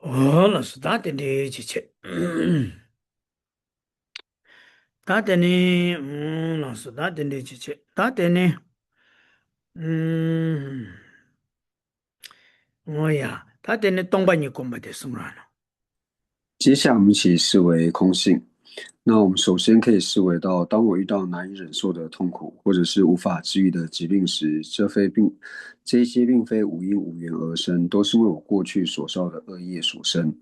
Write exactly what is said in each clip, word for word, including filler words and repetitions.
ཨོ་ལགས་སོ། ད་དེ་འདྲའི་ཅིག་བྱེད། ད་དེ་ནི། ཨོ་ལགས་སོ། ད་དེ་འདྲའི་ཅིག་བྱེད། ད་དེ་ནི། ཨུམ། ཨོ་ཡ། ད་དེ་ནི་སྟོང་པ་ཉིད་སྒོམ་པ་དེ་གསུང་རོགས་གནང་། 接下来我们一起思维空性。那我们首先可以思维到，当我遇到难以忍受的痛苦，或者是无法治愈的疾病时，这非并，这些并非无因无缘而生，都是因为我过去所造的恶业所生。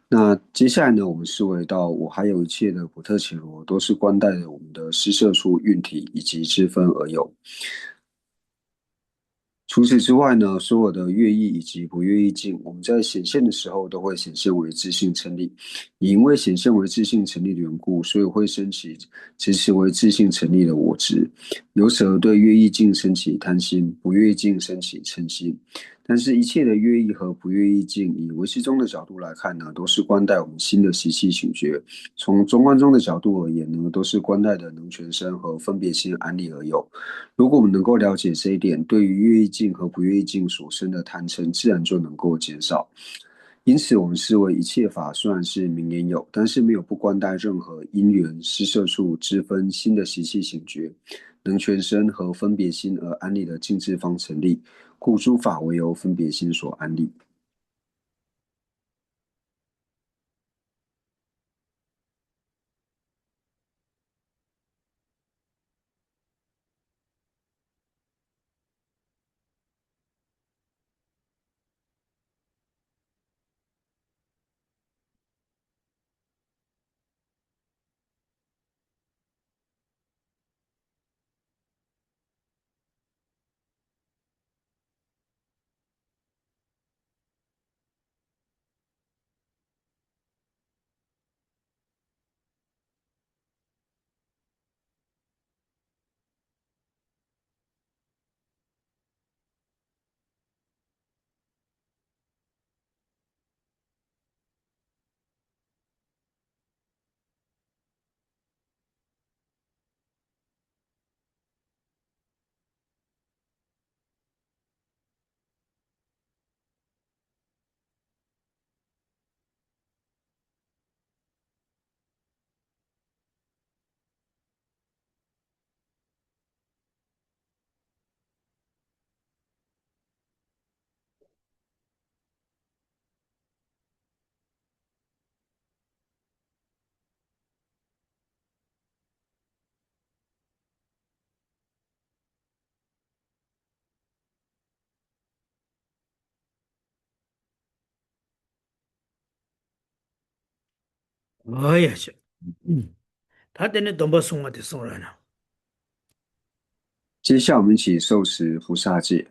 那接下来呢，我们思维到我还有一切的普特伽罗，都是观待着我们的施设处、运体以及支分而有。 除此之外呢，所有的乐意以及不乐意境，我们在显现的时候都会显现为自性成立。也因为显现为自性成立的缘故，所以会升起执持为自性成立的我执，由此而对乐意境升起贪心，不乐意境升起嗔心。但是一切的乐意和不乐意境，以唯识宗的角度来看呢，都是观待我们心的习气醒觉。从中观宗的角度而言呢，都是观待的能全生和分别心安立而有。 如果我们能够了解这一点，对于乐意境和不乐意境所生的贪嗔，自然就能够减少。因此，我们思维一切法虽然是名言有，但是没有不观待任何因缘、施设处、支分、心的习气醒觉、能全生和分别心而安立的境智方成立，故诸法唯由分别心所安立。 ཨོ་ཡ་ཤ། ད་དེ་ནས་སྡོམ་པ་གསུང་བ་དེ་གསུང་རོགས་གནང་། 接下来我们一起受持菩萨戒。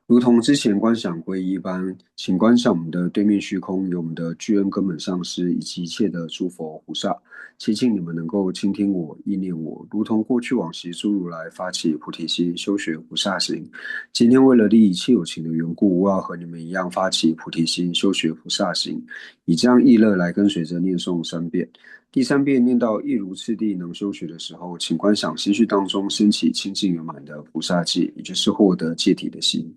如同之前观想皈依一般，请观想我们的对面虚空有我们的具恩根本上师以及一切的诸佛菩萨，祈请你们能够倾听我、意念我，如同过去往昔诸如来发起菩提心，修学菩萨行。今天为了利益一切有情的缘故，我要和你们一样发起菩提心，修学菩萨行。以这样意乐来跟随着念诵三遍。第三遍念到亦如次第能修学的时候，请观想心绪当中升起清净圆满的菩萨戒，也就是获得戒体的心。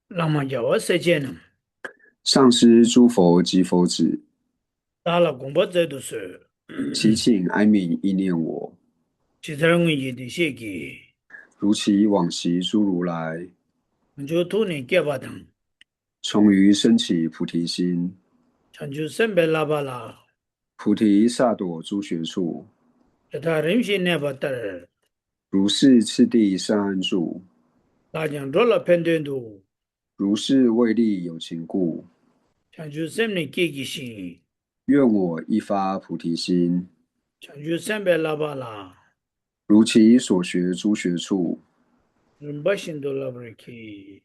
བླ་མ་རྒྱལ་བ་སྲས་བཅས་རྣམས། 上师诸佛及佛子། བདག་ལ་དགོངས་པ་སྩལ་དུ་གསོལ། 祈请哀悯意念我། ཇི་ལྟར་སྔོན་གྱི་བདེ་གཤེགས་ཀྱིས། 如其往昔诸如来། བྱང་ཆུབ་ཐུགས་ནི་བསྐྱེད་པ་དང་། 从于升起菩提心། བྱང་ཆུབ་སེམས་དཔའི་བསླབ་པ་ལ། 菩提萨埵诸学处། དེ་དག་རིམ་བཞིན་གནས་པ་ལྟར། 如是次第善安住། བདག་ཀྱང་འགྲོ་ལ་ཕན་དོན་དུ། 如是为利有情故། བྱང་ཆུབ་སེམས་ནི་བསྐྱེད་བགྱི་ཞིང་། 愿我一发菩提心། བྱང་ཆུབ་སེམས་དཔའི་བསླབ་པ་ལ། 如其所学诸学处། རིམ་པ་བཞིན་དུ་བསླབ་པར་བགྱི།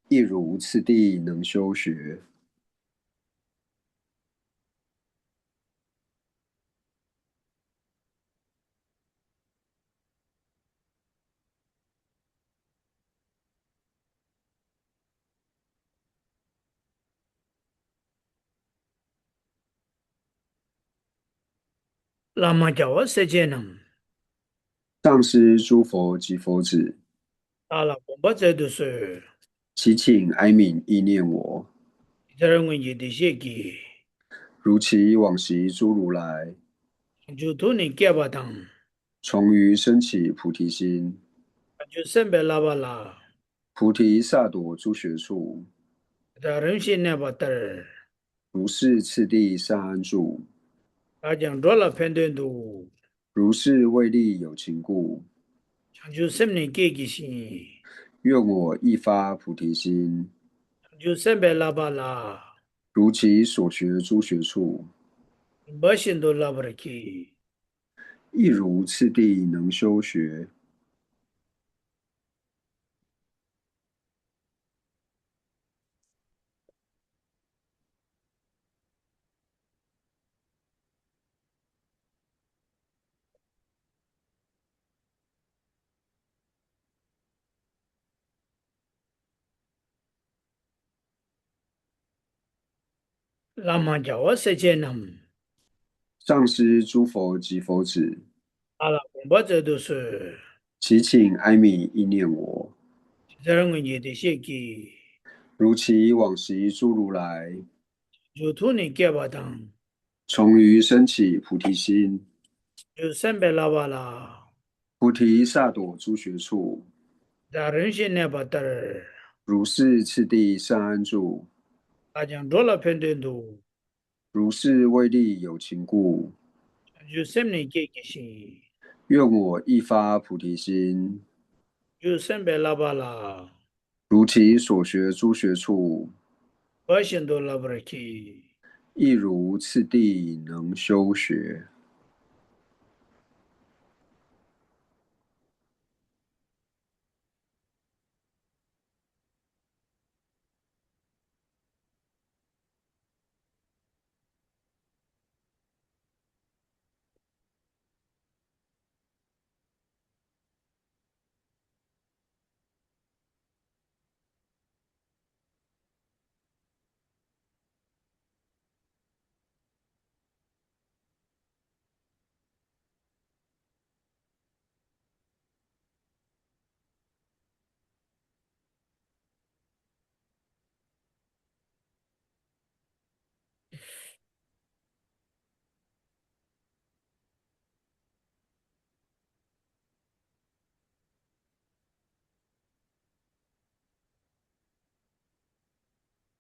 亦如次第能修学། བླ་མ་རྒྱལ་བ་སྲས་བཅས་རྣམས། 上师诸佛及佛子། བདག་ལ་དགོངས་པ་མཛད་དུ་གསོལ།祈请哀悯意念我。 ཇི་ལྟར་སྔོན་གྱི་བདེ་གཤེགས་ཀྱིས། 如其往昔诸如来。 བྱང་ཆུབ་ཐུགས་ནི་བསྐྱེད་པ་དང་། 从于升起菩提心。 བྱང་ཆུབ་སེམས་དཔའི་བསླབ་པ་ལ། 菩提萨埵诸学处。 དེ་དག་རིམ་བཞིན་གནས་པ་ལྟར། 如是次第善安住。 བདག་ཀྱང་འགྲོ་ལ་ཕན་དོན་དུ། 如是为利有情故། བྱང་ཆུབ་སེམས་ནི་བསྐྱེད་བགྱི་ཞིང་། 愿我亦发菩提心。 བྱང་ཆུབ་སེམས་དཔའི་བསླབ་པ་ལ། 如其所学诸学处། རིམ་པ་བཞིན་དུ་བསླབ་པར་བགྱི། 亦如次第能修学。 བླ་མ་རྒྱལ་བ་སྲས་བཅས་རྣམས། 上师诸佛及佛子。 བདག་ལ་དགོངས་པ་མཛད་དུ་གསོལ། 祈请哀悯意念我。 ཇི་ལྟར་སྔོན་གྱི་བདེ་གཤེགས་ཀྱིས། 如其往昔诸如来། བྱང་ཆུབ་ཐུགས་ནི་བསྐྱེད་པ་དང་། 从于升起菩提心。 བྱང་ཆུབ་སེམས་དཔའི་བསླབ་པ་ལ། 菩提萨埵诸学处。 དེ་དག་རིམ་བཞིན་གནས་པ་ལྟར། 如是次第善安住། བདག་ཀྱང་འགྲོ་ལ་ཕན་དོན་དུ། 如是为利有情故། བྱང་ཆུབ་སེམས་ནི་བསྐྱེད་བགྱི་ཞིང་། 愿我亦发菩提心。 བྱང་ཆུབ་སེམས་དཔའི་བསླབ་པ་ལ། 如其所学诸学处། རིམ་པ་བཞིན་དུ་བསླབ་པར་བགྱི། 亦如次第能修学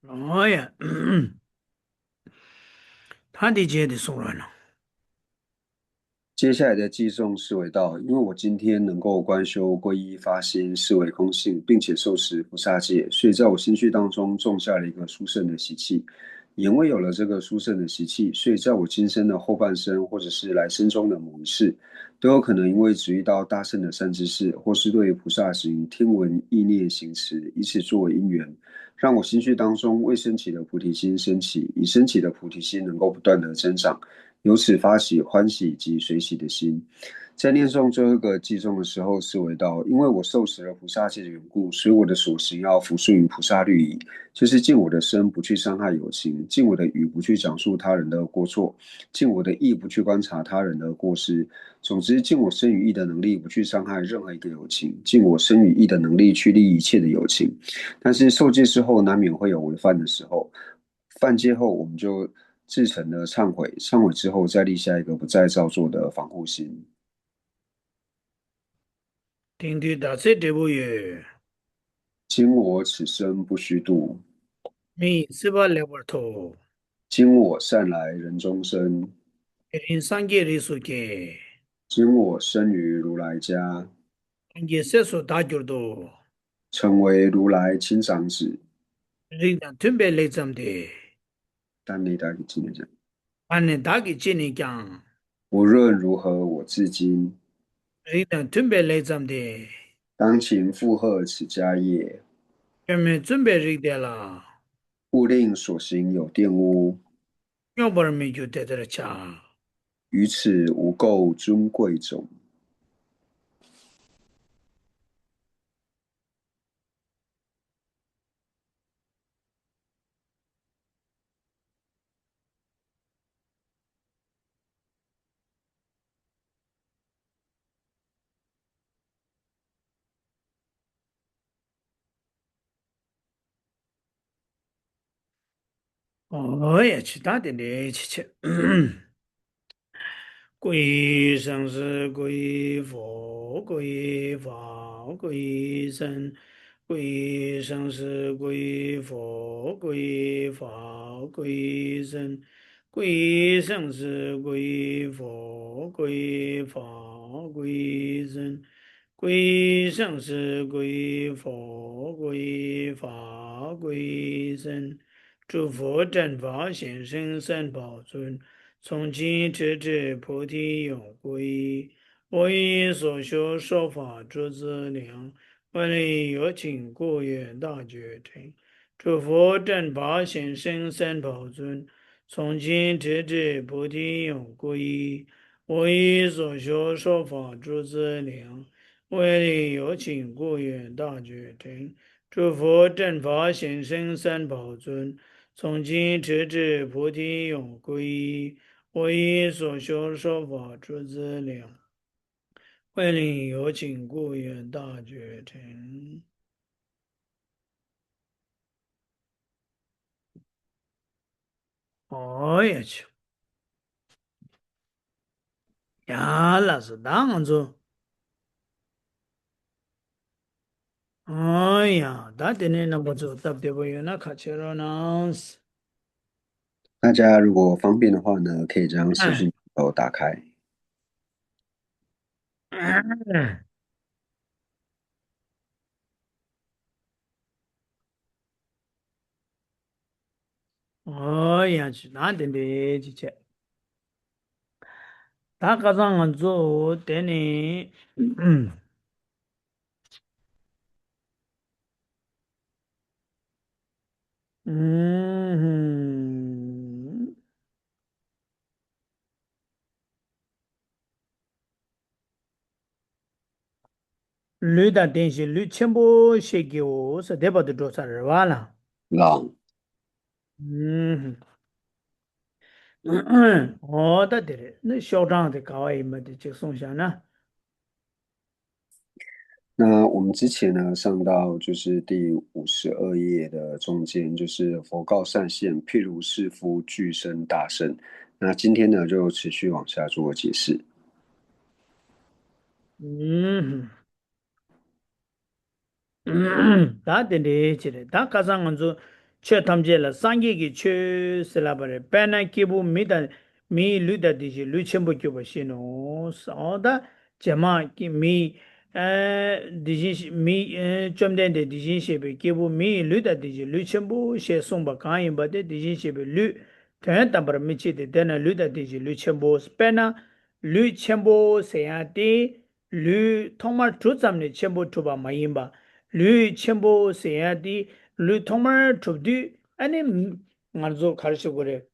། ཨོ་ཡ། ད་འདི་རྗེས་དེ་གསུང་རོགས་གནང་། 接下来的偈颂是为道，因为我今天能够观修皈依发心，是为空性，并且受持菩萨戒，所以在我心绪当中种下了一个殊胜的习气。因为有了这个殊胜的习气，所以在我今生的后半生，或者是来生中的某一世，都有可能因为只遇到大乘的善知识，或是对于菩萨行听闻意念行持，以此作为因缘，让我心绪当中未升起的菩提心升起，以升起的菩提心能够不断的增长，由此发起欢喜及随喜的心。在念诵最后一个偈颂的时候，是为道，因为我受持了菩萨戒的缘故，所以我的所行要服顺于菩萨律仪，就是尽我的身不去伤害有情，尽我的语不去讲述他人的过错，尽我的意不去观察他人的过失。总之，尽我身语意的能力不去伤害任何一个有情，尽我身语意的能力去利益一切的有情。但是受戒之后，难免会有违犯的时候，犯戒后我们就至诚的忏悔，忏悔之后再立下一个不再造作的防护心。 དེང་དུས་བདག་ཚེ་འབྲས་བུ་ཡོད། 今我此生不虚度。 མི་ཡི་སྲིད་པ་ལེགས་པར་ཐོབ། 今我善来人中生。 དེ་རིང་སངས་རྒྱས་རིགས་སུ་སྐྱེས། 今我生于如来家。 སངས་རྒྱས་སྲས་སུ་བདག་གྱུར་ཏོ། 成为如来亲长子。 རིགས་དང་མཐུན་པའི་ལེགས་བརྩམས་ཏེ། 但你得给今天讲。 ཨ་ནི་བདག་གིས་ཅི་ནས་ཀྱང་། 无论如何我至今། རིགས་དང་མཐུན་པའི་ལེགས་བརྩམས་ཏེ། 当勤负荷此家业། སྐྱོན་མེད་བཙུན་པའི་རིགས་དེ་ལ། 勿令所行有玷污། སྙོགས་པར་མི་འགྱུར་དེ་ལྟར་བྱ། 于此无垢尊贵种。ཨོ་ཡ། ཇི་ལྟར་དེ་འདྲའི་ཆེ་ཆེ། 归于生死，归于佛，归于法，归于僧。归于生死，归于佛，归于法，归于僧。归于生死，归于佛，归于法，归于僧。归于生死，归于佛，归于法，归于僧。诸佛正法，贤圣三宝尊。 从今直至菩提永不移。我以所学说法，诸资粮，为利有情，故愿大觉成。诸佛正法，贤圣三宝尊。从今直至菩提永不移。我以所学说法，诸资粮，为利有情，故愿大觉成。 诸佛正法，贤圣三宝尊。从今直至菩提永不移。我以所学说法，诸资粮，为利有情，故愿大觉成。 ཨོ་ཡ་ཆུ། ཡ་ལགས་སོ། ད་ང་ཚོ། ཨོ་ཡ། ད་དེ་ནས་རྣམ་པ་ཚོ་སྟབས་བདེ་པོ་ཡོད་ན་ཁ་ཕྱེ་རོགས་གནང་། 大家如果方便的话呢，可以将视讯镜头打开。 ཨོ་ཡ་ཆུ། ད་དེ་འདྲའི་ཅི་བྱས། ད་ཁ་སང་ང་ཚོ་དེ་ནི། ཨུམ། ལུས་དང་ལྡན་ཞིང་ལུས་ཆེན་པོ་ཞེས་བགྱིའོ་ཟེར་དེ་བར་དུ་འགྲོ་ཚར་རེད་བ་ལ། ལགས། ཨུམ། ཨོ་ད་དེ་རེད། ནི་ཤོག་གྲངས་དེ་ག་བ་ཡིན་པ་དེ་ཅིག་གསུངས་བཞག་ན། 那我们之前呢，上到就是第五十二页的中间，就是佛告善现，譬如士夫俱生大圣。那今天呢，就持续往下做解释。 ཨུམ། ད་དེ་འདྲའི་ཅི་རེད། ད་ཁ་སང་ང་ཚོ་ཆོས་ཐམས་ཅད་ལ་སངས་རྒྱས་ཀྱི་ཆོས་ཟེར་ལབ་པ་རེད། དཔེར་ན་སྐྱེས་བུ་མི་དང་མིའི་ལུས་དང་ལྡན་ཞིང་ལུས་ཆེན་པོ་གྱུར་པ་བཞིན་ནོ། ཨོ་ད་རྗེས་མ་སྐྱེ་མིའི་ཨ་དེ་བཞིན་གཤེགས་མིའི་ཨ་བཅོམ་ལྡན་འདས་དེ་བཞིན་གཤེགས་པའི་སྐྱེས་བུ་མིའི་ལུས་དང་ལྡན་ཞིང་ལུས་ཆེན་པོ་ཞེས་གསུངས་པ་གང་ཡིན་པ་དེ་དེ་བཞིན་གཤེགས་པའི་ལུས་དོན་དམ་པར་མི་བྱེད་དེ། དེས་ན་ལུས་དང་ལྡན་ཞིང་ལུས་ཆེན་པོ། དཔེར་ན་ལུས་ཆེན་པོ་ཟེར་ཡ་དེ། ལུས་ཐོག་མར་གྲུབ་ཙམ་ནས་ཆེན་པོ་གྲུབ་པ་མ་ཡིན་པ། ལུས་ཆེན་པོ་ཟེར་ཡ་དེ་ལུས་ཐོག་མར་གྲུབ་དུས་ཨ་ནི་ང་ཚོ་ག་རེ་ཞུ་དགོས་རེད།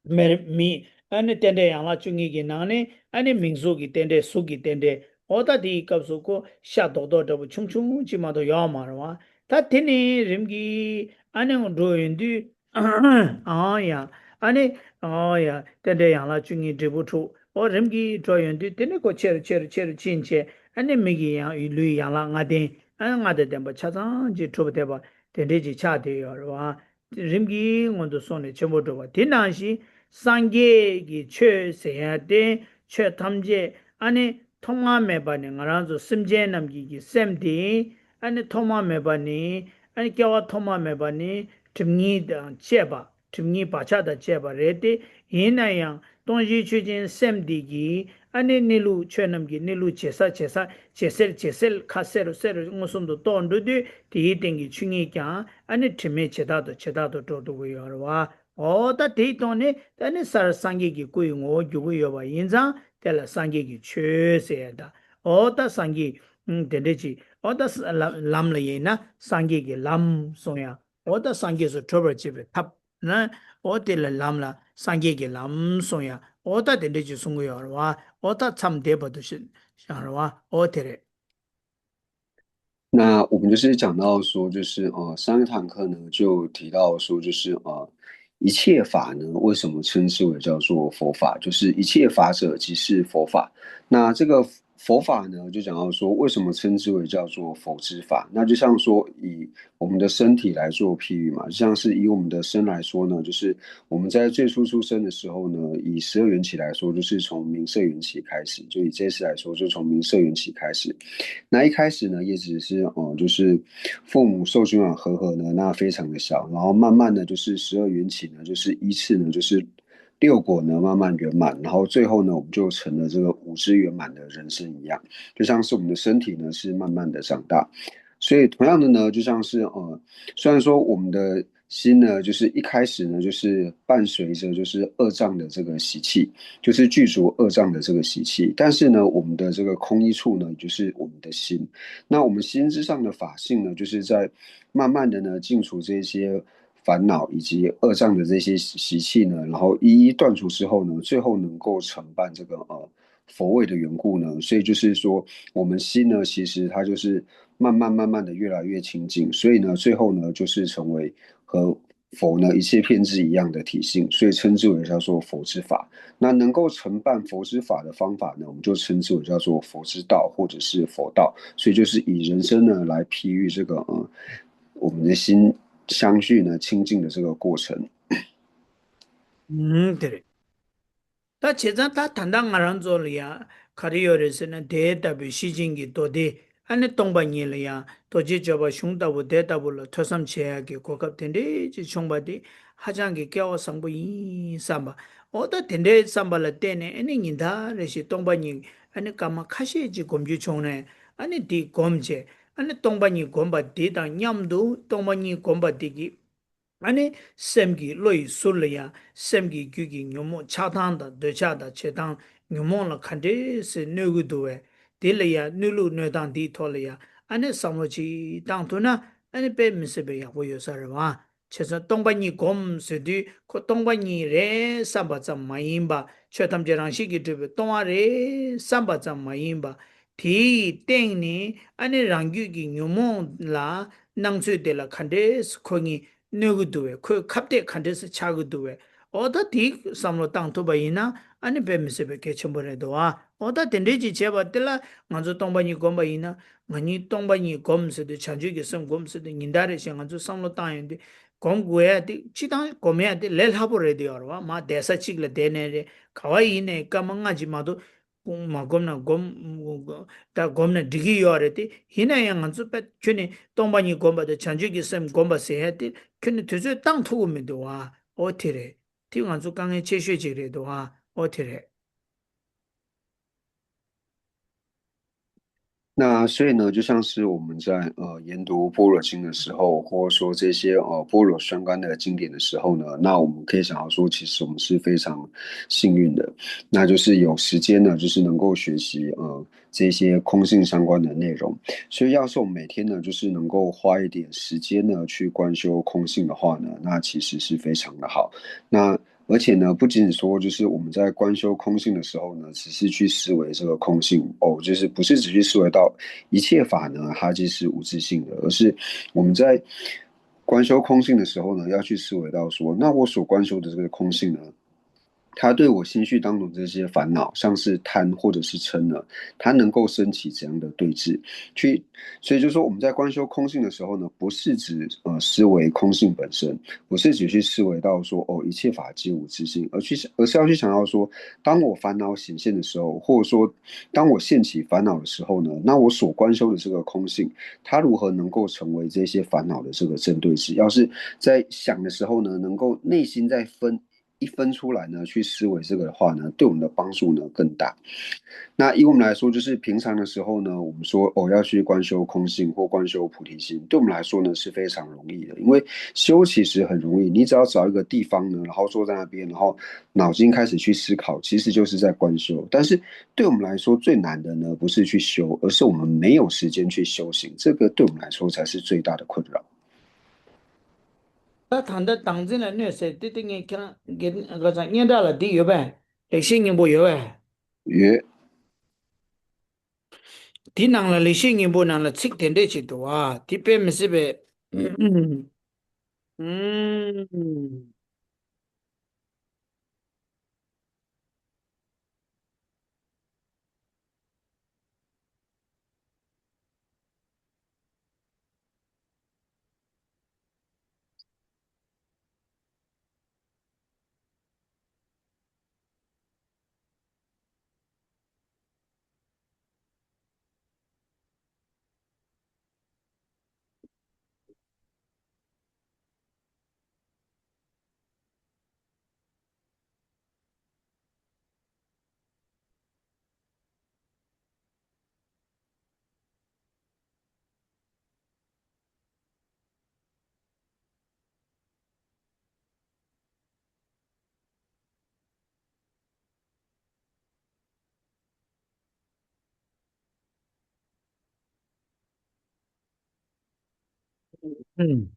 མེར་མི་ཨ་ནི་རྟེན་འབྲེལ་ཡན་ལག་བཅུ་གཉིས་ཀྱི་ནང་ནས་ཨ་ནི་མིང་གཟུགས་ཀྱི་རྟེན་འབྲེལ་གཟུགས་ཀྱི་རྟེན་འབྲེལ། འོ་ད་དེའི་སྐབས་སུ་ཁོ་ཤ་རྡོག་རྡོག་འདྲ་པོ་ཆུང་ཆུང་ཅིག་མ་གཏོགས་ཡོད་མ་རེད་བ། ད་དེ་ནི་རིམ་གྱིས་ཨ་ནི་འགྲོ་ཡོང་དུས། ཨང་ཡ། ཨ་ནི། ཨང་ཡ། རྟེན་འབྲེལ་ཡན་ལག་བཅུ་གཉིས་འབྲས་བུ་དྲུག་འོ་རིམ་གྱིས་འགྲོ་ཡོང་དུས་དེ་ནི་ཁོ་ཆེ་རུ་ཆེ་རུ་ཆེ་རུ་ཕྱིན་བྱས་ཨ་ནི་མི་གི་ཡང་ལུས་ཡན་ལག་ལྔ་ལྡན། ཨ་ནི་ལྔ་དང་ལྡན་པ་ཆ་ཚང་གཅིག་གྲུབ་བསྡད་པ་དེ་འདྲས་ཅིག་ཆགས་བསྡད་ཡོད་རེད་བ། རིམ་གྱིས་སྔོན་དུ་སོང་ནས་ཆེན་པོ་འགྲོ་བ་དེ་ནང་བཞིན་སངས་རྒྱས་ཀྱི་ཆོས་ཟེར་ཡ་དེ་ཆོས་ཐམས་ཅད་ཨ་ནི་ཐོག་མ་མེད་པ་ནས་ང་རང་ཚོ་སེམས་ཅན་རྣམས་ཀྱི་གི་སེམས་དེ། ཨ་ནི་ཐོག་མ་མེད་པ་ནི། ཨ་ནི་སྐྱེ་བ་ཐོག་མ་མེད་པ་ནི་སྒྲིབ་གཉིས་དང་བཅས་པ། སྒྲིབ་གཉིས་བག་ཆགས་དང་བཅས་པ་རེད་དེ། ཡིན་ན་ཡང་སྟོང་ཞིང་ཆོས་ཅན་སེམས་འདི་གིས་ཨ་ནི་གནས་ལུགས་ཆོས་རྣམས་ཀྱི་གནས་ལུགས་ཇེ་གསལ་ཇེ་གསལ་ཇེ་གསལ་ཇེ་གསལ་ཁ་གསལ་རུ་གསལ་རུ་མངོན་སུམ་དུ་རྟོགས་འགྲོ་དུས་དེའི་སྟེང་གི་ཆོས་ཉིད་ཀྱང་ཨ་ནི་དྲི་མེད་ཇེ་དག་ཏུ་ཇེ་དག་ཏུ་འགྲོ་འགྲོ་གི་ཡོད་རེད་བ། འོ་ད་དེའི་ཐོག་ནས་ད་ནི་སར་སངས་རྒྱས་ཀྱི་སྐུ་ཡི་ངོ་བོར་འགྱུར་གྱི་ཡོད་པ་ཡིན་ཙང་དེ་ལ་སངས་རྒྱས་ཀྱི་ཆོས་ཟེར་ཡ་ད། འོ་ད་སངས་རྒྱས་ཨང་དེ་འདྲ་ཅིག་འོ་ད་ས་ལམ་ལམ་ལ་ཡིན་ན་སངས་རྒྱས་ཀྱི་ལམ་གསུང་ཡ། འོ་ད་སངས་རྒྱས་སུ་གྲུབ་པར་བྱེད་པའི་ཐབས་ན། འོ་དེ་ལ་ལམ་ལ་སངས་རྒྱས་ཀྱི་ལམ་གསུང་ཡ། འོ་ད་དེ་འདྲ་ཅིག་གསུང་གི་ཡོད་རེད་བ། འོ་ད་མཚམས་དེ་བར་དུ་ཤི་ཤང་རེད་བ། འོ་དེ་རེད། 那我们就是讲到说，就是呃，上一堂课呢就提到说，就是呃，一切法呢，为什么称之为叫做佛法？就是一切法者即是佛法。那这个佛法呢，就讲到说，为什么称之为叫做佛之法？那就像说，以我们的身体来做譬喻嘛，就像是以我们的身来说呢，就是我们在最初出生的时候呢，以十二缘起来说，就是从名色缘起开始，就以这一世来说，就从名色缘起开始。那一开始呢，也只是呃，就是父母受精卵和合呢，那非常的小，然后慢慢的就是十二缘起呢，就是依次呢，就是六果呢慢慢圆满，然后最后呢，我们就成了这个五支圆满的人生一样，就像是我们的身体呢是慢慢的长大，所以同样的呢，就像是呃，虽然说我们的心呢，就是一开始呢，就是伴随着就是二障的这个习气，就是具足二障的这个习气，但是呢，我们的这个空一处呢，就是我们的心。那我们心之上的法性呢，就是在慢慢的呢，尽除这些烦恼以及二障的这些习气呢，然后一一断除之后呢，最后能够成办这个呃佛位的缘故呢，所以就是说，我们心呢，其实它就是慢慢慢慢的越来越清净，所以呢，最后呢，就是成为和佛呢一切遍知一样的体性，所以称之为叫做佛之法。那能够承办佛之法的方法呢，我们就称之为叫做佛之道或者是佛道。所以就是以人生呢来譬喻这个呃我们的心相续呢清净的这个过程。ཨུམ། དེ་རེད། ད་བྱས་ཙང་ད་ད་ལྟ་ང་རང་ཚོ་ལ་ཡ་ག་རེ་ཡོད་རེད་ཟེར་ན། དེ་ལྟ་བུའི་ཤེར་ཕྱིན་གྱི་མདོ་སྡེ། ཨ་ནི་སྟོང་པ་ཉིད་ལ་ཡང་རྡོ་རྗེ་སྤྱོད་པ་གཞུང་ལྟ་བུ་དེ་ལྟ་བུ་ལ་ཐོས་བསམ་བྱེད་ཡག་གི་གོ་སྐབས་དེ་འདྲའི་ཅིག་བྱུང་བ་དེ་ཧ་ཅང་གི་སྐལ་བ་བཟང་པོ་ཡིན་བསམ་པ། འོ་ད་དེ་འདྲའི་བསམ་པ་ལ་བརྟེན་ནས་ཨ་ནི་ཉིན་ལྟར་རེ་བཞིན་སྟོང་པ་ཉིད་ཨ་ནི་སྐར་མ་ཁ་ཤས་ཅིག་སྒོམ་རྒྱུ་བྱུང་ནས། ཨ་ནི་དེ་སྒོམ་བྱས། ཨ་ནི་སྟོང་པ་ཉིད་སྒོམ་པ་དེ་དང་མཉམ་དུ་སྟོང་པ་ཉིད་སྒོམ་པ་དེ་གི་ཨ་ནི་སེམས་ཀྱི་བློ་ཡི་ཟུར་ལ་ཡང་སེམས་ཀྱི་རྒྱུད་ཀྱི་ཉོན་མོངས་ཆགས་སྡང་དང་འདོད་ཆགས་དང་བྱེད་སྡང་ཉོན་མོངས་ལ་ག་འདྲས་སེ་གནོད་ཀྱི་འདུག་བས། དེ་ལ་ཡང་གནོད་ལུགས་གནོད་སྟངས་འདིའི་ཐོག་ལ་ཡང་ཨ་ནི་བསམ་བློ་ཅིག་བཏང་ཐུབ་ན་ཨ་ནི་དཔེ་མི་སྲིད་པའི་ཡག་པོ་ཡོད་ས་རེད་བ། བྱས་ཙང་སྟོང་པ་ཉིད་སྒོམ་ཟེར་དུས་ཁོ་སྟོང་པ་ཉིད་རེད་བསམ་པ་ཙམ་མ་ཡིན་པ། ཆོས་ཐམས་ཅད་རང་བཞིན་གྱིས་གྲུབ་པའི་སྟོང་པ་རེད་བསམ་པ་ཙམ་མ་ཡིན་པ། དེའི་སྟེང་ནས་ཨ་ནི་རང་རྒྱུད་ཀྱི་ཉོན་མོངས་ལ་སྣང་ཚུལ་དེ་ལ་ག་འདྲས་ཁོ་གཉིས་གནོད་ཀྱི་འདུག་བས། ཁོའི་ཁ་གཏད་ག་འདྲས་སེ་ཆགས་ཀྱི་འདུག་བས། འོ་ད་དེའི་བསམ་བློ་བཏང་ཐུབ་པ་ཡིན་ན་ཨ་ནི་དཔེ་མི་སྲིད་པའི་གལ་ཆེན་པོ་རེད་འདུག་ཨ། འོ་ད་དེ་འདྲས་ཅིག་བྱས་པ་དེ་ལ་ང་ཚོ་སྟོང་པ་ཉིད་སྒོམ་པ་ཡིན་ན། ང་གཉིས་སྟོང་པ་ཉིད་སྒོམ་ཟེར་དུས་བྱང་ཆུབ་ཀྱི་སེམས་སྒོམ་ཟེར་དུས་ཉིན་ལྟར་རེ་བཞིན་ང་ཚོས་བསམ་བློ་བཏང་ཡོང་དུས་སྒོམ་དགོས་ཡ་དེ་སྤྱི་བཏང་སྒོམ་ཡ་དེ་ལས་སླ་པོ་རེད་འདུག་ཡོད་རེད་བ། མ་བསྡད་ས་གཅིག་ལ་བསྡད་ནས་རེད། ག་བ་ཡིན་ནའི་སྐར་མ་ལྔ་ཅིག་མ་གཏོགས་མ་སྒོམ་ན་སྒོམ། ད་སྒོམ་ན་འགྲིག་གི་ཡོད་རེད་དེ། ཡིན་ན་ཡང་ང་ཚོ་དཔེ་ཁྱོན་ནས་སྟོང་པ་ཉིད་སྒོམ་པ་དང་བྱང་ཆུབ་ཀྱི་སེམས་སྒོམ་པ་ཟེར་ཡ་དེ་ཁྱོན་ནས་དུས་ཚོད་བཏང་ཐུབ་ཀྱི་མི་འདུག་ཨ། ཨོ་དེ་རེད། དེ་ང་ཚོ་དཀའ་ངལ་ཆེ་ཤོས་ཅིག་རེད་འདུག་ཨ། ཨོ་དེ་རེད།那所以呢，就像是我们在呃研读般若经的时候，或者说这些呃般若相关的经典的时候呢，那我们可以想要说，其实我们是非常幸运的，那就是有时间呢，就是能够学习呃这些空性相关的内容。所以要是我们每天呢，就是能够花一点时间呢去观修空性的话呢，那其实是非常的好。那而且呢，不仅仅说就是我们在观修空性的时候呢，只是去思维这个空性哦，就是不是只去思维到一切法呢，它就是无自性的，而是我们在观修空性的时候呢，要去思维到说，那我所观修的这个空性呢，它对我心绪当中这些烦恼，像是贪或者是嗔呢，它能够升起怎样的对治？去，所以就说我们在观修空性的时候呢，不是指呃思维空性本身，不是只去思维到说哦一切法皆无自性，而去而是要去想到说，当我烦恼显现的时候，或者说当我现起烦恼的时候呢，那我所观修的这个空性，它如何能够成为这些烦恼的这个针对治？要是在想的时候呢，能够内心再分一分出来呢，去思维这个的话呢，对我们的帮助呢更大。那以我们来说，就是平常的时候呢，我们说哦要去观修空性或观修菩提心，对我们来说呢是非常容易的，因为修其实很容易，你只要找一个地方呢，然后坐在那边，然后脑筋开始去思考，其实就是在观修。但是对我们来说最难的呢，不是去修，而是我们没有时间去修行，这个对我们来说才是最大的困扰。ད་ད་ལྟ་བདག་འཛིན་ལ་གནོད་ཟེར་དེ་དེ་ངས་ཁྱེད་རང་གི་ག་ཚང་སྙན་གྲགས་ལ་འདི་ཡོད་པས། ལེགས་བཤད་སྙིང་པོ་ཡོད་པས། ཡོད། དེའི་ནང་ལ་ལེགས་བཤད་སྙིང་པོ་ནང་ལ་ཚིག་དེ་འདྲས་ཅིག་འདུག་ཨ། དེ་དཔེ་མི་སྲིད་པའི། ཨུམ།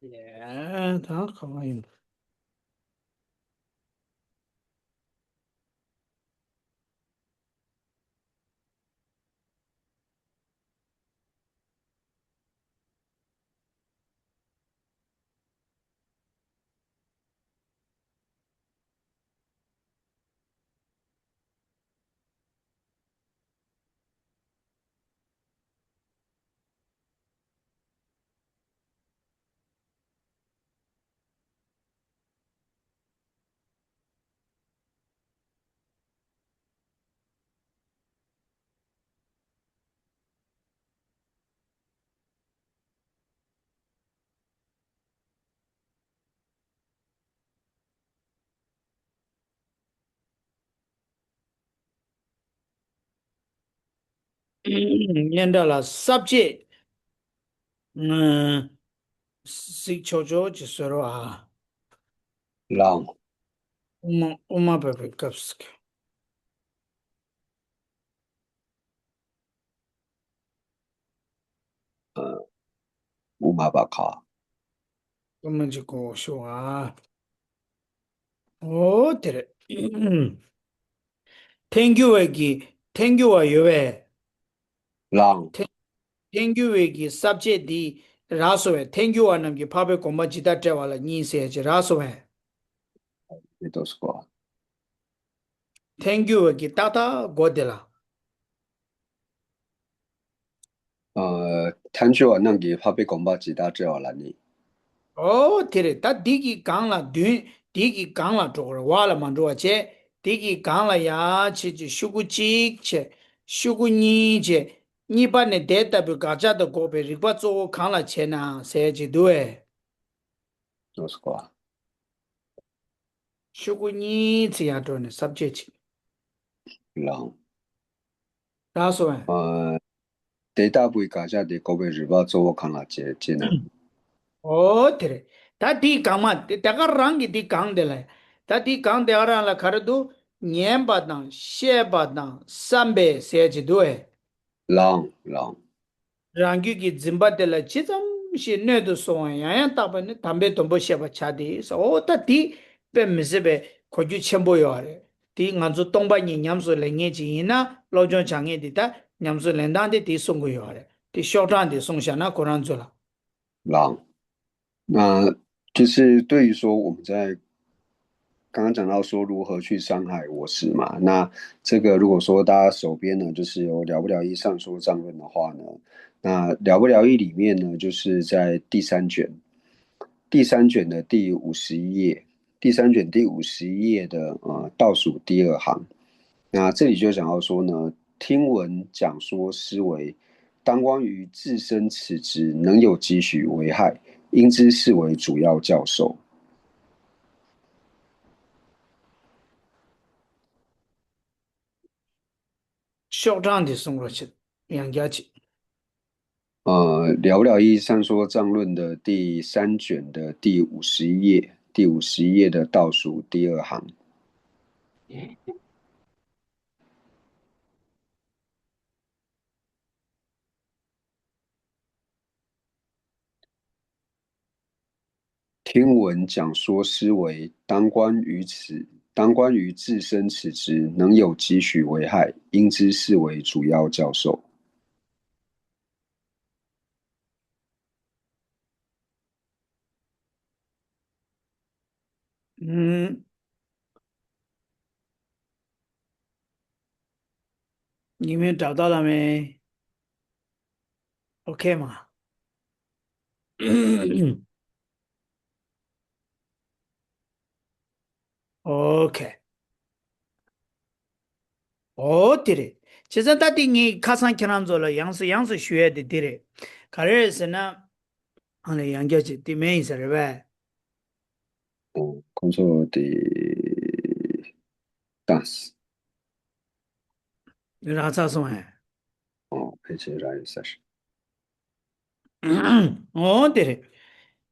ཡ། ད་ག་བ་ཡིན། སྙན་གྲགས་ལགས། ས་བཅད། ཨ། གཟིགས་ཆོག་ཆོག་ཅིག་བཟོ་རོགས་ཨ། ལགས། དབུ་མ་དབུ་མ་པ་པའི་སྐབས་སུ། ཨ། དབུ་མ་པ་ཁག་དབུ་མ་གཅིག་གོ་ཤོག་ཨ། འོ་དེ་རེད། ཐལ་འགྱུར་བའི་གི་ཐལ་འགྱུར་བ་ཡོད་པས། ལགས། ཐལ་ཐལ་འགྱུར་བའི་གི་ས་བཅད་འདི་རགས་སོ་བས། ཐལ་འགྱུར་བ་རྣམས་ཀྱིས་འཕགས་པའི་དགོངས་པ་ཇི་ལྟར་བཀྲལ་བ་ལ་གཉིས་ཟེར་ཅིག་རགས་སོ་བས། མི་འདུག་གོ། ཐལ་འགྱུར་བ་གི་ཏག་ཏག་གོ་དེ་ལ། ཨ། ཐལ་འགྱུར་བ་རྣམས་ཀྱིས་འཕགས་པའི་དགོངས་པ་ཇི་ལྟར་བཀྲལ་བ་ལ་ནི། ཨོ་དེ་རེད། ད་འདི་གི་སྒང་ལ་བདུན། འདི་གི་སྒང་ལ་འགྲོ་དགོས་རེད། བ་ལ་མ་འགྲོ་བ་བྱས། འདི་གི་སྒང་ལ་ཡ་བྱས་ཀྱི་ཤོག་གུ་གཅིག་བྱས། ཤོག་གུ་གཉིས་བྱས། གཉིས་པ་ནས་དེ་ལྟ་བུའི་དགག་བྱ་དང་འགོག་པའི་རིགས་པ་གཙོ་བོ་གང་ལ་བྱས་ན་ཟེར་ཅིག་འདུག་བས། ལགས་སོ། ཤོག་གུ་གཉིས་ཚིག་ཡར་འགྲོ་ནས་ས་བཅད་ཅིག་ལགས། རགས་སོ་བས། ཨ། དེ་ལྟ་བུའི་དགག་བྱ་དེ་འགོག་པའི་རིགས་པ་གཙོ་བོ་གང་ལ་བྱེད་ཅེ་ན། ཨོ་དེ་རེད། ད་འདི་སྒང་མ་དེ་ད་ག་རང་གི་འདི་སྒང་དེ་ལ། ད་འདི་སྒང་དེ་ག་རང་ལ་ག་རེ་འདུག་ཉན་པ་དང་ཤེས་པ་དང་བསམ་པས་ཟེར་ཅིག་འདུག་བས། ལགས་ལགས། རང་རྒྱུད་ཀྱི་འཛིན་པ་དེ་ལ་ཇི་ཙམ་ཞིག་སྣོད་དུ་སོང་བ་ཡང་ཡང་བརྟགས་པ་ནི་དམ་པའི་དོན་པོ་ཤེས་པར་བྱ་སྟེ། ཨོ་ད་འདི་དཔེ་མི་སྲིད་པའི་གོ་རྒྱུ་ཆེན་པོ་ཡོད་རེད། དེ་ང་ཚོ་སྟོང་པ་ཉིད་ཉམས་སུ་ལེན་མཁན་ཅིག་ཡིན་ན། སློབ་སྦྱོང་བྱ་མཁན་དེ་ད་ཉམས་སུ་ལེན་སྟངས་དེ་དེ་གསུང་གི་ཡོད་རེད། དེ་ཤོག་གྲངས་དེ་གསུངས་བཞག་ན་ཁོ་རང་ཚོ་ལ། ལགས།那就是对于说我们在刚刚讲到说如何去伤害我执嘛，那这个如果说大家手边呢，就是有《了不了义善说藏论》的话呢，那《了不了义》里面呢，就是在第三卷，第三卷的第五十一页，第三卷第五十一页的呃倒数第二行，那这里就讲到说呢，听闻讲说思维，当关于自身此执能有几许危害，应知视为主要教授。ཤོག་གྲངས་འདི་གསུང་རོགས་བྱེད། ཡང་བསྐྱར་བྱེད།呃，《了不了义善说藏论》的第三卷的第五十一页，第五十一页的倒数第二行。听闻讲说思维，当关于此，当关于自身此执，能有几许危害，应知视为主要教授。嗯，你们找到了没？OK 吗？ ཨོ་ཁེ། ཨོ་དེ་རེད། བྱས་ཙང་ད་དེ་ངས་ཁ་སང་ཁྱེད་རང་ཚོ་ལ་ཡང་སེ་ཡང་སེ་ཞུ་ཡ་དེ་དེ་རེད། ག་རེ་རེད་ཟེར་ན། ཨ་ལས་ཡང་བསྐྱར་ཅིག་དེ་མེད་ཡིན་ས་རེད་པས། ཨོ་ཁོང་ཚོ་དེ་ཏང་སི། རག་ཚར་སོང་ཨེ། ཨོ་ཕལ་ཆེར་རག་ཡོད་ས་རེད། ཨོ་དེ་རེད།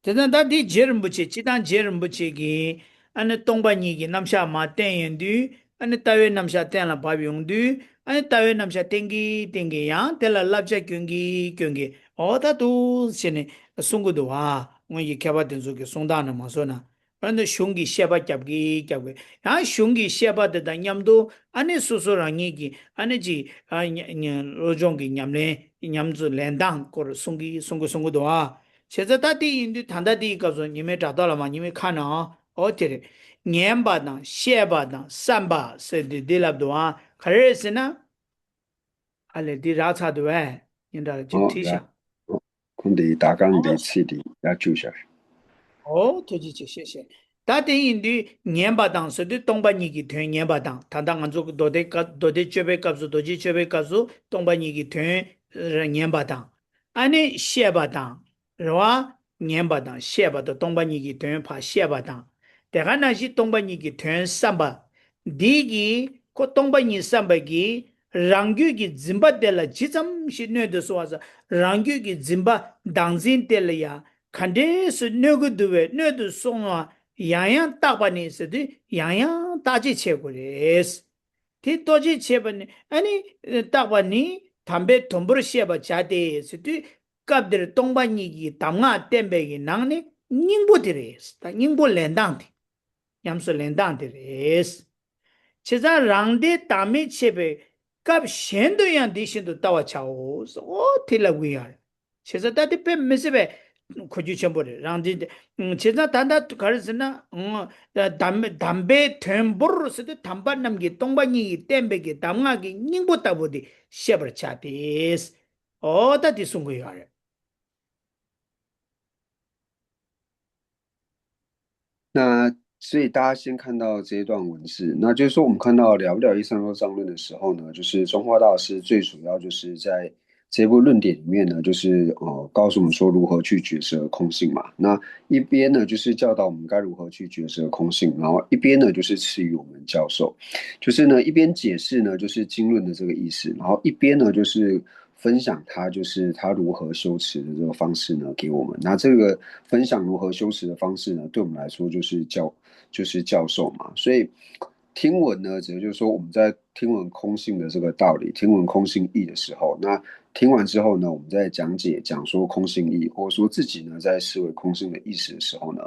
དེ་ལྟར་ད་འདི་རྗེ་རིན་པོ་ཆེ་སྤྱིར་བཏང་རྗེ་རིན་པོ་ཆེ་གིས་ཨ་ནི་སྟོང་པ་ཉིད་ཀྱི་རྣམ་གཞག་མར་བསྟན་ཡོང་དུས། ཨ་ནི་ལྟ་བའི་རྣམ་གཞག་གཏན་ལ་བབས་ཡོང་དུས། ཨ་ནི་ལྟ་བའི་རྣམ་གཞག་བསྟན་གྱིན་བསྟན་གྱིན་ཡང་དེ་ལ་བསླབ་བྱ་སྐྱོན་གྱིན་སྐྱོན་གྱིན་ཨོ་ད་དུ་བྱས་ནས་གསུང་གི་འདུག་བ། སྔོན་གྱི་མཁས་པ་དེ་ཚོ་གི་གསུང་སྟངས་ནང་མ་སོང་ན། ཨ་ནི་གཞུང་གི་བཤད་པ་རྒྱབ་ཀྱིན་རྒྱབ་ཀྱིན་ཡང་གཞུང་གི་བཤད་པ་དེ་དང་མཉམ་དུ་ཨ་ནི་སོ་སོ་རང་ཉིད་ཀྱི་ཨ་ནི་ཅིག་ཨ་ཉ་ཉ་བློ་སྦྱོང་གི་ཉམས་ལེན་ཉམས་སུ་ལེན་སྟངས་སྐོར་གསུང་གི་གསུང་གི་གསུང་གི་འདུག་ཨ། བྱས་ཙང་ད་དེ་ཡིན་དུས་ད་ལྟ་དེའི་སྐབས་སུ་ཉི་མའི་སྒྲ་རྟགས་ལ་མ་ཉི་མའི་ཁ་ན་ཨོ་དེ་རེད། ཉན་པ་དང་བཤད་པ་དང་བསམ་པ་ཟེར་དུས་འདི་ལབ་འདུག་ཨ། ག་རེ་རེད་ཟེར་ན། ཨ་ལས་འདི་རག་ཚར་འདུག་བས། ཉིན་གྲངས་ལ་ཅིག་ཨོ་བྲིས་ཤག་ཁོང་འདི་ད་གང་འདི་ཚིག་འདི་ཡར་བཅུག་ཤག་ཨོ་ཐུགས་རྗེ་ཆེ། ཤེས་ཤེས། ད་དེ་ཡིན་དུས་ཉན་པ་དང་ཟེར་དུས་སྟོང་པ་ཉིད་ཀྱི་དོན་ཉན་པ་དང་། ད་ལྟ་ང་ཚོ་མདོ་སྡེ་སྐབས་མདོ་སྡེ་སྤྱོད་པའི་སྐབས་སུ་རྡོ་རྗེ་སྤྱོད་པའི་སྐབས་སུ་སྟོང་པ་ཉིད་ཀྱི་དོན་ཉན་པ་དང་། ཨ་ནི་བཤད་པ་དང་། རེད་བ། ཉན་པ་དང་བཤད་པ་དང་སྟོང་པ་ཉིད་ཀྱི་དོན་ཕར་བཤད་པ་དང་། དེ་ག་ནང་བཞིན་སྟོང་པ་ཉིད་ཀྱི་དོན་བསམ་པ། འདི་གིས་ཁོ་སྟོང་པ་ཉིད་བསམ་པ་གིས་རང་རྒྱུད་ཀྱི་འཛིན་པ་དེ་ལ་ཇི་ཙམ་ཞིག་གནོད་དུ་སོང་བ་ཙམ། རང་རྒྱུད་ཀྱི་འཛིན་པ་བདག་འཛིན་དེ་ལ་ཡང་ག་འདྲས་སུ་གནོད་ཀྱི་འདུག་བས། གནོད་དུ་སོང་བ་ཡང་ཡང་བརྟག་པ་ནི་ཟེར་དུས་ཡང་ཡང་བརྟག་དཔྱད་བྱེད་དགོས་རེད། དེ་བརྟག་དཔྱད་བྱས་པ་ནི་ཨ་ནི་བརྟག་པ་ནི་དམ་པའི་དུམ་བུར་ཤེས་པར་བྱ་སྟེ་ཟེར་དུས། སྐབས་འདིར་སྟོང་པ་ཉིད་ཀྱི་གདམས་ངག་བསྟན་པའི་གི་ནང་ནས་སྙིང་པོ་དེ་རེད། ད་སྙིང་པོ་ལེན་སྟངས་དེ། ཉམས་སུ་ལེན་སྟངས་དེ་རེད། བྱས་ཙང་རང་སྡེ་བདག་མེད་ཕྱེ་བའི་སྐབས་གཞན་དུ་ཡང་འདི་བཞིན་དུ་ལྟ་བར་བྱའོ། ཨོ་དེ་ལབ་ཀྱི་ཡོད་རེད། བྱས་ཙང་ད་དེ་དཔེ་མི་སྲིད་པའི་གོ་རྒྱུ་ཆེན་པོ་རེད། རང་སྡེ་དེ། བྱས་ཙང་ད་ལྟ་ག་རེ་ཟེར་ན། ཨང་། དམ་དམ་པའི་དོན་བོར་ཟེར་དུས་དམ་པ་རྣམས་ཀྱིས་སྟོང་པ་ཉིད་ཀྱི་བསྟན་པའི་གི་གདམས་ངག་གི་སྙིང་པོ་ལྟ་བུ་དེ་ཤེས་པར་བྱ་སྟེ། ཨོ་ད་དེ་གསུང་གི་ཡོད་རེད། 那所以大家先看到这一段文字，那就是说我们看到《了不了义三说章论》的时候呢，就是中化大师最主要就是在这部论点里面呢，就是呃告诉我们说如何去决舌空性嘛。那一边呢就是教导我们该如何去决舌空性，然后一边呢就是赐予我们教授，就是呢一边解释呢就是经论的这个意思，然后一边呢就是分享他就是他如何修持的这个方式呢给我们。那这个分享如何修持的方式呢，对我们来说就是教就是教授嘛。所以听闻呢，指的就是说我们在听闻空性的这个道理，听闻空性义的时候，那听完之后呢，我们再讲解讲说空性义，或者说自己呢在思维空性的意识的时候呢，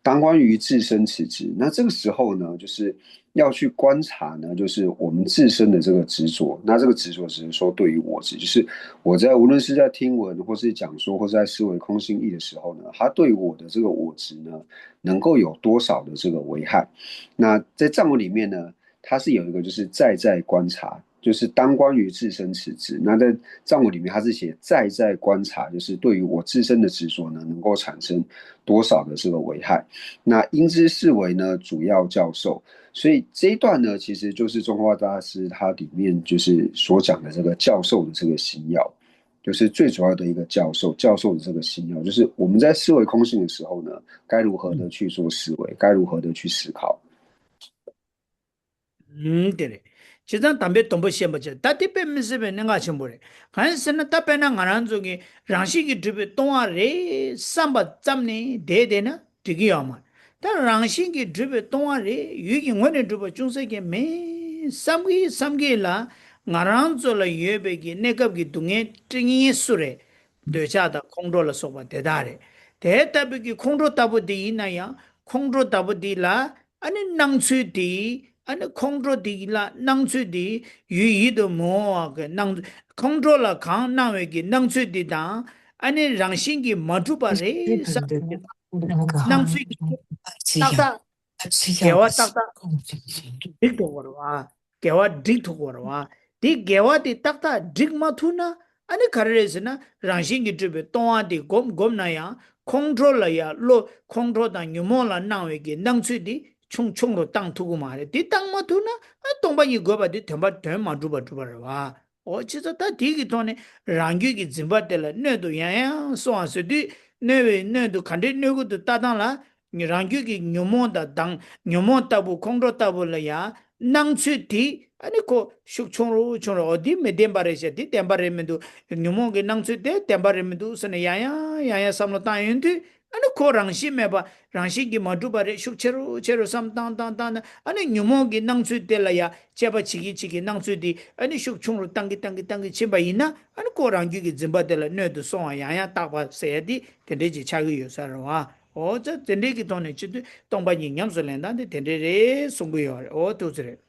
当关于自生此执，那这个时候呢，就是要去观察呢，就是我们自身的这个执着。那这个执着只是说对于我执，就是我在无论是在听闻，或是讲说，或是在思维空性义的时候呢，它对于我的这个我执呢，能够有多少的这个危害？那在藏文里面呢，它是有一个就是在在观察，就是当关于自生此执。那在藏文里面，它是写在在观察，就是对于我自身的执着呢，能够产生多少的这个危害。那应知是为呢主要教授，所以这一段呢，其实就是中化大师他里面就是所讲的这个教授的这个心要，就是最主要的一个教授，教授的这个心要，就是我们在思维空性的时候呢，该如何的去做思维，该如何的去思考。ཨུམ། དེ་རེད། བྱས་ཙང་དམ་པའི་དུམ་བུ་ཤེས་པར་བྱ། ད་དེ་དཔེ་མི་སྲིད་པའི་གནད་འགག་ཆེན་པོ་རེད། གང་ཡིན་ཟེར་ན་ད་དཔེར་ན་ང་རང་ཚོ་གི་རང་བཞིན་གྱིས་གྲུབ་པའི་སྟོང་པ་རེད་བསམ་པ་ཙམ་ནས་བསྡད་བསྡད་ན་འགྲིག་གི་ཡོད་མ་རེད། ད་རང་བཞིན་གྱིས་གྲུབ་པའི་སྟོང་པ་རེད། ཡུལ་གྱི་ངོས་ནས་གྲུབ་པ་ཅུང་ཟད་ཀྱང་མིན་བསམ་གྱིན་བསམ་གྱིན་ལ་ང་རང་ཚོ་ལ་ཡོད་པའི་གི་གནས་སྐབས་ཀྱི་སྡུག་བསྔལ་སྤྲད་མཁན་སུ་རེད། འདོད་ཆགས་དང་ཁོང་ཁྲོ་ལ་སོགས་པ་དེ་དག་རེད། དེ་ལྟ་བུའི་གི་ཁོང་ཁྲོ་ལྟ་བུ་དེ་ཡིན་ན་ཡང་ཁོང་ཁྲོ་ལྟ་བུ་དེ་ལ་ཨ་ནི་སྣང་ཚུལ་དེ། ཨ་ནི་ཁོང་ཁྲོ་དེ་ལ་སྣང་ཚུལ་དེ་ཡུལ་ཡིད་དུ་མི་འོང་བ་གི་སྣང་། ཁོང་ཁྲོ་ལ་གང་སྣང་བའི་གི་སྣང་ཚུལ་དེ་དང་། ཨ་ནི་རང་བཞིན་གྱིས་མ་གྲུབ་པ་རེད་བསམ་པའི་གི་སྣང་ཚུལ་གྱི་ཏག་ཏག་འགལ་བ་ཏག་ཏག་འགྲིག་ཐུབ་དགོས་རེད་བ། འགལ་བ་འགྲིག་ཐུབ་དགོས་རེད་བ། དེ་འགལ་བ་དེ་ཏག་ཏག་འགྲིག་མ་ཐུབ་ན་ཨ་ནི་ག་རེ་རེད་ཟེར་ན་རང་བཞིན་གྱིས་གྲུབ་པའི་སྟོང་པ་དེ་སྒོམ་སྒོམ་ན་ཡང་ཁོང་ཁྲོ་ལ་ཡང་བློ་ཁོང་ཁྲོ་དང་ཉོན་མོངས་ལ་སྣང་བའི་གི་སྣང་ཚུལ་དེ་ ཆུང་ཆུང་རུ་བཏང་ཐུབ་ཀྱི་མ་རེད། དེ་བཏང་མ་ཐུབ་ན་ཨ་སྟོང་པ་ཉིད་དགོས་པ་དེ་དོན་པ་དོན་མ་གྲུབ་པ་གྲུབ་པ་རེད་བ། འོ་བྱས་ཙང་ད་དེ་གི་ཐོག་ནས་རང་རྒྱུད་ཀྱི་འཛིན་པ་དེ་ལ་སྣོད་དུ་ཡང་ཡང་སོང་བ་ཟེར་དུས་གནོད་པའི་སྣོད་དུ་ག་འདྲས་གནོད་ཀྱི་འདུག་ལྟ་སྟངས་ལ། རང་རྒྱུད་ཀྱི་ཉོན་མོངས་དང་དང་ཉོན་མོངས་ལྟ་བུ་ཁོང་ཁྲོ་ལྟ་བུ་ལ་ཡང་སྣང་ཚུལ་དེ་ཨ་ནི་ཁོ་ཤུགས་ཆུང་རུ་ཆུང་རུ། འོ་འདི་མི་བདེན་པ་རེད་ཤག་འདི་བདེན་པ་རེད་མི་འདུག་ཉོན་མོངས་ཀྱི་སྣང་ཚུལ་དེ་བདེན་པ་རེད་མི་འདུག་ཟེར་ནས་ཡང་ཡང་ཡང་ཡང་བསམ་བློ་བཏང་ཡོང་དུས་ཨ་ནི་ཁོ་རང་བཞིན་མེད་པ་རང་བཞིན་གྱིས་མ་གྲུབ་པ་རེད། ཤུགས་ཆེ་རུ་ཆེ་རུ་བསམ་བཏང་བཏང་བཏང་ན་ཨ་ནི་ཉོན་མོངས་ཀྱི་སྣང་ཚུལ་དེ་ལ་ཡང་དཔྱད་པ་བྱེད་ཀྱི་བྱེད་ཀྱི་སྣང་ཚུལ་དེ་ཨ་ནི་ཤུགས་ཆུང་རུ་བཏང་གི་བཏང་གི་བཏང་གི་ཕྱིན་པ་ཡིན་ན་ཨ་ནི་ཁོ་རང་རྒྱུད་ཀྱི་འཛིན་པ་དེ་ལ་སྣོད་དུ་སོང་བ་ཡང་ཡང་བཏགས་པ་ཟེར་ཡ་དེ་དེ་འདྲས་ཅིག་ཆགས་ཀྱི་ཡོད་ས་རེད་བ། འོ་ཙི་དེ་འདྲས་ཀྱི་ཐོག་ནས་སྤྱི་དོན་སྟོང་པ་ཉིད་ཉམས་སུ་ལེན་སྟངས་དེ་དེ་འདྲས་རེད་གསུང་གི་ཡོད་རེད། འོ་ཐུགས་རྗེ་རེད།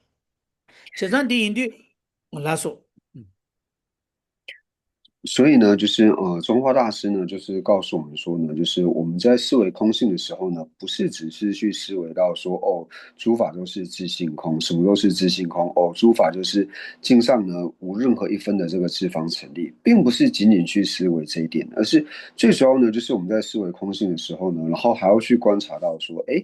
བྱས་ཙང་འདི་ཡིན་དུས་ལགས་སོ།所以呢，就是呃，宗化大师呢，就是告诉我们说呢，就是我们在思维空性的时候呢，不是只是去思维到说，哦，诸法都是自性空，什么都是自性空，哦，诸法就是境上呢无任何一分的这个自方成立，并不是仅仅去思维这一点，而是最主要呢，就是我们在思维空性的时候呢，然后还要去观察到说，哎，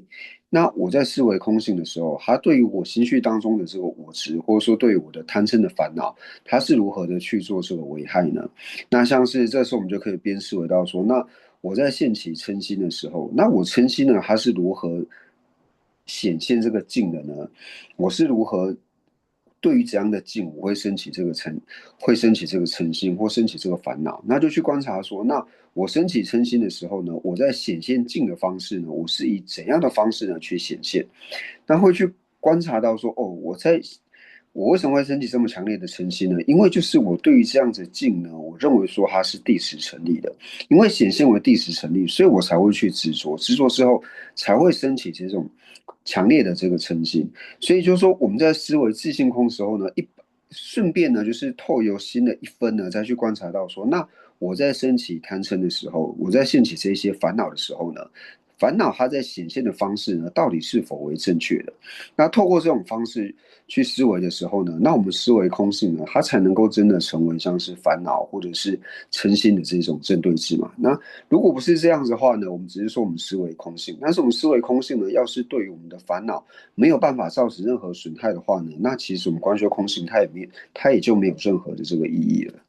那我在思维空性的时候，它对于我心绪当中的这个我执，或者说对于我的贪嗔的烦恼，它是如何的去做这个危害呢？那像是这时候我们就可以边思维到说，那我在现起嗔心的时候，那我嗔心呢，它是如何显现这个境的呢？我是如何对于怎样的境，我会升起这个嗔，会升起这个嗔心，或升起这个烦恼？那就去观察说，那我升起嗔心的时候呢，我在显现境的方式呢，我是以怎样的方式呢去显现？那会去观察到说，哦，我在我为什么会升起这么强烈的嗔心呢？因为就是我对于这样子的境呢，我认为说它是第十成立的，因为显现为第十成立，所以我才会去执着，执着之后才会升起这种强烈的这个嗔心。所以就是说，我们在思维自性空的时候呢，一顺便呢，就是透由心的一分呢，再去观察到说，那我在升起贪嗔的时候，我在现起这些烦恼的时候呢，烦恼它在显现的方式呢，到底是否为正确的？那透过这种方式去思维的时候呢，那我们思维空性呢，它才能够真的成为像是烦恼或者是嗔心的这种正对治嘛。那如果不是这样子的话呢，我们只是说我们思维空性，但是我们思维空性呢，要是对于我们的烦恼没有办法造成任何损害的话呢，那其实我们观修空性它也没有，它也就没有任何的这个意义了。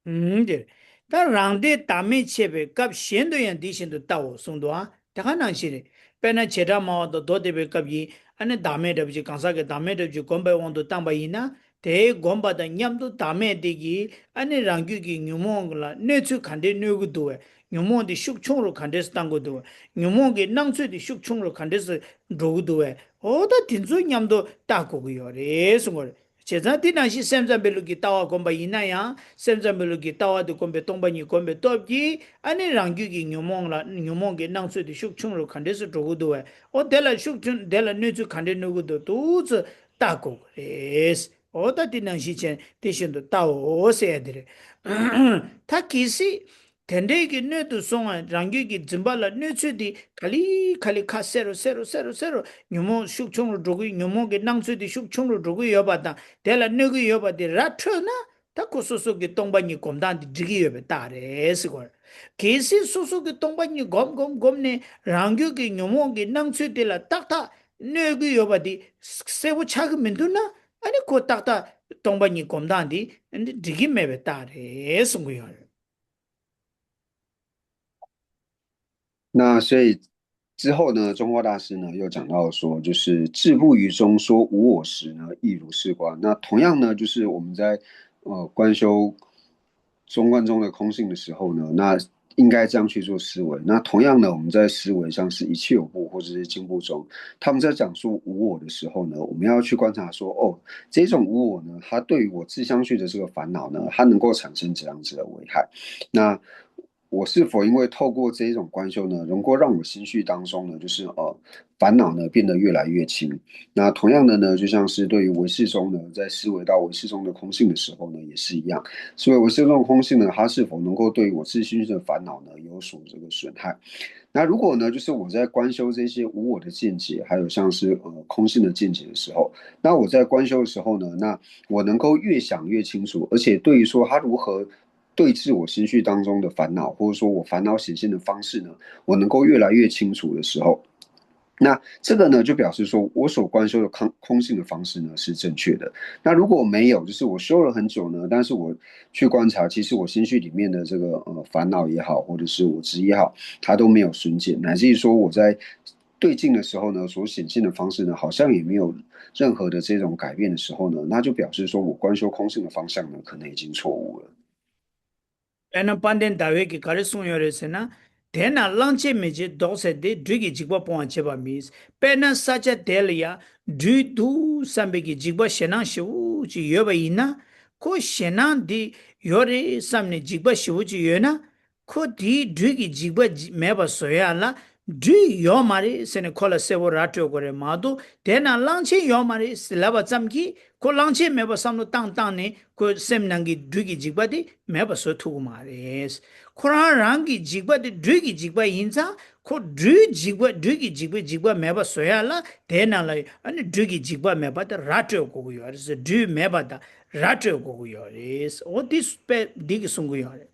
ཨུམ། འདིར། ད་རང་སྡེ་བདག་མེད་འཆད་པའི་སྐབས་གཞན་དུ་ཡང་འདི་བཞིན་དུ་ལྟའོ་གསུངས་འདུག་ཨ། དེ་ག་ནང་བཞིན་རེད། དཔེར་ན་བྱེ་བྲག་སྨྲ་བ་དང་མདོ་སྡེ་པའི་སྐབས་ཀྱི་ཨ་ནི་བདག་མེད་འདྲ་བོ་ཅིག་གང་ཟག་གི་བདག་མེད་འདྲ་བོ་ཅིག་སྒོམ་པའི་དབང་དུ་བཏང་པ་ཡིན་ན། དེའི་སྒོམ་པ་དང་མཉམ་དུ་བདག་མེད་དེ་གིས་ཨ་ནི་རང་རྒྱུད་ཀྱི་ཉོན་མོངས་ལ་གནོད་ཚུལ་ག་འདྲས་གནོད་ཀྱི་འདུག་བས། ཉོན་མོངས་དེ་ཤུགས་ཆུང་རུ་ག་འདྲས་སུ་བཏང་དགོས་འདུག་བས། ཉོན་མོངས་ཀྱི་སྣང་ཚུལ་དེ་ཤུགས་ཆུང་རུ་ག་འདྲས་སུ་འགྲོ་གི་འདུག་བས། འོ་ད་དེ་ཚོ་མཉམ་དུ་བལྟ་དགོས་ཀྱི་ཡོད་རེད་གསུང་གི་རེད། བྱས་ཙང་དེ་ནང་བཞིན་སེམས་ཙམ་པའི་ལུགས་ཀྱི་ལྟ་བ་བསྒོམ་པ་ཡིན་ན་ཡང་སེམས་ཙམ་པའི་ལུགས་ཀྱི་ལྟ་བ་དེ་བསྒོམ་པའི་སྟོང་པ་ཉིད་བསྒོམ་པའི་སྟོབས་ཀྱིས་ཨ་ནི་རང་རྒྱུད་ཀྱི་ཉོན་མོངས་ལ་ཉོན་མོངས་ཀྱི་སྣང་ཚུལ་དེ་ཤུགས་ཆུང་རུ་ག་འདྲས་སུ་འགྲོ་གི་འདུག་བས། འོ་དེ་ལ་ཤུགས་ཆུང་དེ་ལ་གནོད་ཚུལ་ག་འདྲས་གནོད་གི་འདུག་འདུག་ཚུལ་ལྟ་དགོས་ཀྱི་རེད། འོ་ད་དེ་ནང་བཞིན་བྱས་དེ་བཞིན་དུ་ལྟའོ་ཟེར་ཡ་དེ་རེད། ད་གལ་སྲིད། དེ་འདྲའི་གི་སྣོད་དུ་སོང་བ་རང་རྒྱུད་ཀྱི་འཛིན་པ་ལ་གནོད་ཚུལ་དེ་ག་ལེ་ག་ལེ་ཁ་གསལ་རུ་གསལ་རུ་གསལ་རུ་གསལ་རུ་ཉོན་མོངས་ཤུགས་ཆུང་རུ་འགྲོ་གི་ཉོན་མོངས་ཀྱི་སྣང་ཚུལ་དེ་ཤུགས་ཆུང་རུ་འགྲོ་གི་ཡོད་པ་དང་དེ་ལ་གནོད་ཀྱི་ཡོད་པ་དེ་ར་འཕྲོད་ན་ད་ཁོ་སོ་སོ་གི་སྟོང་པ་ཉིད་སྒོམ་སྟངས་དེ་འགྲིག་གི་ཡོད་པའི་རྟགས་རེད་ཟེར་གོ། གལ་སྲིད་སོ་སོ་གི་སྟོང་པ་ཉིད་སྒོམ་སྒོམ་སྒོམ་ནས་རང་རྒྱུད་ཀྱི་ཉོན་མོངས་ཀྱི་སྣང་ཚུལ་དེ་ལ་ཏག་ཏག་གནོད་ཀྱི་ཡོད་པ་དེ་གསལ་པོ་ཆགས་ཀྱི་མི་འདུག་ན་ཨ་ནི་ཁོ་ཏག་ཏག་སྟོང་པ་ཉིད་སྒོམ་སྟངས་དེ་འགྲིག་གི་མེད་པའི་རྟགས་རེད་གསུང་གི་ཡོད་རེད། 那所以之后呢，中化大师呢又讲到说，就是志不于中说无我时呢，亦如是观。那同样呢，就是我们在呃观修中观中的空性的时候呢，那应该这样去做思维。那同样呢，我们在思维像是一切有部或者是经部中，他们在讲述无我的时候呢，我们要去观察说，哦，这种无我呢，它对于我自相续的这个烦恼呢，它能够产生怎样子的危害？那我是否因为透过这一种观修呢，能够让我心绪当中呢，就是呃烦恼呢变得越来越轻？那同样的呢，就像是对于唯识中呢，在思维到唯识中的空性的时候呢，也是一样，思维唯识中的空性呢，它是否能够对于我自心的烦恼呢有所这个损害？那如果呢，就是我在观修这些无我的见解，还有像是呃空性的见解的时候，那我在观修的时候呢，那我能够越想越清楚，而且对于说它如何对治我心绪当中的烦恼，或者说我烦恼显现的方式呢，我能够越来越清楚的时候，那这个呢，就表示说我所观修的空空性的方式呢是正确的。那如果没有，就是我修了很久呢，但是我去观察，其实我心绪里面的这个呃烦恼也好，或者是我执也好，它都没有瞬间，乃至于说我在对境的时候呢，所显现的方式呢，好像也没有任何的这种改变的时候呢，那就表示说我观修空性的方向呢，可能已经错误了。 དཔེར་ན་དཔལ་ལྡན་ཟླ་འོད་ཀྱིས་ག་རེ་གསུངས་ཡོད་རེད་ཟེར་ན། དེས་ན་གླང་ཆེན་མི་བྱེད་མདོག་གསལ་ཏེ། སྦྲུལ་གྱི་འཇིགས་པ་སྤོང་བར་བྱེད་པ་མིན། དཔེར་ན་ས་ཆ་དེ་ལ་ཡང་སྦྲུལ་འདུག་བསམ་པའི་གི་འཇིགས་པ་ཞེད་སྣང་ཞེ་པོ་ཅིག་ཡོད་པ་ཡིན་ན། ཁོ་ཞེད་སྣང་འདི་ཡོད་རེད་བསམ་ནས་འཇིགས་པ་ཞེ་པོ་ཅིག་ཡོད་ན། ཁོ་དེའི་སྦྲུལ་གྱི་འཇིགས་པ་མེད་པ་བཟོ་ཡ་ལ། སྦྲུལ་ཡོད་མ་རེད་ཟེར་ནས་ཁོ་ལ་གསལ་པོ་ར་སྤྲོད་དགོས་རེད་མ་གཏོགས། དེས་ན་གླང་ཆེན་ཡོད་མ་རེད་ཟེར་ལབ་པ་ཙམ་གྱིས་ཁོ་གླང་ཆེན་མེད་པ་བསམ་བློ་བཏང་བཏང་ནས་ཁོ་སེམས་ནང་གི་སྦྲུལ་གྱི་འཇིགས་པ་དེ་མེད་པ་བཟོ་ཐུབ་ཀྱི་མ་རེད། ཁོ་རང་རང་གི་འཇིགས་པ་དེ་སྦྲུལ་གྱི་འཇིགས་པ་ཡིན་ཙང་ཁོ་སྦྲུལ་འཇིགས་པ་སྦྲུལ་གྱི་འཇིགས་པའི་འཇིགས་པ་མེད་པ་བཟོ་ཡ་ལ། དེའི་ནང་ལ་ཨ་ནི་སྦྲུལ་གྱི་འཇིགས་པ་མེད་པ་དེ་ར་སྤྲོད་དགོས་ཀྱི་ཡོད་རེད། སྦྲུལ་མེད་པ་དང་ར་སྤྲོད་དགོས་ཀྱི་ཡོད་རེད། འོ་འདི་དཔེ་འདི་གི་གསུང་གི་ཡོད་རེད།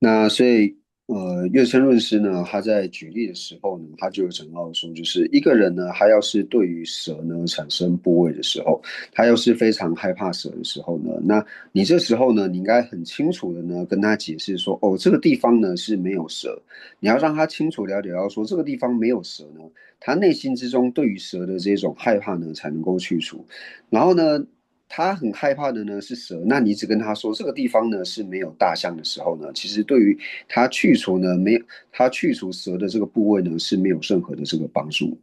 那所以，呃，月称论师呢，他在举例的时候呢，他就有讲到说，就是一个人呢，他要是对于蛇呢产生部位的时候，他要是非常害怕蛇的时候呢，那你这时候呢，你应该很清楚的呢跟他解释说，哦，这个地方呢是没有蛇。你要让他清楚了解到说这个地方没有蛇呢，他内心之中对于蛇的这种害怕呢才能够去除。然后呢，他很害怕的呢是蛇，那你只跟他说这个地方呢是没有大象的时候呢，其实对于他去除呢没有他去除蛇的这个部位呢是没有任何的这个帮助。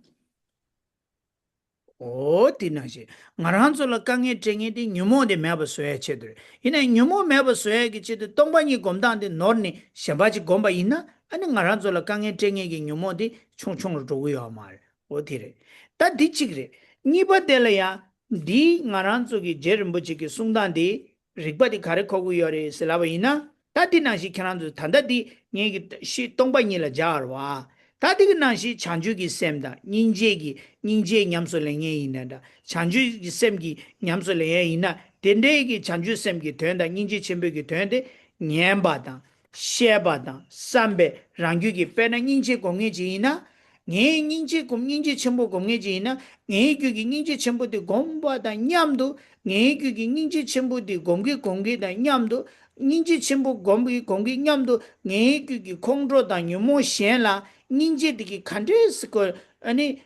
འོ་དེ་ནང་བཞིན་ང་རང་ཚོ་ལ་དཀའ་ངལ་སྤྲད་མཁན་དེ་ཉོན་མོངས་དེ་མེད་པ་བཟོ་ཡ་ཆེད་དུ་རེད། ཡིན་ནའི་ཉོན་མོངས་མེད་པ་བཟོ་ཡ་གི་ཆེད་དུ་སྟོང་པ་ཉིད་སྒོམ་སྟངས་དེ་ནོར་ནས་གཞན་པ་ཅིག་སྒོམ་པ་ཡིན་ན། ཨ་ནི་ང་རང་ཚོ་ལ་དཀའ་ངལ་སྤྲད་མཁན་གྱི་ཉོན་མོངས་དེ་ཆུང་ཆུང་རུ་འགྲོ་གི་ཡོད་མ་རེད། འོ་དེ་རེད། ད་འདི་གཅིག་རེད། གཉིས་པ་དེ་ལ་ཡང་འདིའི་ང་རང་ཚོ་གི་རྗེ་རིན་པོ་ཆེ་གི་གསུང་སྟངས་དེ་རིགས་པ་དེ་ག་རེ་གོ་གི་ཡོད་རེད་ཟེར་ལབ་པ་ཡིན་ན། ད་འདི་ནང་བཞིན་ཁྱེད་རང་ཚོ་ད་ལྟ་འདི་ངེད་ཀྱི་ཤི་སྟོང་པ་ཉིད་ལ་སྦྱར་བ། ད་འདི་གི་ནང་བཞིན་བྱང་ཆུབ་ཀྱི་སེམས་དང་སྙིང་རྗེ་གི་སྙིང་རྗེ་ཉམས་སུ་ལེན་མཁན་ཡིན་ན་འདྲ། བྱང་ཆུབ་ཀྱི་སེམས་ཀྱི་ཉམས་སུ་ལེན་ཡ་ཡིན་ན། དེ་འདྲའི་གི་བྱང་ཆུབ་སེམས་ཀྱི་དོན་དང་སྙིང་རྗེ་ཆེན་པོའི་གི་དོན་དེ་ཉན་པ་དང་། བཤད་པ་དང་བསམ་པས་རང་རྒྱུད་ཀྱི། དཔེར་ན་སྙིང་རྗེ་སྒོམ་མཁན་ཅིག་ཡིན་ན། ངས་སྙིང་རྗེ་སྒོམ་སྙིང་རྗེ་ཆེན་པོ་སྒོམ་མཁན་ཅིག་ཡིན་ན། ངའི་རྒྱུད་ཀྱི་སྙིང་རྗེ་ཆེན་པོ་དེ་སྒོམ་པ་དང་མཉམ་དུ། ངའི་རྒྱུད་ཀྱི་སྙིང་རྗེ་ཆེན་པོ་དེ་སྒོམ་གྱིན་སྒོམ་གྱིན་དང་མཉམ་དུ། སྙིང་རྗེ་ཆེན་པོ་སྒོམ་གྱིན་སྒོམ་གྱིན་མཉམ་དུ། ངའི་རྒྱུད་ཀྱི་ཁོང་ཁྲོ་དང་ཉོན་མོངས་གཞན་ལ་སྙིང་རྗེ་དེ་གིས་ག་འདྲས་སེ་ཁོ། ཨ་ནི།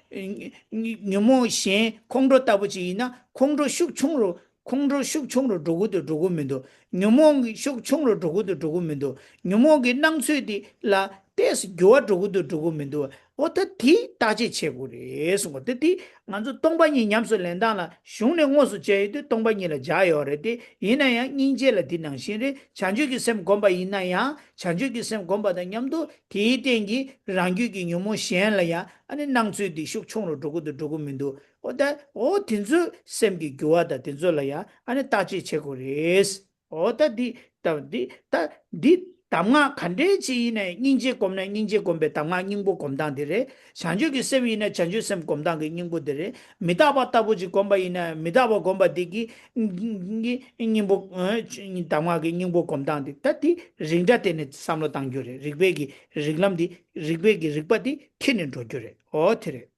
ཉོན་མོངས་གཞན་ཁོང་ཁྲོ་ལྟ་བུ་ཅིག་ཡིན་ན་ཁོང་ཁྲོ་ཤུགས་ཆུང་རུ། ཁོང་ཁྲོ་ཤུགས་ཆུང་རུ་འགྲོ་གི་འདུག་འགྲོ་གི་མི་འདུག་ཉོན་མོངས་ཀྱི་ཤུགས་ཆུང་རུ་འགྲོ་གི་འདུག་འགྲོ་གི་མི་འདུག་ཉོན་མོངས་ཀྱི་སྣང་ཚུལ་དེ་ལ་ཏོག་ཙམ་འགྱུར་བ་འགྲོ་གི་འདུག་འགྲོ་གི་མི་འདུག་འོ་ད་དེ་བརྟག་དཔྱད་བྱེད་དགོས་རེད་གསུངས་པ་དེ། དེ་ང་ཚོ་སྟོང་པ་ཉིད་ཉམས་སུ་ལེན་སྟངས་ལ་གཞུང་ནས་དངོས་སུ་བྱས་ཡོད་དུས་སྟོང་པ་ཉིད་ལ་སྦྱར་ཡོད་རེད་དེ། ཡིན་ན་ཡང་སྙིང་རྗེ་ལ་དེ་ནང་བཞིན་རེད། བྱང་ཆུབ་ཀྱི་སེམས་བསྒོམ་པ་ཡིན་ན་ཡང་བྱང་ཆུབ་ཀྱི་སེམས་བསྒོམ་པ་དང་མཉམ་དུ་དེའི་སྟེང་གི་རང་རྒྱུད་ཀྱི་ཉོན་མོངས་གཞན་ལ་ཡང་ཨ་ནི་སྣང་ཚུལ་དེ་ཤུགས་ཆུང་རུ་འགྲོ་གི་འདུག་འགྲོ་གི་མི་འདུག་འོ་ད་འོ་དེ་ཚོའི་སེམས་ཀྱི་འགྱུར་བ་དང་དེ་ཚོ་ལ་ཡང་ཨ་ནི་བརྟག་དཔྱད་བྱེད་དགོས་རེད། འོ་ད་འདི་ད་འདི་ད་འདི་གདམས་ངག་ག་འདྲས་ཅིག་ཡིན་ནའི་སྙིང་རྗེ་སྒོམ་ན་སྙིང་རྗེ་སྒོམ་པའི་གདམས་ངག་སྙིང་པོ་སྒོམ་སྟངས་དེ་རེད། བྱང་ཆུབ་ཀྱི་སེམས་ཡིན་ན་བྱང་ཆུབ་སེམས་སྒོམ་སྟངས་ཀྱི་སྙིང་པོ་དེ་རེད། མི་རྟག་པ་ལྟ་བུ་ཅིག་སྒོམ་པ་ཡིན་ན་མི་རྟག་པ་སྒོམ་པ་དེ་གི་སྙིང་པོ་གདམས་ངག་གི་སྙིང་པོ་སྒོམ་སྟངས་དེ། ད་དེ་རིགས་འདྲ་དེ་ནས་བསམ་བློ་བཏང་རྒྱུ་རེད། རིགས་པའི་གི་རིགས་ལམ་དེ་རིགས་པའི་གི་རིགས་པ་དེ་ཁྱེར་ནས་འགྲོ་རྒྱུ་རེད། འོ་དེ་རེད།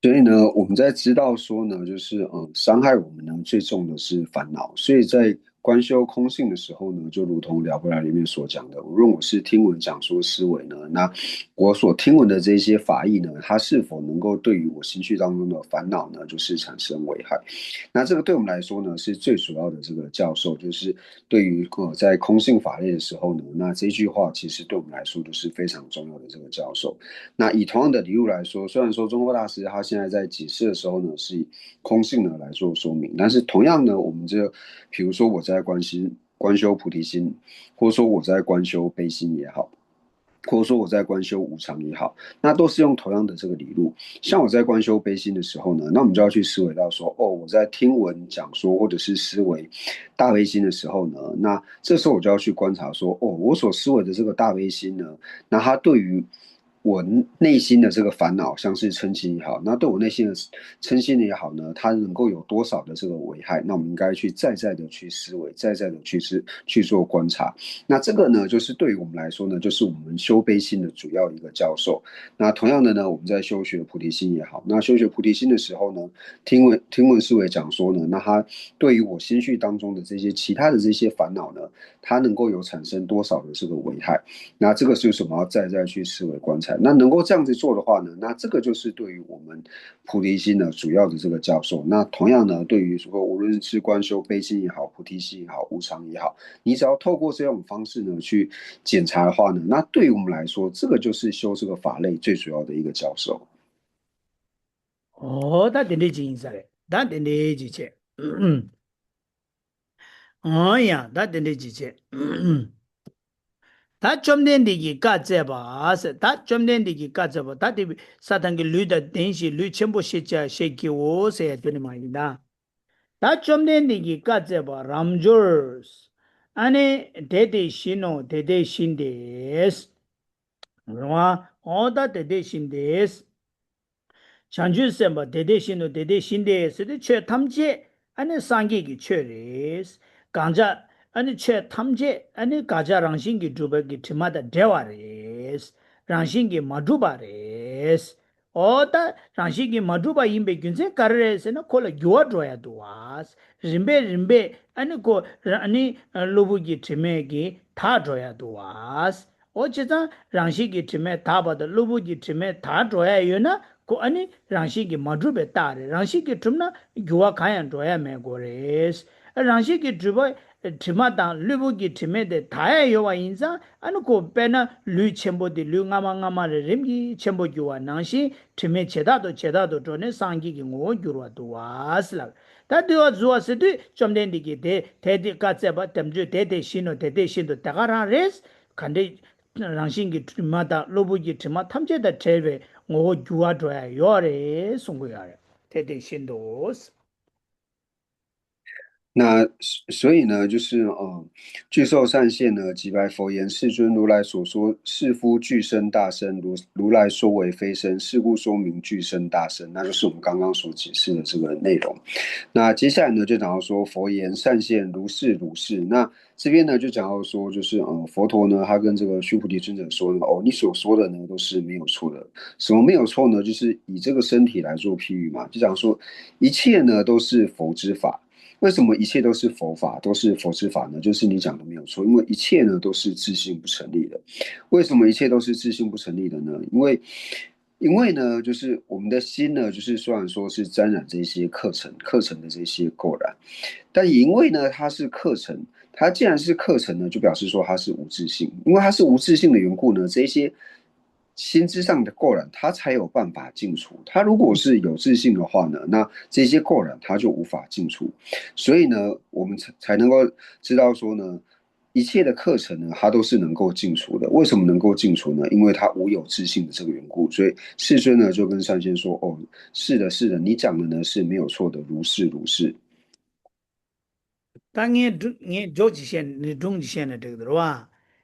所以呢，我们在知道说呢，就是嗯，伤害我们呢最重的是烦恼，所以在观修空性的时候呢，就如同了不了里面所讲的，无论我是听闻讲说思维呢，那我所听闻的这些法义呢，它是否能够对于我心绪当中的烦恼呢，就是产生危害？那这个对我们来说呢，是最主要的这个教授，就是对于呃在空性法类的时候呢，那这句话其实对我们来说就是非常重要的这个教授。那以同样的理路来说，虽然说中国大师他现在在解释的时候呢，是以空性呢来做说明，但是同样呢，我们这比如说我在观心观修菩提心，或者说我在观修悲心也好，或者说我在观修无常也好，那都是用同样的这个理路。像我在观修悲心的时候呢，那我们就要去思维到说，哦，我在听闻讲说或者是思维大悲心的时候呢，那这时候我就要去观察说，哦，我所思维的这个大悲心呢，那它对于我内心的这个烦恼，像是嗔心也好，那对我内心的嗔心也好呢，它能够有多少的这个危害？那我们应该去再再的去思维，再再的去思去做观察。那这个呢，就是对于我们来说呢，就是我们修悲心的主要一个教授。那同样的呢，我们在修学菩提心也好，那修学菩提心的时候呢，听闻听闻思维讲说呢，那它对于我心绪当中的这些其他的这些烦恼呢，它能够有产生多少的这个危害？那这个就是我们要再再去思维观察。那能够这样子做的话呢，那这个就是对于我们菩提心呢主要的这个教授。那同样呢，对于说无论是观修悲心也好，菩提心也好，无常也好，你只要透过这种方式呢去检查的话呢，那对于我们来说，这个就是修这个法类最主要的一个教授。哦，那真的真是嘞，那真的真是。 ཨང་ཡང་ད་དེ་འདྲས་ཅིག་བྱས། ད་བཅོམ་ལྡན་འདས་ཀྱིས་བཀའ་སྩལ་པ་ཟེར། ད་བཅོམ་ལྡན་འདས་ཀྱིས་བཀའ་སྩལ་པ། ད་དེ་ས་དང་གི་ལུས་དང་ལྡན་ཞིང་ལུས་ཆེན་པོ་ཞེས་བྱ་ཞེས་བགྱིའོ་ཟེར་ཡ་དེ་ནི་མ་ཡིན་ད། ད་བཅོམ་ལྡན་འདས་ཀྱིས་བཀའ་སྩལ་པ་རབ་འབྱོར། ཨ་ནི་དེ་དེ་བཞིན་ནོ་དེ་དེ་བཞིན་ཏེ། རུང་བ་འོ་ད་དེ་དེ་བཞིན་ཏེ། བྱང་ཆུབ་སེམས་དཔའ་དེ་དེ་བཞིན་ནོ་དེ་དེ་བཞིན་ཏེ་ཟེར་དུས་ཆོས་ཐམས་ཅད་ཨ་ནི་སངས་རྒྱས་ཀྱི་ཆོས་རེད། དགག་བྱ་ཨ་ནི་ཆོས་ཐམས་ཅད་ཨ་ནི་དགག་བྱ་རང་བཞིན་གྱིས་གྲུབ་པའི་གི་དྲི་མ་དང་བྲལ་བ་རེད། རང་བཞིན་གྱིས་མ་གྲུབ་པ་རེད། འོ་ད་རང་བཞིན་གྱིས་མ་གྲུབ་པ་ཡིན་པའི་རྒྱུ་མཚན་ག་རེ་རེད་ཟེར་ན་ཁོ་ལ་འགྱུར་བ་འགྲོ་ཡ་འདུག་བ། རིམ་པས་རིམ་པས་ཨ་ནི་ཁོ་ཨ་ནི་གློ་བུར་གྱི་དྲི་མས་ཀྱིས་དག་འགྲོ་ཡ་འདུག་བ། འོ་བྱས་ཙང་རང་བཞིན་གྱིས་དྲི་མས་དག་པ་དང་གློ་བུར་གྱི་དྲི་མས་དག་འགྲོ་ཡ་ཡོད་ན་ཁོ་ཨ་ནི་རང་བཞིན་གྱིས་མ་གྲུབ་པའི་རྟགས་རེད། རང་བཞིན་གྱིས་གྲུབ་ན་འགྱུར་བ་གང་ཡང་འགྲོ་ཡ་མེད་དགོས་རེད། རང་བཞིན་གྱིས་གྲུབ་པ་དྲི་མ་དང་གློ་བུར་གྱི་དྲི་མས་དེ་དག་ཡ་ཡོད་པ་ཡིན་ཙང་ཨ་ནི་ཁོ་དཔེར་ན་ལུས་ཆེན་པོ་དེ་ལུས་སྔ་མ་སྔ་མ་རེ་རིམ་གྱིས་ཆེན་པོ་འགྱུར་བ་ནང་བཞིན་དྲི་མས་ཇེ་དག་ཏུ་ཇེ་དག་ཏུ་འགྲོ་ནས་སངས་རྒྱས་ཀྱི་ངོ་བོར་འགྱུར་བ་འདུག་བ་ཟེར་ལབ། ད་འདི་བ་རྫུ་བ་ཟེར་དུས་བཅོམ་ལྡན་འདས་ཀྱིས་དེ་དེ་དེ་བཀའ་སྩལ་པ་དམ་ཆོས་དེ་དེ་བཞིན་ནོ་དེ་དེ་བཞིན་དུ་དེ་ག་རང་རེད། ག་འདྲས་རང་བཞིན་གྱི་དྲི་མ་དང་གློ་བུར་གྱི་དྲི་མ་ཐམས་ཅད་དང་བྲལ་བའི་ངོ་བོ་འགྱུར་བ་འགྲོ་ཡ་ཡོད་རེད་གསུང་གི་ཡོད་རེད། དེ་དེ་བཞིན་དུ།那所以呢，就是呃，巨兽善现呢，即白佛言：世尊，如来所说，是夫俱生大身，如如来说为非身，是故说名俱生大身。那就是我们刚刚所解释的这个内容。那接下来呢，就讲到说，佛言：善现如是如是。那这边呢，就讲到说，就是呃，佛陀呢，他跟这个须菩提尊者说呢，哦，你所说的呢都是没有错的。什么没有错呢？就是以这个身体来做譬喻嘛，就讲说一切呢都是佛之法。为什么一切都是佛法，都是佛之法呢？就是你讲的没有错，因为一切呢都是自性不成立的。为什么一切都是自性不成立的呢？因为因为呢，就是我们的心呢，就是虽然说是沾染这些客尘，客尘的这些垢染，但因为呢它是客尘，它既然是客尘呢，就表示说它是无自性。因为它是无自性的缘故呢，这些心之上的垢染它才有办法尽除。它如果是有自性的话呢，那这些垢染它就无法尽除。所以呢，我们才才能够知道说呢，一切的客尘呢，它都是能够尽除的。为什么能够尽除呢？因为它无有自性的这个缘故。所以世尊呢就跟善现说：“哦，是的，是的，你讲的呢是没有错的，如是如是。” ད་ངས་སྒྲུང་ངས་ཇོག་ཅིག་བཤད་ནས་སྒྲུང་ཅིག་བཤད་ནས་འགྲིག་གི་རེད་བ།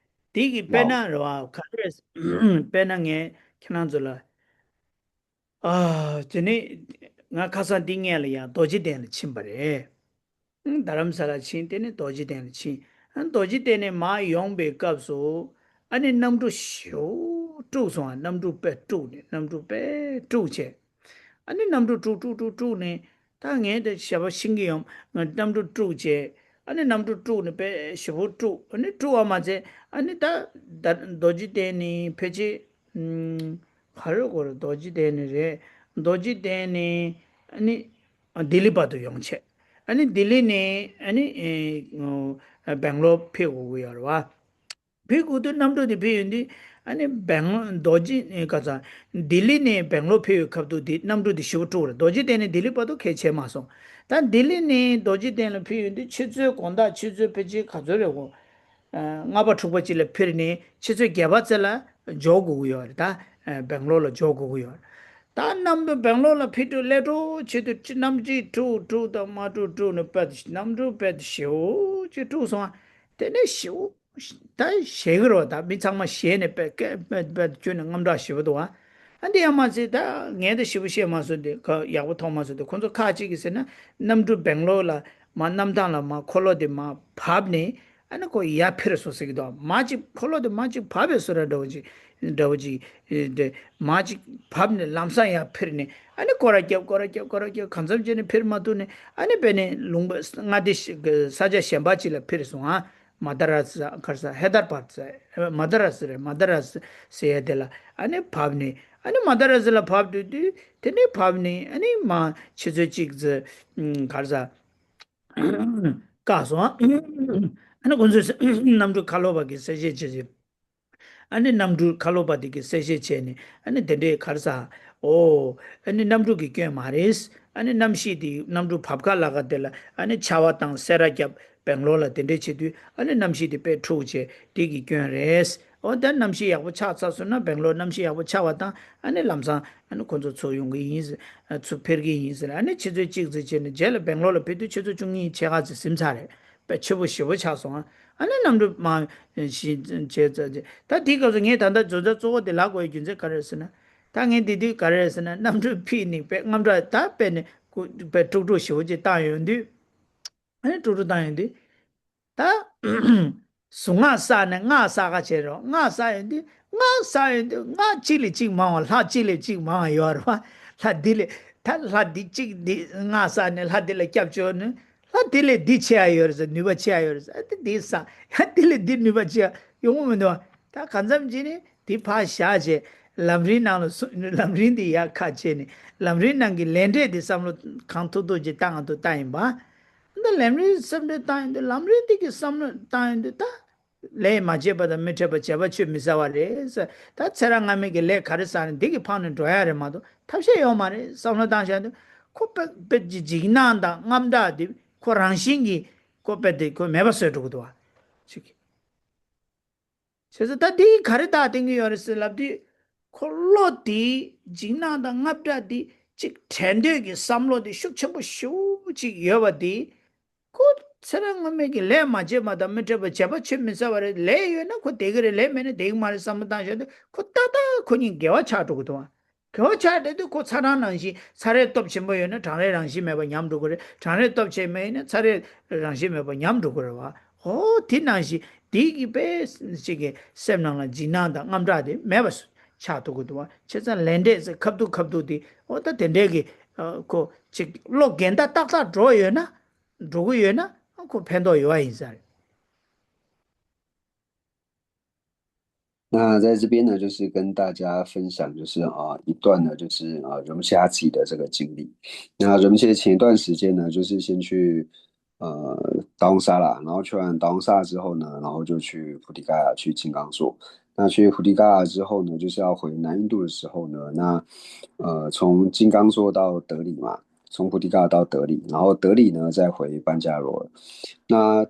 དེ་གི་དཔེར་ན་རེད་བ་ག་རེ་རེད། དཔེར་ན་ངས་ཁྱེད་རང་ཚོ་ལ། ཨ། དེ་ནས་ང་ཁ་སང་འདི་སྔོན་ལ་ཡང་རྡོ་རྗེ་གདན་ལ་ཕྱིན་པ་རེད། ཨང་། རྡ་རམ་ས་ལ་ཕྱིན། དེ་ནས་རྡོ་རྗེ་གདན་ལ་ཕྱིན། ཨ། རྡོ་རྗེ་གདན་ནས་མར་ཡོང་པའི་སྐབས་སུ་ཨ་ནི་གནམ་གྲུ་ཞེ་པོ་དཀྲུགས་སོང་། ཨ། གནམ་གྲུ་དཔེ་དཀྲུགས་ནས་གནམ་གྲུ་དཔེ་དཀྲུགས་བྱས། ཨ་ནི་གནམ་གྲུ་དཀྲུགས་དཀྲུགས་དཀྲུགས་དཀྲུགས་ནས་ད་ངས་དེ་ཞེ་པོ་ཤེས་ཀྱི་ཡོད། ང་གནམ་གྲུ་དཀྲུགས་བྱས། ཨ་ནི་གནམ་གྲུ་དཀྲུགས་ནས་དཔེ་ཞེ་པོ་དཀྲུགས། ཨ་ནི་དཀྲུགས་པ་མ་ཚད་ཨ་ནི་ད་ད་རྡོ་རྗེ་གདན་ནས་ཕལ་ཆེར། ཨམ། ག་རེ་གོ་རེད། རྡོ་རྗེ་གདན་ནས་རེད། རྡོ་རྗེ་གདན་ནས་ཨ་ནི་ལྡི་ལི་བར་དུ་ཡོང་བྱས། ཨ་ནི་ལྡི་ལི་ནས་ཨ་ནི་ཨེ། སྦེང་ལོར་ཕེབས་དགོས་ཀྱི་ཡོད་རེད་བ། ཕེབས་དགོས་དུས་གནམ་གྲུ་དེ་ཕེབས་ཡོང་དུས་ཨ་ནི་སྦེང་ལོར་རྡོ་རྗེ་ཨེ་ག་ཚ། ལྡི་ལི་ནས་སྦེང་ལོར་ཕེབས་ཡོང་སྐབས་དུས་དེ་གནམ་གྲུ་དེ་ཞེ་པོ་དཀྲུགས་རེད། རྡོ་རྗེ་གདན་ནས་ལྡི་ལི་བར་དུ་གང་ཡང་བྱས་མ་སོང་། ད་ལྡི་ལི་ནས་རྡོ་རྗེ་གདན་ལ་ཕེབས་ཡོང་དུས་ཆུ་ཚོད་དགོང་དག་ཆུ་ཚོད་ཕལ་ཆེར་ག་ཚོད་རེད་གོ། ལྔ་པ་དྲུག་པ་ཅིག་ལ་ཕེབས་ནས་ཆུ་ཚོད་བརྒྱད་པ་ཙམ་ལ་འབྱོར་དགོས་ཀྱི་ཡོད་རེད། ད་སྦེང་ལོར་ལ་འབྱོར་དགོས་ཀྱི་ཡོད་རེད། ད་གནམ་གྲུ་སྦེང་ལོར་ལ་ཕེབས་དུས་སླེབས་འགྲོ་བྱེད་དུས་གནམ་གྲུ་དཀྲུགས་དཀྲུགས་དང་མ་དཀྲུགས་དཀྲུགས་ནས་དཔེ་གནམ་གྲུ་དཔེ་ཞེ་པོ་ཅིག་དཀྲུགས་སོང་། དེ་ནས་ཞེ་པོ་ ད་ཞེད་ཀྱི་རེད་བ། ད་མི་ཚང་མ་ཞེད་ནས་དཔེ་སྐད་དཔེ་དཔེ་བསྐྱོན་ནས་དངངས་སྐྲག་ཞེ་པོ་འདུག་བ། ཨ་འདི་ཡང་མ་ཚད་ད་ངས་ད་ཞེ་པོ་ཤེས་མ་སོང་དེ་ཁ་ཡག་པོ་མཐོང་མ་སོང་དེ། ཁོང་ཚོ་ཁ་ཅིག་གིས་ཟེར་ན་གནམ་གྲུ་སྦེང་ལོར་ལ་མ་གནམ་ཐང་ལ་མ་འཁོར་ལོ་དེ་མ་བབས་ནས། ཨ་ནི་ཁོ་ཡར་འཕུར་སོང་ཟེར་གྱི་འདུག་མ་ཅིག་འཁོར་ལོ་དེ་མ་ཅིག་བབས་པའི་བཟོ་འདྲ་འདྲ་བོ་ཅིག་འདྲ་བོ་ཅིག་དེ་མ་ཅིག་བབས་ནས་ལམ་སང་ཡར་འཕུར་ནས། ཨ་ནི་སྐོར་ར་རྒྱབ་སྐོར་ར་རྒྱབ་སྐོར་ར་རྒྱབ་གང་འཚམ་བྱས་ནས་འཕུར་མ་ཐུབ་ནས། ཨ་ནི་དཔེ་ནས་ལུང་པ་མངའ་སྡེ་ཞིག་གི་ས་ཆ་གཞན་པ་ཅིག་ལ་འཕུར་སོང་ཨ། མ་ད་ར་ས་གར་ས་ཧེ་དར་བཱད་ས་མ་ད་ར་ས་རེད། མ་ད་ར་ས་ཟེར་ཡ་དེ་ལ་ཨ་ནི་བབས་ནས། ཨ་ནི་མ་ད་ར་ས་ལ་བབས་དུས་དུས་དེ་ནས་བབས་ནས་ཨ་ནི་མ་ཆུ་ཚོད་གཅིག་ཙམ་གར་ས་བཀག་སོང་ཨ། ཨ་ནི་ཁོང་ཚོས་གནམ་གྲུ་ཁ་ལོ་བ་གི་གསལ་བཤད་བྱས་ཚེ། ཨ་ནི་གནམ་གྲུ་ཁ་ལོ་བ་དེ་གི་གསལ་བཤད་བྱས་ནས། ཨ་ནི་དེ་འདྲའི་གར་ས། ཨོ། ཨ་ནི་གནམ་གྲུ་གི་སྐྱོན་མ་རེད། ཨ་ནི་གནམ་གཤིས་དེ་གནམ་གྲུ་བབས་ཁ་ལ་ཁ་དེ་ལ་ཨ་ནི་ཆར་པ་དང་སེར་བ་བརྒྱབ་སྦེང་ལོར་ལ་དེ་འདྲའི་བྱེད་དུས་ཨ་ནི་གནམ་གཤིས་དེ་དཔེ་འཁྲུགས་བྱས་དེ་གི་སྐྱོན་རེད། ཨོ་ད་གནམ་གཤིས་ཡག་པོ་ཆགས་ཚར་སོང་ན་སྦེང་ལོར་གནམ་གཤིས་ཡག་པོ་ཆགས་པ་དང་ཨ་ནི་ལམ་སང་ཨ་ནི་ཁོ་ཚོ་ཚུར་ཡོང་གི་ཡིན་ཟེར། ཚུར་འཕུར་གི་ཡིན་ཟེར། ཨ་ནི་ཆུ་ཚོད་གཅིག་ཙམ་བྱས་ནས་རྗེས་ལ་སྦེང་ལོར་ལ་ཕེབས་དུས་ཆུ་ཚོད་བཅུ་གཉིས་ཕྱེད་ཀ་ཙམ་ཟིན་ཚར་རེད། དཔེ་ཆེ་པོ་ཞེ་པོ་ཆགས་སོང་ཨ། ཨ་ནི་གནམ་གྲུ་མ་ཞིག་བྱས་ཙང་ད་དེའི་སྐབས་སུ་ངས་ད་ལྟ་བཟོ་ལྟ་གཙོ་བོ་དེ་ལབ་དགོས་ཡའི་རྒྱུ་མཚན་ག་རེ་རེད་ཟེར་ན། ད་ངས་འདི་དུས་ག་རེ་རེད་ཟེར་ན་གནམ་གྲུ་ཕུད་ནས་དཔེ་དངངས་སྐྲག་ད་དཔེ་ནས་ཁོ་དཔེ་དཀྲུག་དཀྲུག་ཞེ་པོ་ཅིག་བཏང་ཡོང་དུས། ཨ་ནི་དཀྲུག་དཀྲུག་བཏང་ཡོང་དུས། ད་གཟུངས་སྔགས་བསགས་ནས་སྔགས་བསགས་ཁ་བྱེད་རོགས། སྔགས་བསགས་ཡོང་དུས་སྔགས་བསགས་ཡོང་དུས་སྔགས་གཅིག་ལས་གཅིག་མང་བ་ལྷ་གཅིག་ལས་གཅིག་མང་བ་ཡོད་རེད་བ། ལྷ་འདི་ལས་ད་ལྷ་འདི་གཅིག་འདི་སྔགས་བསགས་ནས་ལྷ་འདི་ལ་སྐྱབས་བཅོལ་ནས། ལྷ་དེ་ལས་འདི་ཆེ་ཡ་ཡོད་རེད་ཟེར། ནུས་པ་ཆེ་ཡ་ཡོད་རེད་ཟེར། ཨ་དེ་འདི་ས་ཡ་དེ་ལས་འདི་ནུས་པ་ཆེ་ཡ་ཡོང་གི་མི་འདུག་ད་གང་འཚམ་ཅིག་ནི་དེ་ཕར་བཞག་བྱས་ལམ་རིམ་ནང་ལ་སུ་ལམ་རིམ་དེ་ཡར་ཁ་ཕྱེ་ནས་ལམ་རིམ་ནང་གི་ལས་འབྲས་དེ་བསམ་བློ་གང་ཐུབ་ཐུབ་ཅིག་བཏང་ང་ཐུབ་བཏང་ཡིན་པ། ད་ལམ་རིམ་བསམ་བློ་བཏང་ཡོང་དུས་ལམ་རིམ་དེ་གི་བསམ་བློ་བཏང་ཡོང་དུས་ད་ལས་མ་བྱས་པ་དང་མི་འཕྲད་པ་བྱས་པ་ཆོས་མི་ཟ་བ་རེད་ཟེར། ད་ཚེ་རབས་སྔ་མའི་གི་ལས་ག་རེ་བསགས་ནས་འདི་གི་ཕང་ནས་འགྲོ་ཡ་རེད་མ་གཏོགས་ཐབས་ཤེས་ཡོད་མ་རེད་བསམ་བློ་བཏང་བཞག་དུས་ཁོ་དཔེ་དཔེ་ཅིག་འཇིགས་སྣང་དང་དངངས་སྐྲག་དེ། ཁོ་རང་བཞིན་གྱིས་ཁོ་དཔེ་དེ་ཁོ་མེད་པ་བཟོས་འགྲོ་གི་འདུག་བ། ཅིག་བྱས་ཙང་ད་དེ་ག་རེ་རྟགས་བསྟན་གྱི་ཡོད་རེད་ཟེར་ལབ་དུས། ཁོ་བློ་དེ་འཇིགས་སྣང་དང་དངངས་སྐྲག་དེ་ཅིག་བྲལ་འདོད་ཀྱི་བསམ་བློ་དེ་ཤུགས་ཆེན་པོ་ཞེ་པོ་ཅིག་ཡོད་པ་དེ། ཁོ་ཚེ་རབས་སྔོན་མའི་གི་ལས་མ་བྱས་པ་དང་མི་འཕྲད་པ་བྱས་པ་ཆོས་མི་ཟ་བ་རེད། ལས་ཡོད་ན་ཁོ་བསྡད་ཀྱི་རེད། ལས་མེད་ན་བསྡད་ཀྱི་མ་རེད་བསམ་བློ་བཏང་བཞག་དུས་ཁོ་ཏག་ཏག་ཁོ་གཉིས་འགལ་བ་ཆགས་འགྲོ་གི་འདུག་བ། གོ་ཆ་དེ་དུས་ཁོ་ཚ་གྲང་ནང་བཞིན་ཚ་རེག་སྟོབས་ཆེན་པོ་ཡོད་ན་གྲང་རེག་རང་བཞིན་མེད་པ་ཉམས་འགྲོ་གི་རེད། གྲང་རེག་སྟོབས་ཆེན་མེད་ན་ཚ་རེག་རང་བཞིན་མེད་པ་ཉམས་འགྲོ་གི་རེད་བ། ཧོ་དེ་ནང་བཞིན་དེ་གི་དཔེ་ཅིག་གི་སེམས་ནང་ལ་འཇིགས་སྣང་དང་དངངས་སྐྲག་དེ་མེད་པ་ཆགས་ཐུབ་ཀྱི་འདུག་བ། བྱས་ཙང་ལས་འབྲས་ཟེར་ཁ་ཐུག་ཁ་ཐུག་དེ་འོ་ད་དེ་འདྲའི་གི་ཁོ་ཅིག་བློ་འགལ་ཟླ་ཏག་ཏག་འགྲོ་ཡོད་ན་འགྲོ་གི་ཡོད་ན་ཁོ་ཕན་ཐོགས་ཡོད་པ་ཡིན་ས་རེད། 那在这边呢，就是跟大家分享，就是啊、呃一段呢，就是啊、呃、荣霞自己的这个经历。那荣霞前一段时间呢，就是先去呃 Dharamsala，然后去完 Dharamsala 之后呢，然后就去 Phuthikaya 去金刚座。那去 Phuthikaya 之后呢，就是要回南印度的时候呢，那呃从金刚座到德里嘛，从 Phuthikaya 到德里，然后德里呢再回班加罗。那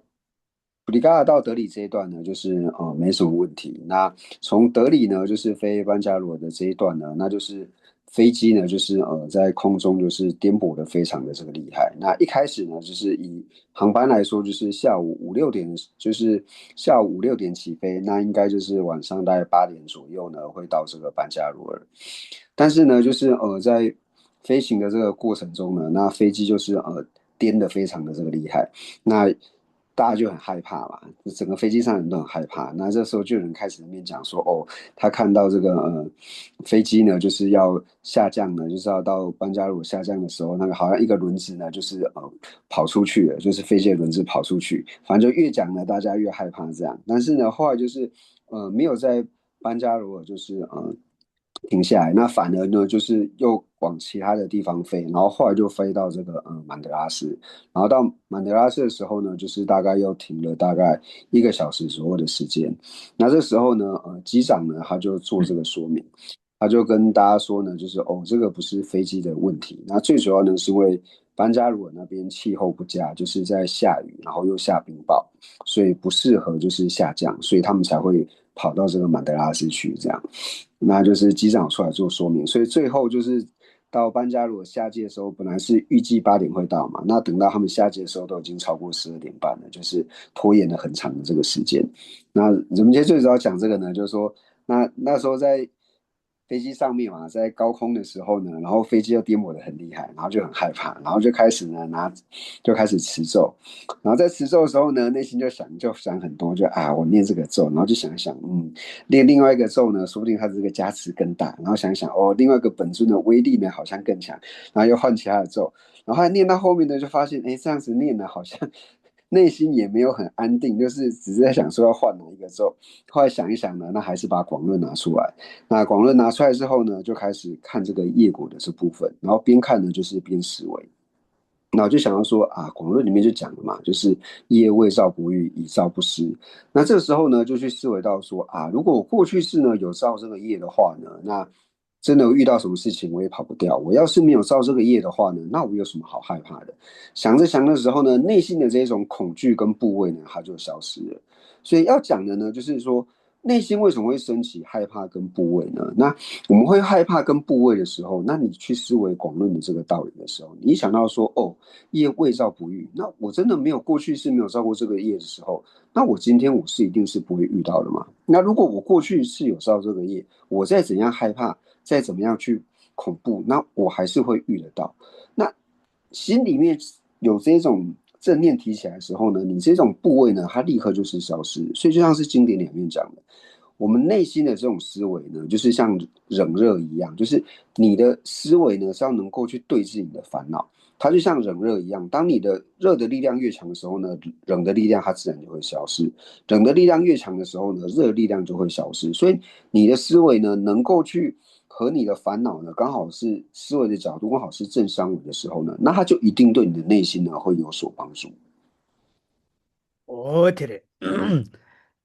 Phuthikaya 到德里这一段呢，就是呃没什么问题。那从德里呢，就是飞班加罗的这一段呢，那就是飞机呢，就是呃在空中就是颠簸的非常的这个厉害。那一开始呢，就是以航班来说，就是下午五六点，就是下午五六点起飞，那应该就是晚上大概八点左右呢会到这个班加罗尔。但是呢，就是呃在飞行的这个过程中呢，那飞机就是呃颠的非常的这个厉害。那大家就很害怕嘛，整个飞机上人都很害怕。那这时候就有人开始在那边讲说，哦，他看到这个呃飞机呢，就是要下降呢，就是要到班加罗下降的时候，那个好像一个轮子呢，就是呃跑出去了，就是飞机的轮子跑出去。反正就越讲呢，大家越害怕这样。但是呢，后来就是呃没有在班加罗就是呃停下来，那反而呢，就是又往其他的地方飞，然后后来就飞到这个呃曼德拉斯，然后到曼德拉斯的时候呢，就是大概又停了大概一个小时左右的时间。那这时候呢，呃，机长呢他就做这个说明，他就跟大家说呢，就是哦，这个不是飞机的问题，那最主要呢是因为班加罗那边气候不佳，就是在下雨，然后又下冰雹，所以不适合就是下降，所以他们才会跑到这个曼德拉斯去这样。那就是机长出来做说明，所以最后就是到班加罗下机的时候，本来是预计八点会到嘛，那等到他们下机的时候都已经超过十二点半了，就是拖延了很长的这个时间。那人们最主要讲这个呢，就是说，那那时候在飞机上面嘛，在高空的时候呢，然后飞机又颠簸的很厉害，然后就很害怕，然后就开始呢拿就开始持咒，然后在持咒的时候呢，内心就想就想很多，就啊我念这个咒，然后就想一想，嗯，念另外一个咒呢，说不定它这个加持更大，然后想一想哦，另外一个本尊的威力呢好像更强，然后又换其他的咒，然后还念到后面呢，就发现哎这样子念呢好像内心也没有很安定，就是只是在想说要换哪一个咒。后来想一想呢，那还是把广论拿出来。那广论拿出来之后呢，就开始看这个业果的这部分，然后边看呢就是边思维。那我就想到说啊，广论里面就讲了嘛，就是业未造不遇，已造不失。那这个时候呢，就去思维到说啊，如果我过去世呢有造这个业的话呢，那真的遇到什么事情我也跑不掉。我要是没有造这个业的话呢，那我有什么好害怕的？想着想的时候呢，内心的这种恐惧跟怖畏呢，它就消失了。所以要讲的呢，就是说内心为什么会升起害怕跟怖畏呢？那我们会害怕跟怖畏的时候，那你去思维广论的这个道理的时候，你想到说，哦，业未造不遇，那我真的没有过去是没有造过这个业的时候，那我今天我是一定是不会遇到的嘛。那如果我过去是有造这个业，我再怎样害怕，再怎么样去恐怖，那我还是会遇得到。那心里面有这种正念提起来的时候呢，你这种怖畏呢，它立刻就是消失。所以就像是经典里面讲的，我们内心的这种思维呢，就是像冷热一样，就是你的思维呢是要能够去对治你的烦恼。它就像冷热一样，当你的热的力量越强的时候呢，冷的力量它自然就会消失。冷的力量越强的时候呢，热的力量就会消失。所以你的思维呢，能够去和你的烦恼呢，刚好是思维的角度刚好是正相违的时候呢，那它就一定对你的内心呢会有所帮助。哦，对嘞。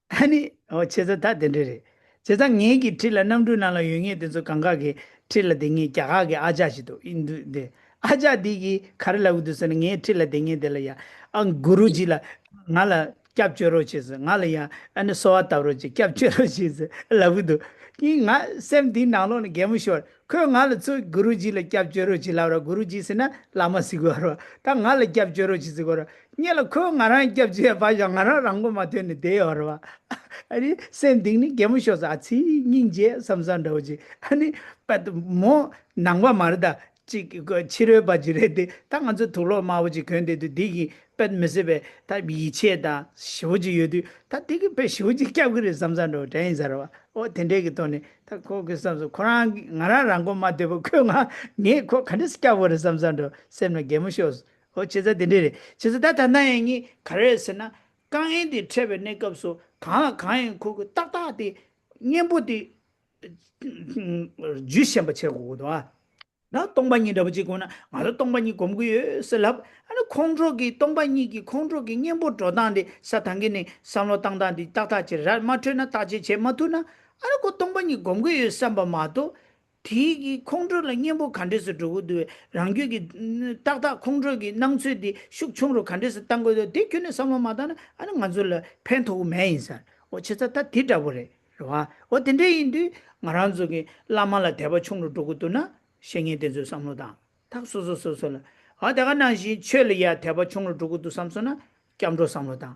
ཨ་ནི། ཨོ་བྱས་ཙང་ད་དེ་འདྲ་རེད། བྱས་ཙང་ངའི་གི་འཁྲིས་ལ་གནམ་གྲུའི་ནང་ལ་ཡོད་མཁན་དེ་ཚོ་གང་ག་གི་འཁྲིས་ལ་བསྡད་མཁན་རྒྱ་གར་གི་ཨ་ཅག་ཞིག་འདུག་ཨིན་དུ་དེ། ཨ་ཅག་འདི་གིས་ག་རེ་ལབ་ཀྱི་འདུག་ཟེར་ན། ངའི་འཁྲིས་ལ་བསྡད་མཁན་དེ་ལ་ཡ། ཨ་གུ་རུ་ཇི་ལ་ང་ལ་སྐྱབས་བཅོལ་རོགས་བྱས་ཟེར། ང་ལ་ཡ་ཨ་ནི་གསོལ་བ་བཏབ་རོགས་བྱས། སྐྱབས་བཅོལ་རོགས་བྱས་ཟེར་ལབ་ཀྱི་འདུག་ཨིན། ང་སེམས་འདིའི་ནང་ལོགས་ནས་གད་མོ་ཤོར། ཁོས་ང་ལ་ཚུར་གུ་རུ་ཇི་ལ་སྐྱབས་བཅོལ་རོགས་བྱེད་ལབ་ར། གུ་རུ་ཇི་ཟེར་ན་བླ་མ་ཟེར་གི་ཡོད་རེད་བ། ད་ང་ལ་སྐྱབས་བཅོལ་རོགས་བྱེད་ཟེར་གི་ཡོད་རེད་བ། ཉེ་ལ་ཁོས་ང་རང་སྐྱབས་བཅོལ་ཡ་བ་ཞག་ང་རང་རང་མགོ་མ་ཐོན་ནས་བསྡད་ཡོད་རེད་བ། ཨ་ནི་སེམས་གཏིང་ནས་གད་མོ་ཤོར་སོང་། ཨ་ཙི་སྙིང་རྗེ་བསམ་བསམ་འདྲ་བོ་ཅིག་ཨ་ནི་པད་མོ་ནང་པ་མ་རེད་ད། ཅིག་ཕྱི་རོལ་པ་ཅིག་རེད་དེ། ད་ང་ཚོ་དུག་ལོག་དམར་པོ་ཅིག་གོན་བསྡད་དུས་འདི་གིས་པད་མི་སྲིད་པའི་ད་ཡིད་ཆེས་དང་ཞེ་པོ་ཅིག་ཡོད་དུས། ད་འདི་གིས་དཔེ་ཞེ་པོ་ཅིག་སྐྱབས་ཀྱི་རེད་བསམ་བསམ་འདྲ་བོ་དྲན་ཡིན་ཟེར་བ། ཨོ་དེ་འདྲའི་གི་ཐོག་ནས་ད་ཁོ་གི་བསམ་སོང་། ཁོ་རང་ང་རང་རང་མགོ་མ་ཐོན་པ་ཁོས་ང་ངས་ཁོ་ག་འདྲས་སྐྱབས་དགོས་རེད་བསམ་བསམ་འདྲ་སེམས་ལ་གད་མོ་ཤོར། ཨོ་བྱས་ཙང་དེ་འདྲས་རེད། བྱས་ཙང་ད་ད་ལྟ་ཡང་ངས་ག་རེ་ཟེར་ན། དཀའ་ངལ་དེ་འཕྲད་པའི་གནས་སྐབས་སུ་གང་ལ་གང་ཡིན་ཁོ་གི་ཏག་ཏག་དེ་གཉེན་པོ་དེ་ཇུས་ཤན་པ་བྱེད་དགོས་ཀྱི་འདུག་ཨ། ད་སྟོང་པ་ཉིད་འདྲ་པོ་ཅིག་དགོས་ན། ང་ཚོ་སྟོང་པ་ཉིད་སྒོམ་གྱི་ཡོད་ཟེར་ལབ། ཨ་ནི་ཁོང་ཁྲོ་གི་སྟོང་པ་ཉིད་ཀྱི་ཁོང་ཁྲོ་གི་གཉེན་པོ་འགྲོ་སྟངས་དེ་ས་ཐང་གི་ནས་བསམ་བློ་བཏང་སྟངས་དེ་ཏག་ཏག་ཅིག་ར་མ་འཕྲོད་ན། བརྟག་དཔྱད་བྱེད་མ་ཐུབ་ན། ཨ་ནི་ཁོ་སྟོང་པ་ཉིད་སྒོམ་གྱི་ཡོད་བསམ་པ་མ་གཏོགས། དེའི་གི་ཁོང་ཁྲོ་ལ་གཉེན་པོ་ག་འདྲས་སུ་འགྲོ་གི་འདུག་རང་རྒྱུད་ཀྱི་ཏག་ཏག་ཁོང་ཁྲོ་གི་སྣང་ཚུལ་དེ་ཤུགས་ཆུང་རུ་ག་འདྲས་སུ་བཏང་དགོས་འདུག་དེ་ཁྱོན་ནས་བསམ་བློ་མ་བཏང་ན། ཨ་ནི་ང་ཚོ་ལ་ཕན་ཐོགས་ཀྱི་མེད་ཡིན་ཟེར། འོ་བྱས་ཙང་ད་དེ་འདྲ་པོ་རེད། རེད་བ། འོ་དེ་འདྲ་ཡིན་དུས་ང་རང་ཚོ་གི་བླ་མ་ལ་དད་པ་ཆུང་རུ་འགྲོ་གི་འདུག་ན། བཤེས་གཉེན་དེ་ཚོའི་བསམ་བློ་བཏང་། ད་སོ་སོ་སོ་སོ་ལ། ཨ་དེ་ག་ནང་བཞིན་ཆོས་ལ་ཡ་དད་པ་ཆུང་རུ་འགྲོ་གི་འདུག་བསམ་སོང་ན། སྐྱབས་འགྲོ་བསམ་བློ་བཏང་།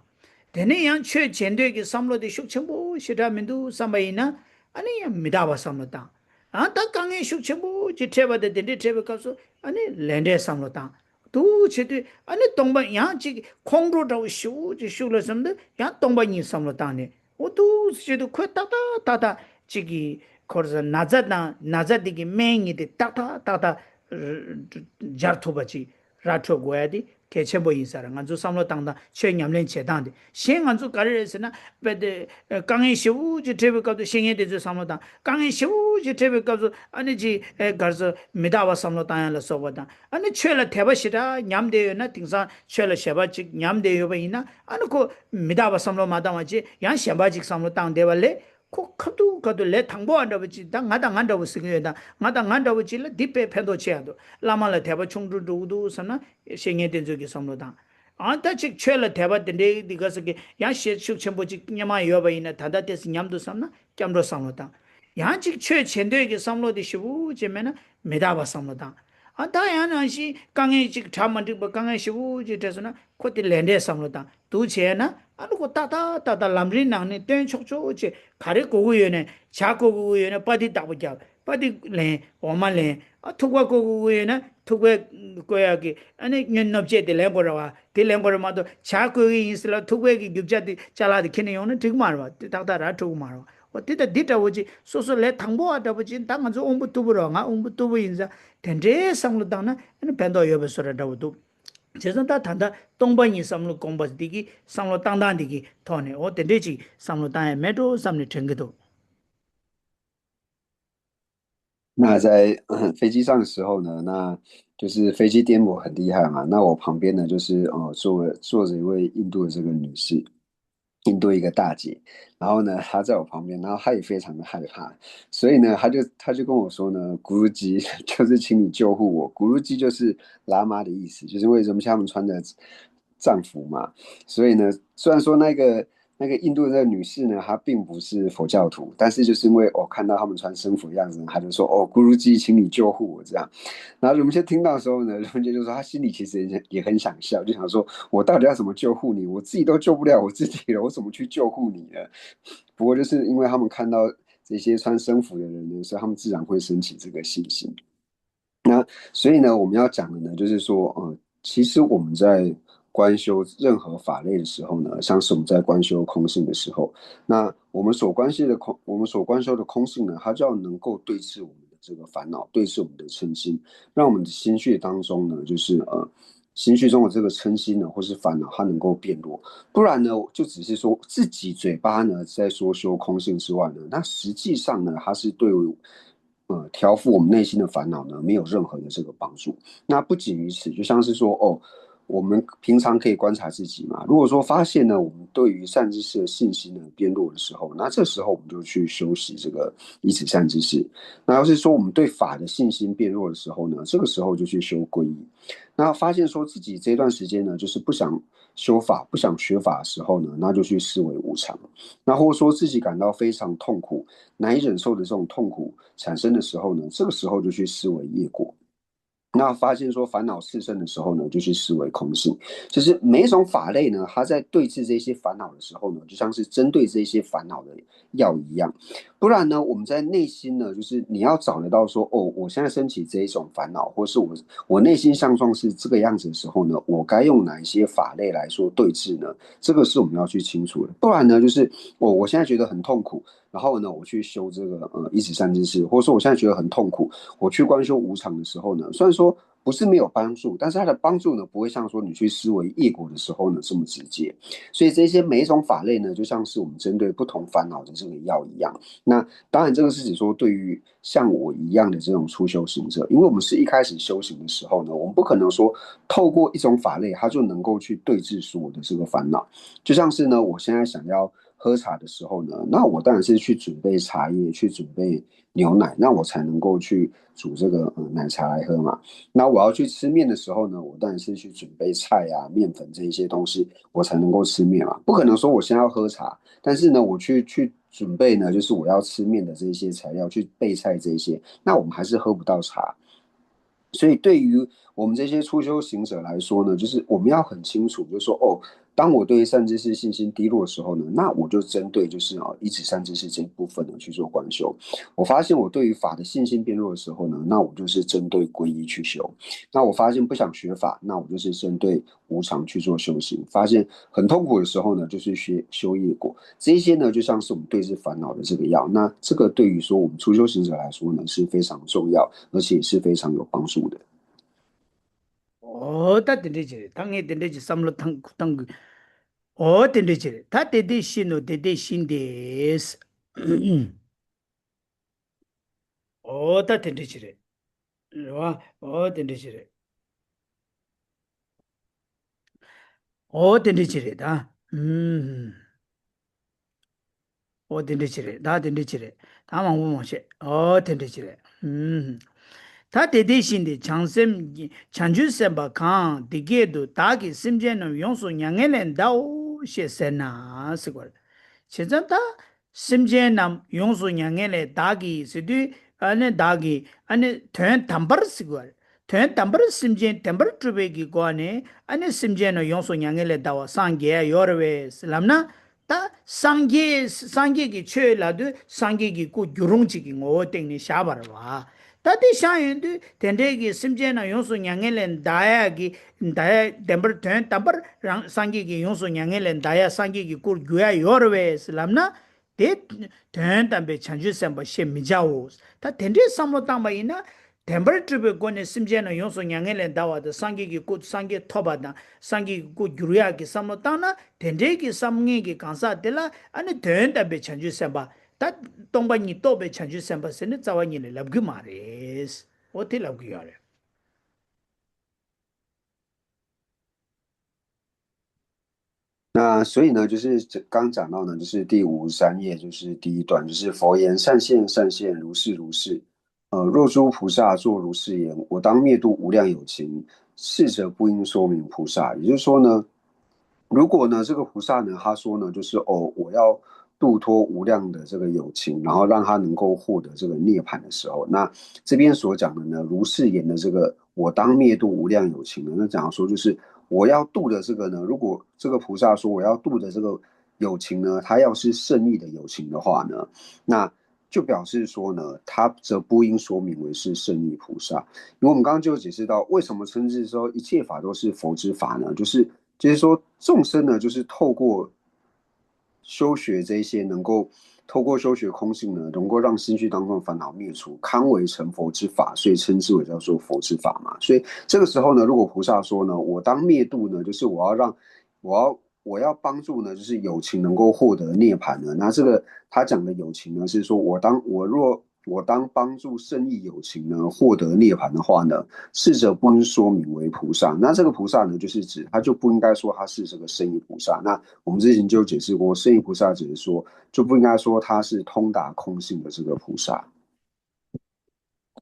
དེ་ནས་ཡང་ཆོས་བྱེད་འདོད་ཀྱི་བསམ་བློ་དེ་ཤུགས་ཆེན་པོ་ཞེ་དྲག་མི་འདུག་བསམ་པ་ཡིན་ན། ཨ་ནི་ཡང་མི་རྟག་པ་བསམ་བློ་བཏང་། ཨ་ད་དཀའ་ངལ་ཤུགས་ཆེན་པོ་ཅིག་འཕྲད་པ་དང་དེ་འདྲའི་འཕྲད་པའི་སྐབས་སུ། ཨ་ནི་ལས་འབྲས་བསམ་བློ་བཏང་། འདུག་བྱེད་དུས་ཨ་ནི་སྟོང་པ་ཉིད་ཅིག་ཁོང་ཁྲོ་འདྲ་བོ་ཞེ་པོ་ཅིག་ཤུགས་ལ་བསམ་དུས་ཡང་སྟོང་པ་ཉིད་བསམ་བློ་བཏང་ནས། འོ་འདུག་བྱེད་དུས་ཁོས་ཏག་ཏག་ཏག་ཏག་ཅིག་གི་ཁོར་ས་ན་ཚ་དང་ན་ཚ་དེ་གི་སྨན་ཉིད་དེ་ཏག་ཏག་ཏག་ཏག་སྦྱར་ཐུབ་པ་ཅིག་ར་འཕྲོད་དགོས་ཡ་དེ་གལ་ཆེན་པོ་ཡིན་ས་རེད། ང་ཚོ་བསམ་བློ་བཏང་སྟངས། ཆོས་ཉམས་ལེན་བྱེད་སྟངས་དེ། གཞན་ང་ཚོ་ག་རེ་རེད་ཟེར་ན། དཔེ་དེ་དཀའ་ངལ་ཞེ་པོ་ཅིག་འཕྲད་པའི་སྐབས་སུ་བཤེས་གཉེན་དེ་ཚོའི་བསམ་བློ་བཏང་། དཀའ་ངལ་ཞེ་པོ་ཅིག་འཕྲད་པའི་སྐབས་སུ་ཨ་ནི་ཅིག་ཨེ་ག་རེ་ཟེར། མི་རྟག་པ་བསམ་བློ་བཏང་ཡ་ལ་སོགས་པ་དང་། ཨ་ནི་ཆོས་ལ་དད་པ་ཞེ་དྲག་ཉམས་བསྡད་ཡོད་ན། དེང་སང་ཆོས་ལ་ཞེན་པ་ཅིག་ཉམས་བསྡད་ཡོད་པ་ཡིན་ན། ཨ་ནི་ཁོ་མི་རྟག་པ་བསམ་བློ་མ་བཏང་བ་བྱས། ཡང་གཞན་པ་ཅིག་བསམ་བློ་བཏང་བསྡད་པ་ལས། ཁོ་ཁ་ཐུག་ཁ་ཐུག་ལས་དང་པོ་ཨ་འདྲ་པོ་ཅིག་ད་ང་དང་ང་འདྲ་པོ་ཟེར་གྱི་ཡོད་ད། ང་དང་ང་འདྲ་པོ་ཅིག་ལ་འདི་དཔེ་ཕན་ཐོགས་ཆེ་ཡ་འདུག་བླ་མ་ལ་དད་པ་ཆུང་དུ་འགྲོ་གི་འདུག་བསམ་ན། བཤེས་གཉེན་དེ་ཚོ་གི་བསམ་བློ་བཏང་། ཨ་ད་ཅིག་ཆོས་ལ་དད་པ་དེ་འདྲའི་འདི་ག་ཟེར་གི་ཡང་ཤེད་ཤུགས་ཆེན་པོ་ཅིག་སྔོན་མ་ཡོད་པ་ཡིན་ན། ད་ལྟ་དེ་སྲིད་ཉམས་འདུག་བསམ་ན་སྐྱབས་འགྲོ་བསམ་བློ་བཏང་། ཡང་ཅིག་ཆོས་བྱེད་འདོད་ཀྱི་བསམ་བློ་དེ་ཞེ་པོ་ཅིག་མེད་ན་མི་རྟག་པ་བསམ་བློ་བཏང་། ཨ་ད་ཡང་ནང་བཞིན་དཀའ་ངལ་ཅིག་གྲ་མ་འགྲིག་པ་དཀའ་ངལ་ཞེ་པོ་ཅིག་འཕྲད་སོང་ན་ཁོ་དེ་ལས་འབྲས་བསམ་བློ་བཏང་འདུག་བྱས་ན། ཨ་ནི་ཁོ་ཏག་ཏག་ཏག་ཏག་ལམ་རིམ་ནང་ནས་སྟོན་ཆོག་ཆོག་ཅིག་ག་རེ་དགོས་ཀྱི་ཡོད་ན་ཇ་དགོས་ཀྱི་ཡོད་ན་པ་ཏི་བདག་པོ་རྒྱབ། པ་ཏི་ལེན། འོ་མ་ལེན། ཨ་ཐུག་པ་དགོས་དགོས་ཀྱི་ཡོད་ན་ཐུག་པའི་བསྐོལ་ཡག་གི་ཨ་ནི་སྨྱོན་སྣོད་སྤྱད་དེ་ལེན་དགོས་རེད་བ། དེ་ལེན་དགོས་རེད་མ་གཏོགས་ཇ་བསྐོལ་གྱི་ཡིན་ཟེར་ལ་ཐུག་པའི་གི་རྒྱུ་ཆ་དེ་ཅ་ལག་དེ་ཁྱེར་ནས་ཡོང་ན་འགྲིག་མ་རེད་བ། དེ་ཏག་ཏག་ར་འགྲོ་གི་མ་རེད་བ། འོ་དེ་ལྟ་འདི་འདྲ་བོ་ཅིག་སོ་སོ་ལས་དང་པོ་བ་འདྲ་བོ་ཅིག་ད་ང་ཚོ་དབང་པོ་རྟུལ་པོ་རེད་བ། ང་དབང་པོ་རྟུལ་པོ་ཡིན་ཙང་དེ་འདྲའི་བསམ་བློ་བཏང་ན་ཨ་ནི་ཕན་ཐོགས་ཡོད་པའི་བཟོ་འདྲ་འདྲ་བོ་འདུག་བྱས་ཙང་ད་ད་ལྟ་སྟོང་པ་ཉིད་བསམ་བློ་སྒོམ་པ་འདི་གི་བསམ་བློ་བཏང་སྟངས་འདི་གི་ཐོག་ནས་འོ་དེ་འདྲས་ཅིག་བསམ་བློ་བཏང་ཡ་མེད་འགྲོ་བསམ་ནས་དྲན་གྱི་འདུག那在飞机上的时候呢，那就是飞机颠簸很厉害嘛。那我旁边呢，就是呃坐坐着一位印度的这个女士，印度一个大姐，然后呢，她在我旁边，然后她也非常的害怕，所以呢，她就她就跟我说呢，咕噜鸡就是请你救护我，咕噜鸡就是喇嘛的意思，就是为什么他们穿的藏服嘛，所以呢，虽然说那个那个印度的那个女士呢，她并不是佛教徒，但是就是因为我、哦、看到他们穿僧服的样子，她就说：“哦，咕噜鸡，请你救护我。”这样，然后我们先听到的时候呢，我们就说她心里其实也很想笑，就想说：“我到底要怎么救护你？我自己都救不了我自己了，我怎么去救护你呢？”不过就是因为他们看到这些穿僧服的人呢，所以他们自然会升起这个信心。那所以呢，我们要讲的呢，就是说，呃，其实我们在观修任何法类的时候呢，像是我们在观修空性的时候，那我们所观修的空，我们所观修的空性呢，它就要能够对治我们的这个烦恼，对治我们的嗔心，让我们的心绪当中呢，就是呃，心绪中的这个嗔心呢，或是烦恼，它能够变弱。不然呢，就只是说自己嘴巴呢在说修空性之外呢，那实际上呢，它是对于呃调伏我们内心的烦恼呢，没有任何的这个帮助。那不仅于此，就像是说哦。我们平常可以观察自己嘛。如果说发现呢，我们对于善知识的信心呢变弱的时候，那这时候我们就去修习这个一指善知识。那要是说我们对法的信心变弱的时候呢，这个时候就去修皈依。那发现说自己这段时间呢，就是不想修法、不想学法的时候呢，那就去思维无常。那或者说自己感到非常痛苦、难以忍受的这种痛苦产生的时候呢，这个时候就去思维业果。那发现说烦恼炽盛的时候呢，就去思维空性。就是每一种法类呢，它在对治这些烦恼的时候呢，就像是针对这些烦恼的药一样。不然呢，我们在内心呢，就是你要找得到说，哦，我现在升起这一种烦恼，或是我我内心相状是这个样子的时候呢，我该用哪一些法类来说对治呢？这个是我们要去清楚的。不然呢，就是我、哦、我现在觉得很痛苦，然后呢，我去修这个呃一指善知识，或者说我现在觉得很痛苦，我去观修无常的时候呢，虽然说不是没有帮助，但是它的帮助呢，不会像说你去思维业果的时候呢这么直接。所以这些每一种法类呢，就像是我们针对不同烦恼的这个药一样。那当然，这个是指说对于像我一样的这种初修行者，因为我们是一开始修行的时候呢，我们不可能说透过一种法类，它就能够去对治所有的这个烦恼。就像是呢，我现在想要喝茶的时候呢，那我当然是去准备茶叶，去准备牛奶，那我才能够去煮这个呃奶茶来喝嘛。那我要去吃面的时候呢，我当然是去准备菜啊、面粉这一些东西，我才能够吃面嘛。不可能说我现在要喝茶，但是呢，我去去准备呢，就是我要吃面的这些材料，去备菜这一些，那我们还是喝不到茶。所以对于我们这些初修行者来说呢，就是我们要很清楚，就是说，哦，当我对善知识信心低落的时候呢，那我就针对就是啊，一指善知识这一部分呢去做观修。我发现我对于法的信心变弱的时候呢，那我就是针对皈依去修。那我发现不想学法，那我就是针对无常去做修行。发现很痛苦的时候呢，就是学修业果。这一些呢，就像是我们对治烦恼的这个药。那这个对于说我们初修行者来说呢，是非常重要，而且是非常有帮助的。ཨོ་ད་དེ་འདྲས་ཅིག་རེད། ད་ངས་དེ་འདྲས་ཅིག་བསམ་བློ་བཏང་བཏང་དགོས། ཨོ་དེ་འདྲས་ཅིག་རེད། ད་དེ་དེ་ཤི་ནོ་དེ་དེ་ཤི་འདེས། ཨོ་ད་དེ་འདྲས་ཅིག་རེད། རེད་བ། ཨོ་དེ་འདྲས་ཅིག་རེད། ཨོ་དེ་འདྲས་ཅིག་རེད་ད། ཨུམ། ཨོ་དེ་འདྲས་ཅིག་རེད། ད་དེ་འདྲས་ཅིག་རེད། ད་མང་པོ་མ་བཤད། ཨོ་དེ་འདྲས་ཅིག་རེད། ཨུམ། ད་དེ་དེ་བཞིན་ཏེ་བྱང་སེམས་ཀྱི་བྱང་ཆུབ་སེམས་དཔའ་གང་འདི་སྐད་དུ་བདག་གིས་སེམས་ཅན་རྣམས་ཡོངས་སུ་མྱ་ངན་ལས་འདའོ་ཞེས་ཟེར་ན་ཟེར་བ་རེད། བྱས་ཙང་ད་ སེམས་ཅན་རྣམས་ཡོངས་སུ་མྱ་ངན་ལས་འདའ་གི་ཟེར་དུས་ཨ་ནི་བདག་གིས་ཨ་ནི་དོན་དམ་པར་ཟེར་དགོས་པ་རེད། དོན་དམ་པར་སེམས་ཅན་བདེན་པར་སྒྲུབ་པའི་གི་སྒོ་ནས་ཨ་ནི་སེམས་ཅན་རྣམས་ཡོངས་སུ་མྱ་ངན་ལས་འདའ་བ་སངས་རྒྱས་ཡ་ཡོད་རེད་པས་ལབ་ན། ད་སངས་རྒྱས་སངས་རྒྱས་ཀྱི་ཆོས་ལབ་དུས་སངས་རྒྱས་ཀྱི་སྐུ་འགྱུར་རུང་གཅིག་གི་ངོ་བོ་སྟེང་ནས་བཞག་པ་རེད་བ། ད་དེ་བཞག་ཡོང་དུས་དེ་འདྲའི་གི་སེམས་ཅན་རྣམས་ཡོངས་སུ་མྱ་ངན་ལས་འདའ་ཡ་གི་འདའ་ཡ་བདེན་པར་དོན་དམ་པར་རང་སངས་རྒྱས་ཀྱི་ཡོངས་སུ་མྱ་ངན་ལས་འདའ་ཡ་སངས་རྒྱས་ཀྱི་སྐུར་འགྱུར་ཡ་ཡོད་རེད་པས་ལབ་ན། དེ་དོན་དམ་པའི་བྱང་ཆུབ་སེམས་དཔའ་ཞེས་མི་བྱའོ། ད་དེ་འདྲའི་བསམ་བློ་བཏང་པ་ཡིན་ན། བདེན་པར་སྒྲུབ་པའི་སྒོ་ནས་སེམས་ཅན་རྣམས་ཡོངས་སུ་མྱ་ངན་ལས་འདའ་བ་དང་སངས་རྒྱས་ཀྱི་སྐུ་སངས་རྒྱས་ཐོབ་པ་དང་སངས་རྒྱས་ཀྱི་སྐུ་འགྱུར་ཡག་གི་བསམ་བློ་བཏང་ན། དེ་འདྲའི་གི་བསམ་ངན་གྱི་གང་ཟག་དེ་ལ་ཨ་ནི་དོན་དམ་པའི་བྱང་ཆུབ་སེམས་དཔའ། ད་སྟོང་པ་ཉིད་རྟོགས་པའི་བྱང་ཆུབ་སེམས་དཔའ་ཟེར་ནས་རྩ་བ་ཉིད་ནས་ལབ་གི་མ་རེད། འོ་དེ་ལབ་གི་ཡོད་རེད། 那所以呢，就是刚讲到呢，就是第五十三页，就是第一段，就是佛言：善现善现，如是如是。呃，若诸菩萨作如是言，我当灭度无量有情，是则不应说名菩萨。也就是说呢，如果呢这个菩萨呢，他说呢，就是哦，我要度脱无量的这个有情，然后让他能够获得这个涅槃的时候，那这边所讲的呢，如是言的这个我当灭度无量有情呢，那讲说就是我要度的这个呢，如果这个菩萨说我要度的这个有情呢，它要是胜义的有情的话呢，那就表示说呢，它则不应说名为是胜义菩萨。因为我们刚刚就解释到，为什么称之说一切法都是佛之法呢？就是就是说众生呢，就是透过修学这些能够透过修学空性呢，能够让心绪当中的烦恼灭除，堪为成佛之法，所以称之为叫做佛之法嘛。所以这个时候呢，如果菩萨说呢，我当灭度呢，就是我要让我要我要帮助呢，就是有情能够获得涅槃呢。那这个他讲的有情呢，是说我当我若我当帮助胜义有情呢获得涅槃的话呢，是则不应说名为菩萨。那这个菩萨呢，就是指他就不应该说他是这个胜义菩萨。那我们之前就解释过，胜义菩萨只是说就不应该说他是通达空性的这个菩萨。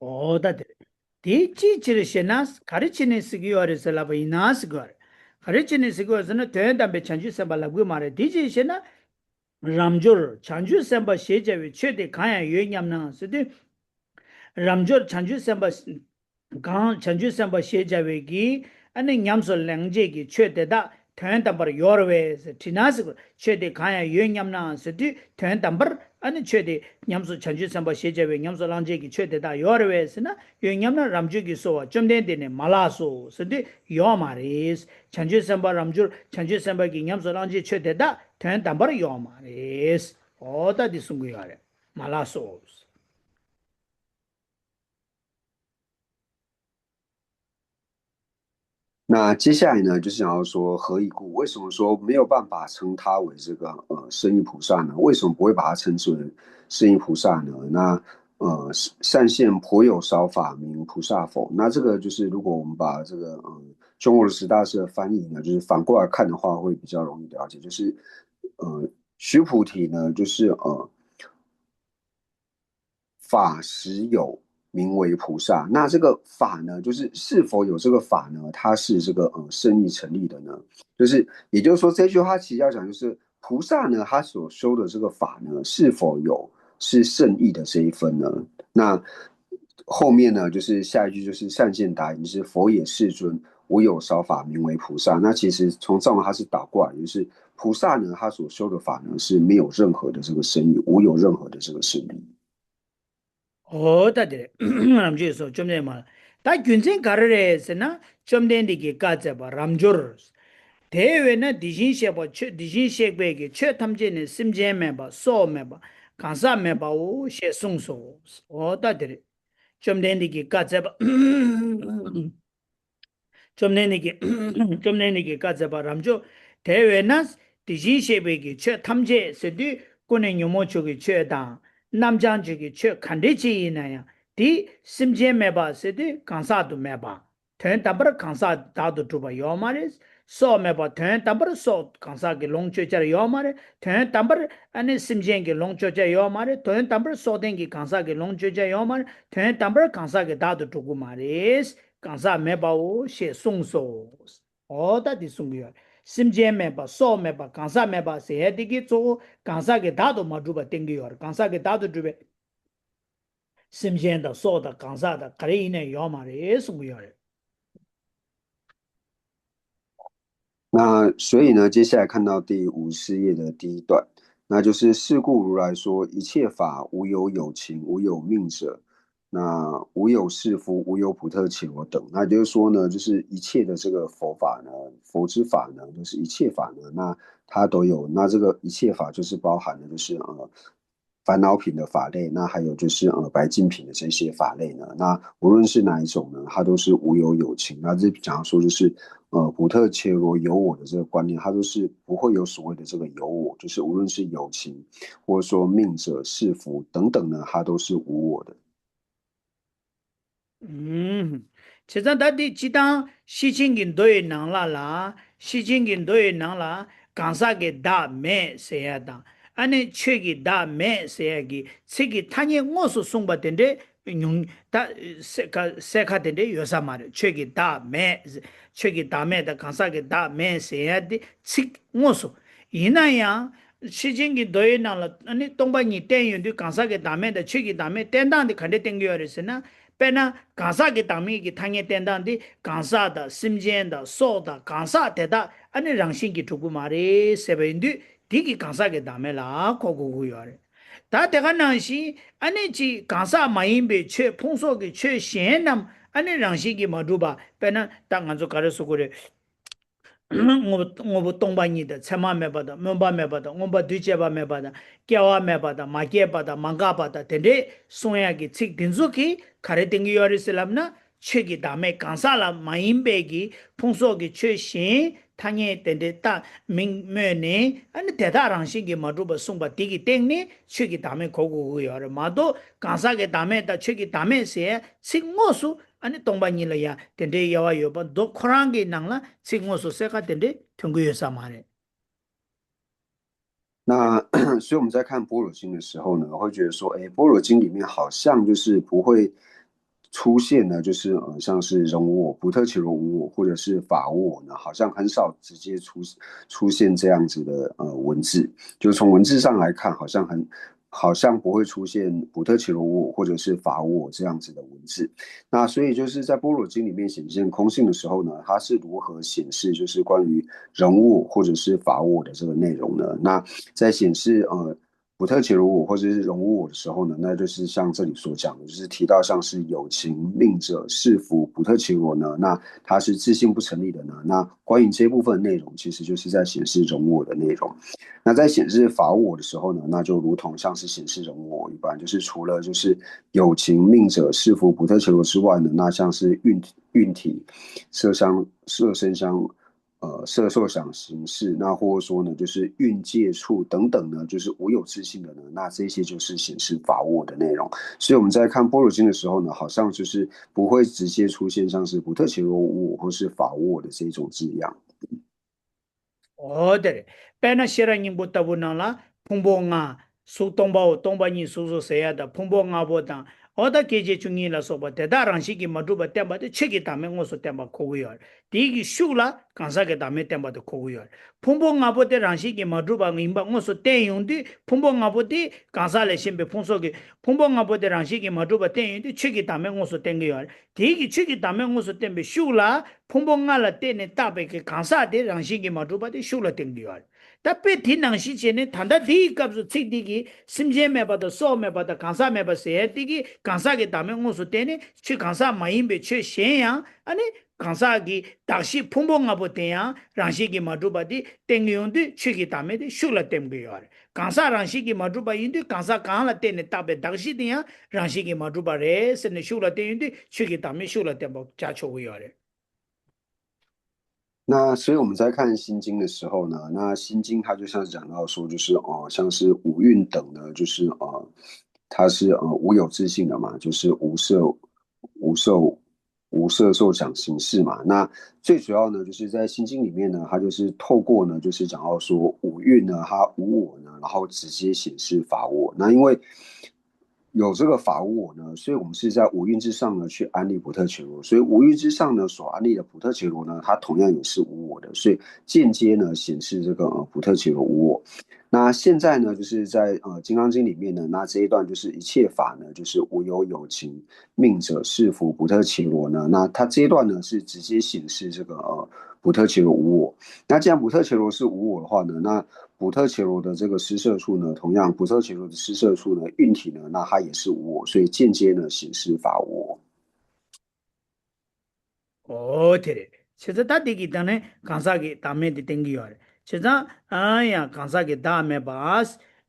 ཨོ་ད་དེ་རེད། དེ་ཅིའི་ཕྱིར་ཞེ་ན། ག་རེ་བྱས་ནས་ཟེར་གྱི་ཡོད་རེད་ཟེར་ལབ་པ་ཡིན་ན་ཟེར་གྱི་ཡོད་རེད། ག་རེ་བྱས་ནས་ཟེར་གྱི་ཡོད་ཟེར་ན་དོན་དམ་པའི་བྱང་ཆུབ་སེམས་དཔའ་ལབ་གྱི་མ་རེད། དེ་ཅིའི་ཕྱིར་ཞེ་ན། རབ་འབྱོར། བྱང་ཆུབ་སེམས་དཔའ་ཞེས་བྱ་བའི་ཆོས་དེ་གང་ཡང་ཡོད་སྙམ་ན་ཟེར་དུས། རབ་འབྱོར་བྱང་ཆུབ་སེམས་དཔའ། གང་བྱང་ཆུབ་སེམས་དཔའ་ཞེས་བྱ་བའི་གི་ཨ་ནི་ཉམས་སུ་བླང་བྱེད་ཀྱི་ཆོས་དེ་དག་དོན་དམ་པར་ཡོད་རེད་པས་ཟེར་དྲིས་ན་ཟེར་གྱི་ཡོད་རེད། ཆོས་དེ་གང་ཡང་ཡོད་སྙམ་ན་ཟེར་དུས་དོན་དམ་པར་ཨ་ནི་ཆོས་དེ་ཉམས་སུ་བྱང་ཆུབ་སེམས་དཔའ་ཞེས་བྱ་བའི་ཉམས་སུ་བླང་བྱེད་ཀྱི་ཆོས་དེ་དག་ཡོད་རེད་པས་ཟེར་ན། ཡོད་སྙམ་ན་རབ་འབྱོར་གྱིས་གསོལ་བ་བཅོམ་ལྡན་འདས་ནས་མ་ལགས་སོ་ཟེར་དུས་ཡོད་མ་རེད། བྱང་ཆུབ་སེམས་དཔའ་རབ་འབྱོར་བྱང་ཆུབ་སེམས་དཔའ་གི་ཉམས་སུ་བླང་བྱའི་ཆོས་དེ་དག་དོན་དམ་པར་ཡོད་མ་རེད། ཨོ་ད་འདི་གསུང་གི་ཡོད་རེད། མ་ལགས་སོ། 那接下来呢，就是想要说何以故？为什么说没有办法称他为这个呃胜义菩萨呢？为什么不会把他称之为胜义菩萨呢？那呃善现颇有少法名菩萨否？那这个就是如果我们把这个呃中国的十大师的翻译呢，就是反过来看的话，会比较容易了解。就是呃须菩提呢，就是呃 法实有名为菩萨。那这个法呢，就是是否有这个法呢？它是这个呃生意成立的呢？就是也就是说，这句话其实要讲就是菩萨呢，他所修的这个法呢，是否有是圣意的这一分呢？那后面呢，就是下一句就是善现答言，就是佛也世尊，无有少法名为菩萨。那其实从藏文它是倒过来，就是菩萨呢，他所修的法呢是没有任何的这个圣意，无有任何的这个圣意。 ཨོ་ད་དེ་རེད། རབ་འབྱོར་སོགས་བཅོམ་ལྡན་མ་ལ། ད་རྒྱུ་མཚན་ག་རེ་རེད་ཟེར་ན། བཅོམ་ལྡན་འདས་ཀྱིས་བཀའ་སྩལ་པ་རབ་འབྱོར། དེ་བས་ན་དེ་བཞིན་གཤེགས་པ་ཆོས་དེ་བཞིན་གཤེགས་པའི་གི་ཆོས་ཐམས་ཅད་ནི་སེམས་ཅན་མེད་པ་སྲོག་མེད་པ་གང་ཟག་མེད་པའོ་ཞེས་གསུངས་སོ། ཨོ་ད་དེ་རེད། བཅོམ་ལྡན་འདས་ཀྱིས་བཀའ་སྩལ་པ། བཅོམ་ལྡན་འདས་ཀྱིས་བཅོམ་ལྡན་འདས་ཀྱིས་བཀའ་སྩལ་པ་རབ་འབྱོར། དེ་བས་ན་དེ་བཞིན་གཤེགས་པའི་གི་ཆོས་ཐམས་ཅད་ཟེར་དུས་ཀུན་ནས་ཉོན་མོངས་ཆོས་ཀྱི་ཆོས་དང་། རྣམ་བྱང་ཆོས་ཀྱི་ཆོས་ག་འདྲ་ཅིག་ཡིན་ན་ཡང་དེ་སེམས་ཅན་མེད་པ་ཟེར་དུས་གང་ཟག་ཏུ་མེད་པ། དོན་དམ་པར་གང་ཟག་བདག་ཏུ་གྲུབ་པ་ཡོད་མ་རེད། སྲོག་མེད་པ་དོན་དམ་པར་སྲོག་གང་ཟག་གི་ལོངས་སྤྱོད་བྱར་ཡོད་མ་རེད། དོན་དམ་པར་ཨ་ནི་སེམས་ཅན་གྱི་ལོངས་སྤྱོད་བྱར་ཡོད་མ་རེད། དོན་དམ་པར་སྲོག་ལྡན་གྱི་གང་ཟག་གི་ལོངས་སྤྱོད་བྱར་ཡོད་མ་རེད། དོན་དམ་པར་གང་ཟག་གི་བདག་ཏུ་གྲུབ་ཀྱི་མ་རེད། གང་ཟག་མེད་པའོ་ཞེས་གསུངས་སོ། འོ་ད་འདི་གསུང་གི་ཡོད་རེད། སེམས་ཅན་མེད་པ། སྲོག་མེད་པ། གང་ཟག་མེད་པ་ཟེར་ཡ་དེ་གི་གཙོ་བོ་གང་ཟག་གི་བདག་ཏུ་མ་གྲུབ་པ་བསྟན་གྱི་ཡོད་རེད། གང་ཟག་གི་བདག་ཏུ་གྲུབ་པའི་སེམས་ཅན་དང་སྲོག་དང་གང་ཟག་དང་ག་རེ་ཡིན་ནའི་ཡོད་མ་རེད་གསུང་གི་ཡོད་རེད། 那所以呢，接下来看到第五十页的第一段，那就是是故如来说，一切法无有有情，无有命者，那无有士夫，无有普特伽罗等。那就是说呢，就是一切的这个佛法呢，佛之法呢，就是一切法呢，那它都有。那这个一切法就是包含的，就是呃，烦恼品的法类，那还有就是呃白净品的这些法类呢，那无论是哪一种呢，它都是无有有情。那这讲说就是呃普特伽罗有我的这个观念，它都是不会有所谓的这个有我，就是无论是有情，或者说命者、是福等等呢，它都是无我的。 ཨུམ། བྱས་ཙང་ད་འདི་སྤྱི་བཏང་ཤེར་ཕྱིན་གྱི་མདོ་ཡི་ནང་ལ་ལ། ཤེར་ཕྱིན་གྱི་མདོ་ཡི་ནང་ལ་གང་ཟག་གི་བདག་མེད་ཟེར་ཡ་དང་། ཨ་ནི་ཆོས་ཀྱི་བདག་མེད་ཟེར་ཡ་གི་ཚིག་གི་ཐ་སྙད་དངོས་སུ་གསུངས་པ་དེ་འདྲའི་ཉུང་ད་གསལ་ཁ་གསལ་ཁ་དེ་འདྲའི་ཡོད་ས་མ་རེད། ཆོས་ཀྱི་བདག་མེད། ཆོས་ཀྱི་བདག་མེད་དང་གང་ཟག་གི་བདག་མེད་ཟེར་ཡ་དེ་ཚིག་དངོས་སུ། ཡིན་ན་ཡང་། ཤེར་ཕྱིན་གྱི་མདོ་ཡི་ནང་ལ་ཨ་ནི་སྟོང་པ་ཉིད་བསྟན་ཡོང་དུས་གང་ཟག་གི་བདག་མེད་དང་ཆོས་ཀྱི་བདག་མེད་བསྟན་སྟངས་དེ་ག་འདྲས་བསྟན་གྱི་ཡོད་རེད་ཟེར་ན། དཔེར་ན་གང་ཟག་གི་བདག་མེད་ཀྱི་ཐ་སྙད་བསྟན་སྟངས་དེ་གང་ཟག་དང་སེམས་ཅན་དང་སྲོག་དང་གང་ཟག་དེ་དག་ཨ་ནི་རང་བཞིན་གྱིས་གྲུབ་ཀྱི་མ་རེད་ཟེར་བ་ཡིན་དུས་དེ་གི་གང་ཟག་གི་བདག་མེད་ལ་གོ་དགོས་ཀྱི་ཡོད་རེད། ད་དེ་ག་ནང་བཞིན་ཨ་ནི་ཅིག་གང་ཟག་མ་ཡིན་པའི་ཆོས་ཕུང་སོགས་ཀྱི་ཆོས་གཞན་རྣམས་ཨ་ནི་རང་བཞིན་གྱིས་མ་གྲུབ་པ། དཔེར་ན་ད་ང་ཚོ་ག་རེ་ཟེར་དགོས་རེད། དངོས་པོ་དངོས་པོ་སྟོང་པ་ཉིད་དང་མཚན་མ་མེད་པ་དང་སྨོན་པ་མེད་པ་དང་མངོན་པ་འདུས་བྱས་པ་མེད་པ་དང་སྐྱེ་བ་མེད་པ་དང་མ་སྐྱེས་པ་དང་མ་འགགས་པ་དང་དེ་འདྲའི་གསུང་ཡག་གི་ཚིག་འདི་ཚོ་གིས་ག་རེ་བསྟན་གྱི་ཡོད་རེད་ཟེར་ལབ་ན། ཆོས་ཀྱི་བདག་མེད་གང་ཟག་ལ་མ་ཡིན་པའི་གི་ཕུང་སོགས་ཀྱི་ཆོས་གཞན་ཐ་སྙད་དེ་འདྲའི་རྟགས་མིང་སྨོས་ནས་ཨ་ནི་དེ་དག་རང་བཞིན་གྱིས་མ་གྲུབ་པ་གསུངས་པ་དེ་གི་སྟེང་ནས་ཆོས་ཀྱི་བདག་མེད་གོ་དགོས་ཀྱི་ཡོད་རེད་མ་གཏོགས། གང་ཟག་གི་བདག་མེད་དང་ཆོས་ཀྱི་བདག་མེད་ཟེར་ཚིག་དངོས་སུ། ཨ་ནི་སྟོང་པ་ཉིད་ལ་ཡང་དེ་འདྲའི་དབྱེ་བ་ཡོད་པ་མདོ་ཁོ་རང་གི་ནང་ལ་ཚིག་དངོས་སུ་གསལ་ཁ་དེ་འདྲའི་ཐོན་གྱི་ཡོད་ས་མ་རེད། 那所以我们在看般若经的时候呢，会觉得说，哎，般若经里面好像就是不会出现呢，就是呃，像是人无我、普特伽罗无我，或者是法无我呢，好像很少直接出出现这样子的呃文字。就从文字上来看，好像很好像不会出现普特伽罗无我或者是法无我这样子的文字。那所以就是在般若经里面显现空性的时候呢，它是如何显示就是关于人无我或者是法无我的这个内容呢？那在显示呃普特伽罗无我或者是人无我的时候呢，那就是像这里所讲的，就是提到像是有情、命者、是福、普特伽罗呢，那它是自性不成立的呢。那关于这部分内容，其实就是在显示人无我的内容。那在显示法无我的时候呢，那就如同像是显示人无我一般，就是除了就是有情、命者、是福、普特伽罗之外呢，那像是运运体、色香、色声香、呃色受想行识，那或者说呢，就是运界处等等呢，就是无有自性的呢，那这些就是显示法无我的内容。所以我们在看般若经的时候呢，好像就是不会直接出现像是普特伽罗无我或是法无我的这一种字样。 འོ་དེ་རེད། དཔེར་ན་ཤེས་རབ་སྙིང་པོ་ལྟ་བུ་ནང་ལ་ཕུང་པོ་ལྔ། གཟུགས་སྟོང་པའོ། སྟོང་པ་ཉིད་གཟུགས་སོ་ཟེར་ཡ་དང་ཕུང་པོ་ལྔ་པོ་དང་། འོ་ད་སྐྱེ་མཆེད་བཅུ་གཉིས་ལ་སོགས་པ་དེ་དག་རང་བཞིན་གྱིས་མ་གྲུབ་པ་བསྟན་པ་དེ་ཆོས་ཀྱི་བདག་མེད་དངོས་སུ་བསྟན་པ་གོ་གི་ཡོད་རེད། དེའི་གི་ཤུགས་ལ་གང་ཟག་གི་བདག་མེད་བསྟན་པ་དེ་གོ་གི་ཡོད་རེད། ཕུང་པོ་ལྔ་པོ་དེ་རང་བཞིན་གྱིས་མ་གྲུབ་པ་ཡིན་པ་དངོས་སུ་བསྟན་ཡོང་དུས་ཕུང་པོ་ལྔ་པོ་དེ་གང་ཟག་ལས་གཞན་པའི་ཕུང་སོགས་ཀྱི་ཕུང་པོ་ལྔ་པོ་དེ་རང་བཞིན་གྱིས་མ་གྲུབ་པ་བསྟན་ཡོང་དུས་ཆོས་ཀྱི་བདག་མེད་དངོས་སུ་བསྟན་གི་ཡོད་རེད། དེའི་གི་ཆོས་ཀྱི་བདག་མེད་དངོས་སུ་བསྟན་པའི་ཤུགས་ལ་ཕུང་པོ་ལྔ་ལ་བརྟེན་ནས་བཏགས་པའི་གི་གང་ཟག་དེ་རང་བཞིན་གྱིས་མ་གྲུབ་པ་དེ་ཤུགས་ལ་བསྟན་གི་ཡོད་རེད། ད་དཔེ་དེ་ནང་བཞིན་བྱས་ནས་ད་ལྟ་དེའི་སྐབས་སུ་ཚིག་འདི་གིས་སེམས་ཅན་མེད་པ་དང་སྲོག་མེད་པ་དང་གང་ཟག་མེད་པ་ཟེར་ཡ་དེ་གིས་གང་ཟག་གི་བདག་མེད་དངོས་སུ་བསྟན་ནས་ཆོས་གང་ཟག་མ་ཡིན་པའི་ཆོས་གཞན་ཡང་ཨ་ནི་གང་ཟག་གི་གདགས་གཞི་ཕུང་པོ་ལྔ་པོ་དེ་ཡང་རང་བཞིན་གྱིས་མ་གྲུབ་པ་དེ་བསྟན་གི་ཡོང་དུས་ཆོས་ཀྱི་བདག་མེད་དེ་ཤུགས་ལ་བསྟན་གི་ཡོད་རེད། གང་ཟག་རང་བཞིན་གྱིས་མ་གྲུབ་པ་ཡིན་དུས་གང་ཟག་གང་ལ་བརྟེན་ནས་བཏགས་པའི་གདགས་གཞི་དེ་ཡང་རང་བཞིན་གྱིས་མ་གྲུབ་པ་རེད་ཟེར་ནས་ཤུགས་ལ་བསྟན་ཡོང་དུས་ཆོས་ཀྱི་བདག་མེད་ཤུགས་ལ་བསྟན་པ་བྱ་ཆོག་གི་ཡོད་རེད། 那所以我们在看心经的时候呢，那心经它就像是讲到说，就是呃，像是五蕴等呢，就是呃，它是呃无有自性的嘛，就是无色、无受、无色受想行识嘛。那最主要呢，就是在心经里面呢，它就是透过呢，就是讲到说五蕴呢，它无我呢，然后直接显示法我。那因为有这个法无我呢，所以我们是在五蕴之上呢去安立普特伽罗，所以五蕴之上呢所安立的普特伽罗呢，它同样也是无我的，所以间接呢显示这个呃普特伽罗无我。那现在呢，就是在呃《金刚经》里面呢，那这一段就是一切法呢，就是无有有情命者是复普特伽罗呢。那它这一段呢是直接显示这个呃普特伽罗无我。那既然普特伽罗是无我的话呢，那普特伽罗的这个施设处呢，同样普特伽罗的施设处呢，运体呢，那它也是无我，所以间接呢显示法无我。 ཨོ་དེ་རེད། བྱས་ཙང་ད་འདི་གི་སྟེང་ནས་གང་ཟག་གི་བདག་མེད་དེ་བསྟན་གྱི་ཡོད་རེད། བྱས་ཙང་ཨ་ཡང་གང་ཟག་གི་བདག་མེད་པ།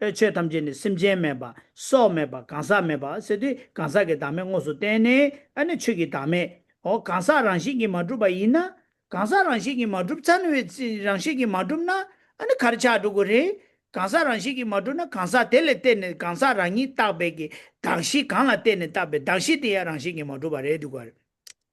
ཨེ་ཆོས་ཐམས་ཅད་ནི་སེམས་ཅན་མེད་པ། སྲོག་མེད་པ། གང་ཟག་མེད་པ་ཟེར་དུས་གང་ཟག་གི་བདག་མེད་དངོས་སུ་བསྟན་ནས། ཨ་ནི་ཆོས་ཀྱི་བདག་མེད། ཨོ་གང་ཟག་རང་བཞིན་གྱིས་མ་གྲུབ་པ་ཡིན་ན། གང་ཟག་རང་བཞིན་གྱིས་མ་གྲུབ་ཙ་ནི་བའི་རང་བཞིན་གྱིས་མ་གྲུབ་ན། ཨ་ནི་ག་རེ་ཆགས་འགྲོ་གི་རེད། གང་ཟག་རང་བཞིན་གྱིས་མ་གྲུབ་ན། གང་ཟག་དེ་ལ་བརྟེན་ནས་གང་ཟག་རང་ཉིད་བཏགས་པའི་གི་གདགས་གཞི། གང་ལ་བརྟེན་ནས་བཏགས་པའི་གདགས་གཞི་དེ་ཡང་རང་བཞིན་གྱིས་མ་གྲུབ་པ་རེད་འདུག་ག་རེད།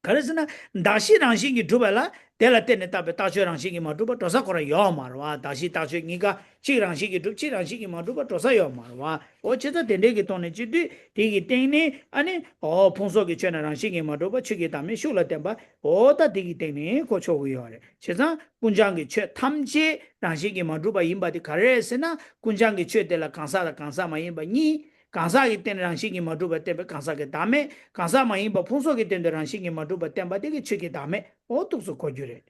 ག་རེ་ཟེར་ན། གདགས་གཞི་རང་བཞིན་གྱིས་གྲུབ་པ་ལ་དེ་ལ་བརྟེན་ནས་བཏགས་པའི་རྟགས་ཆོས་རང་བཞིན་གྱིས་མ་གྲུབ་པ་འགྲོ་ས་ཁོ་རང་ཡོད་མ་རེད་བ། གདགས་གཞི་རྟགས་ཆོས་གཉིས་ཀ་གཅིག་རང་བཞིན་གྱིས་གྲུབ། གཅིག་རང་བཞིན་གྱིས་མ་གྲུབ་པ་འགྲོ་ས་ཡོད་མ་རེད་བ། འོ་བྱས་ཙང་དེ་འདྲའི་གི་ཐོག་ནས་བྱེད་དུས་དེ་གི་སྟེང་ནས། ཨ་ནི་འོ་ཕུང་སོགས་ཀྱི་ཆོས་རྣམས་རང་བཞིན་གྱིས་མ་གྲུབ་པ། ཆོས་ཀྱི་བདག་མེད་ཤུགས་ལ་བརྟེན་པ། འོ་ད་དེ་གི་སྟེང་ནས་གོ་ཆོག་གི་ཡོད་རེད། བྱས་ཙང་ཀུན་བྱང་གི་ཆོས་ཐམས་ཅད་རང་བཞིན་གྱིས་མ་གྲུབ་པ་ཡིན་པ་དེ་ག་རེ་རེད་ཟེར་ན། ཀུན་བྱང་གི་ཆོས་དེ་ལ་གང་ཟག་དང་གང་ཟག་མ་ཡིན་པ་གཉིས། གང་ཟག་གི་སྟེང་ནས་རང་བཞིན་གྱིས་མ་གྲུབ་པ་བསྟན་པའི་གང་ཟག་གི་བདག་མེད། གང་ཟག་མ་ཡིན་པ་ཕུང་སོགས་ཀྱི་སྟེང་དུ་རང་བཞིན་གྱིས་མ་གྲུབ་པ་བསྟན་པ་དེ་གི་ཆོས་ཀྱི་བདག་མེད། འོ་འདུག་སེ་གོ་རྒྱུ་རེད།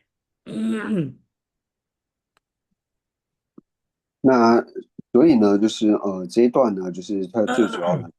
那所以呢，就是呃这一段呢，就是它最主要的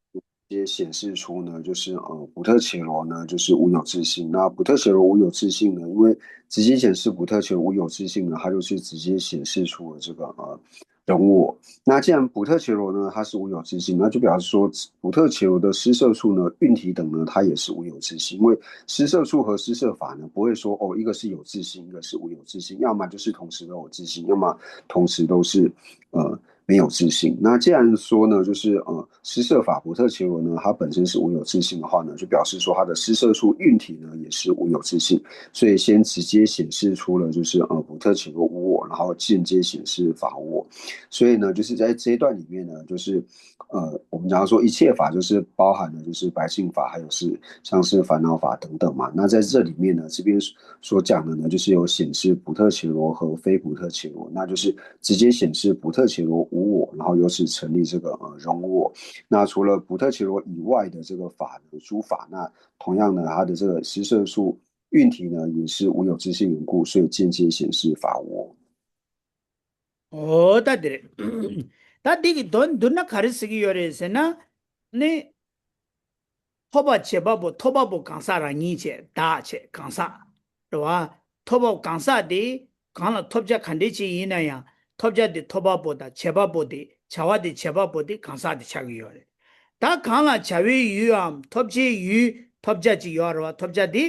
一些显示出呢，就是呃普特伽罗呢，就是无有自性。那普特伽罗无有自性呢，因为直接显示普特伽罗无有自性呢，它就是直接显示出了这个呃人我。那既然普特伽罗呢，它是无有自性，那就表示说普特伽罗的施设处呢、运体等呢，它也是无有自性。因为施设处和施设法呢，不会说哦，一个是有自性，一个是无有自性，要么就是同时都有自性，要么同时都是呃没有自性。那既然说呢，就是呃施设法普特伽罗呢，它本身是无有自性的话呢，就表示说它的施设处运体呢也是无有自性，所以先直接显示出了就是呃普特伽罗无我，然后间接显示法无我。所以呢，就是在这一段里面呢，就是呃我们讲到说一切法就是包含了就是白净法，还有是像是烦恼法等等嘛。那在这里面呢，这边所讲的呢，就是有显示普特伽罗和非普特伽罗，那就是直接显示普特伽罗无我，然后由此成立这个呃人我。那除了普特伽罗以外的这个法呢，诸法，那同样呢，它的这个施设处运体呢也是无有自性缘故，所以间接显示法无我。 འོ་ད་དེ་རེད། ད་འདི་གི་དོན་བསྡུར་ན་ག་རེ་ཟེར་གྱི་ཡོད་རེད་ཟེར་ན། ནི། ཐོབ་པ་བྱེད་པ་པོ། ཐོབ་པ་པོ་གང་ཟག་རང་ཉིད་བྱས། བདག་བྱས། གང་ཟག་རེད་བ། ཐོབ་པ་གང་ཟག་དེ་གང་ལ་ཐོབ་བྱ་ག་འདྲས་ཅིག་ཡིན་ན་ཡང་། ཐོབ་བྱ་དེ་ཐོབ་པ་པོ་དང་། བྱེད་པ་པོ་དེ། བྱ་བ་དེ་བྱེད་པ་པོ་དེ་གང་ཟག་དེ་ཆགས་ཀྱི་ཡོད་རེད། ད་གང་ལ་བྱ་བའི་ཡུལ་འམ་ཐོབ་བྱའི་ཡུལ། ཐོབ་བྱ་ཅིག་ཡོད་རེད་བ། ཐོབ་བྱ་དེ་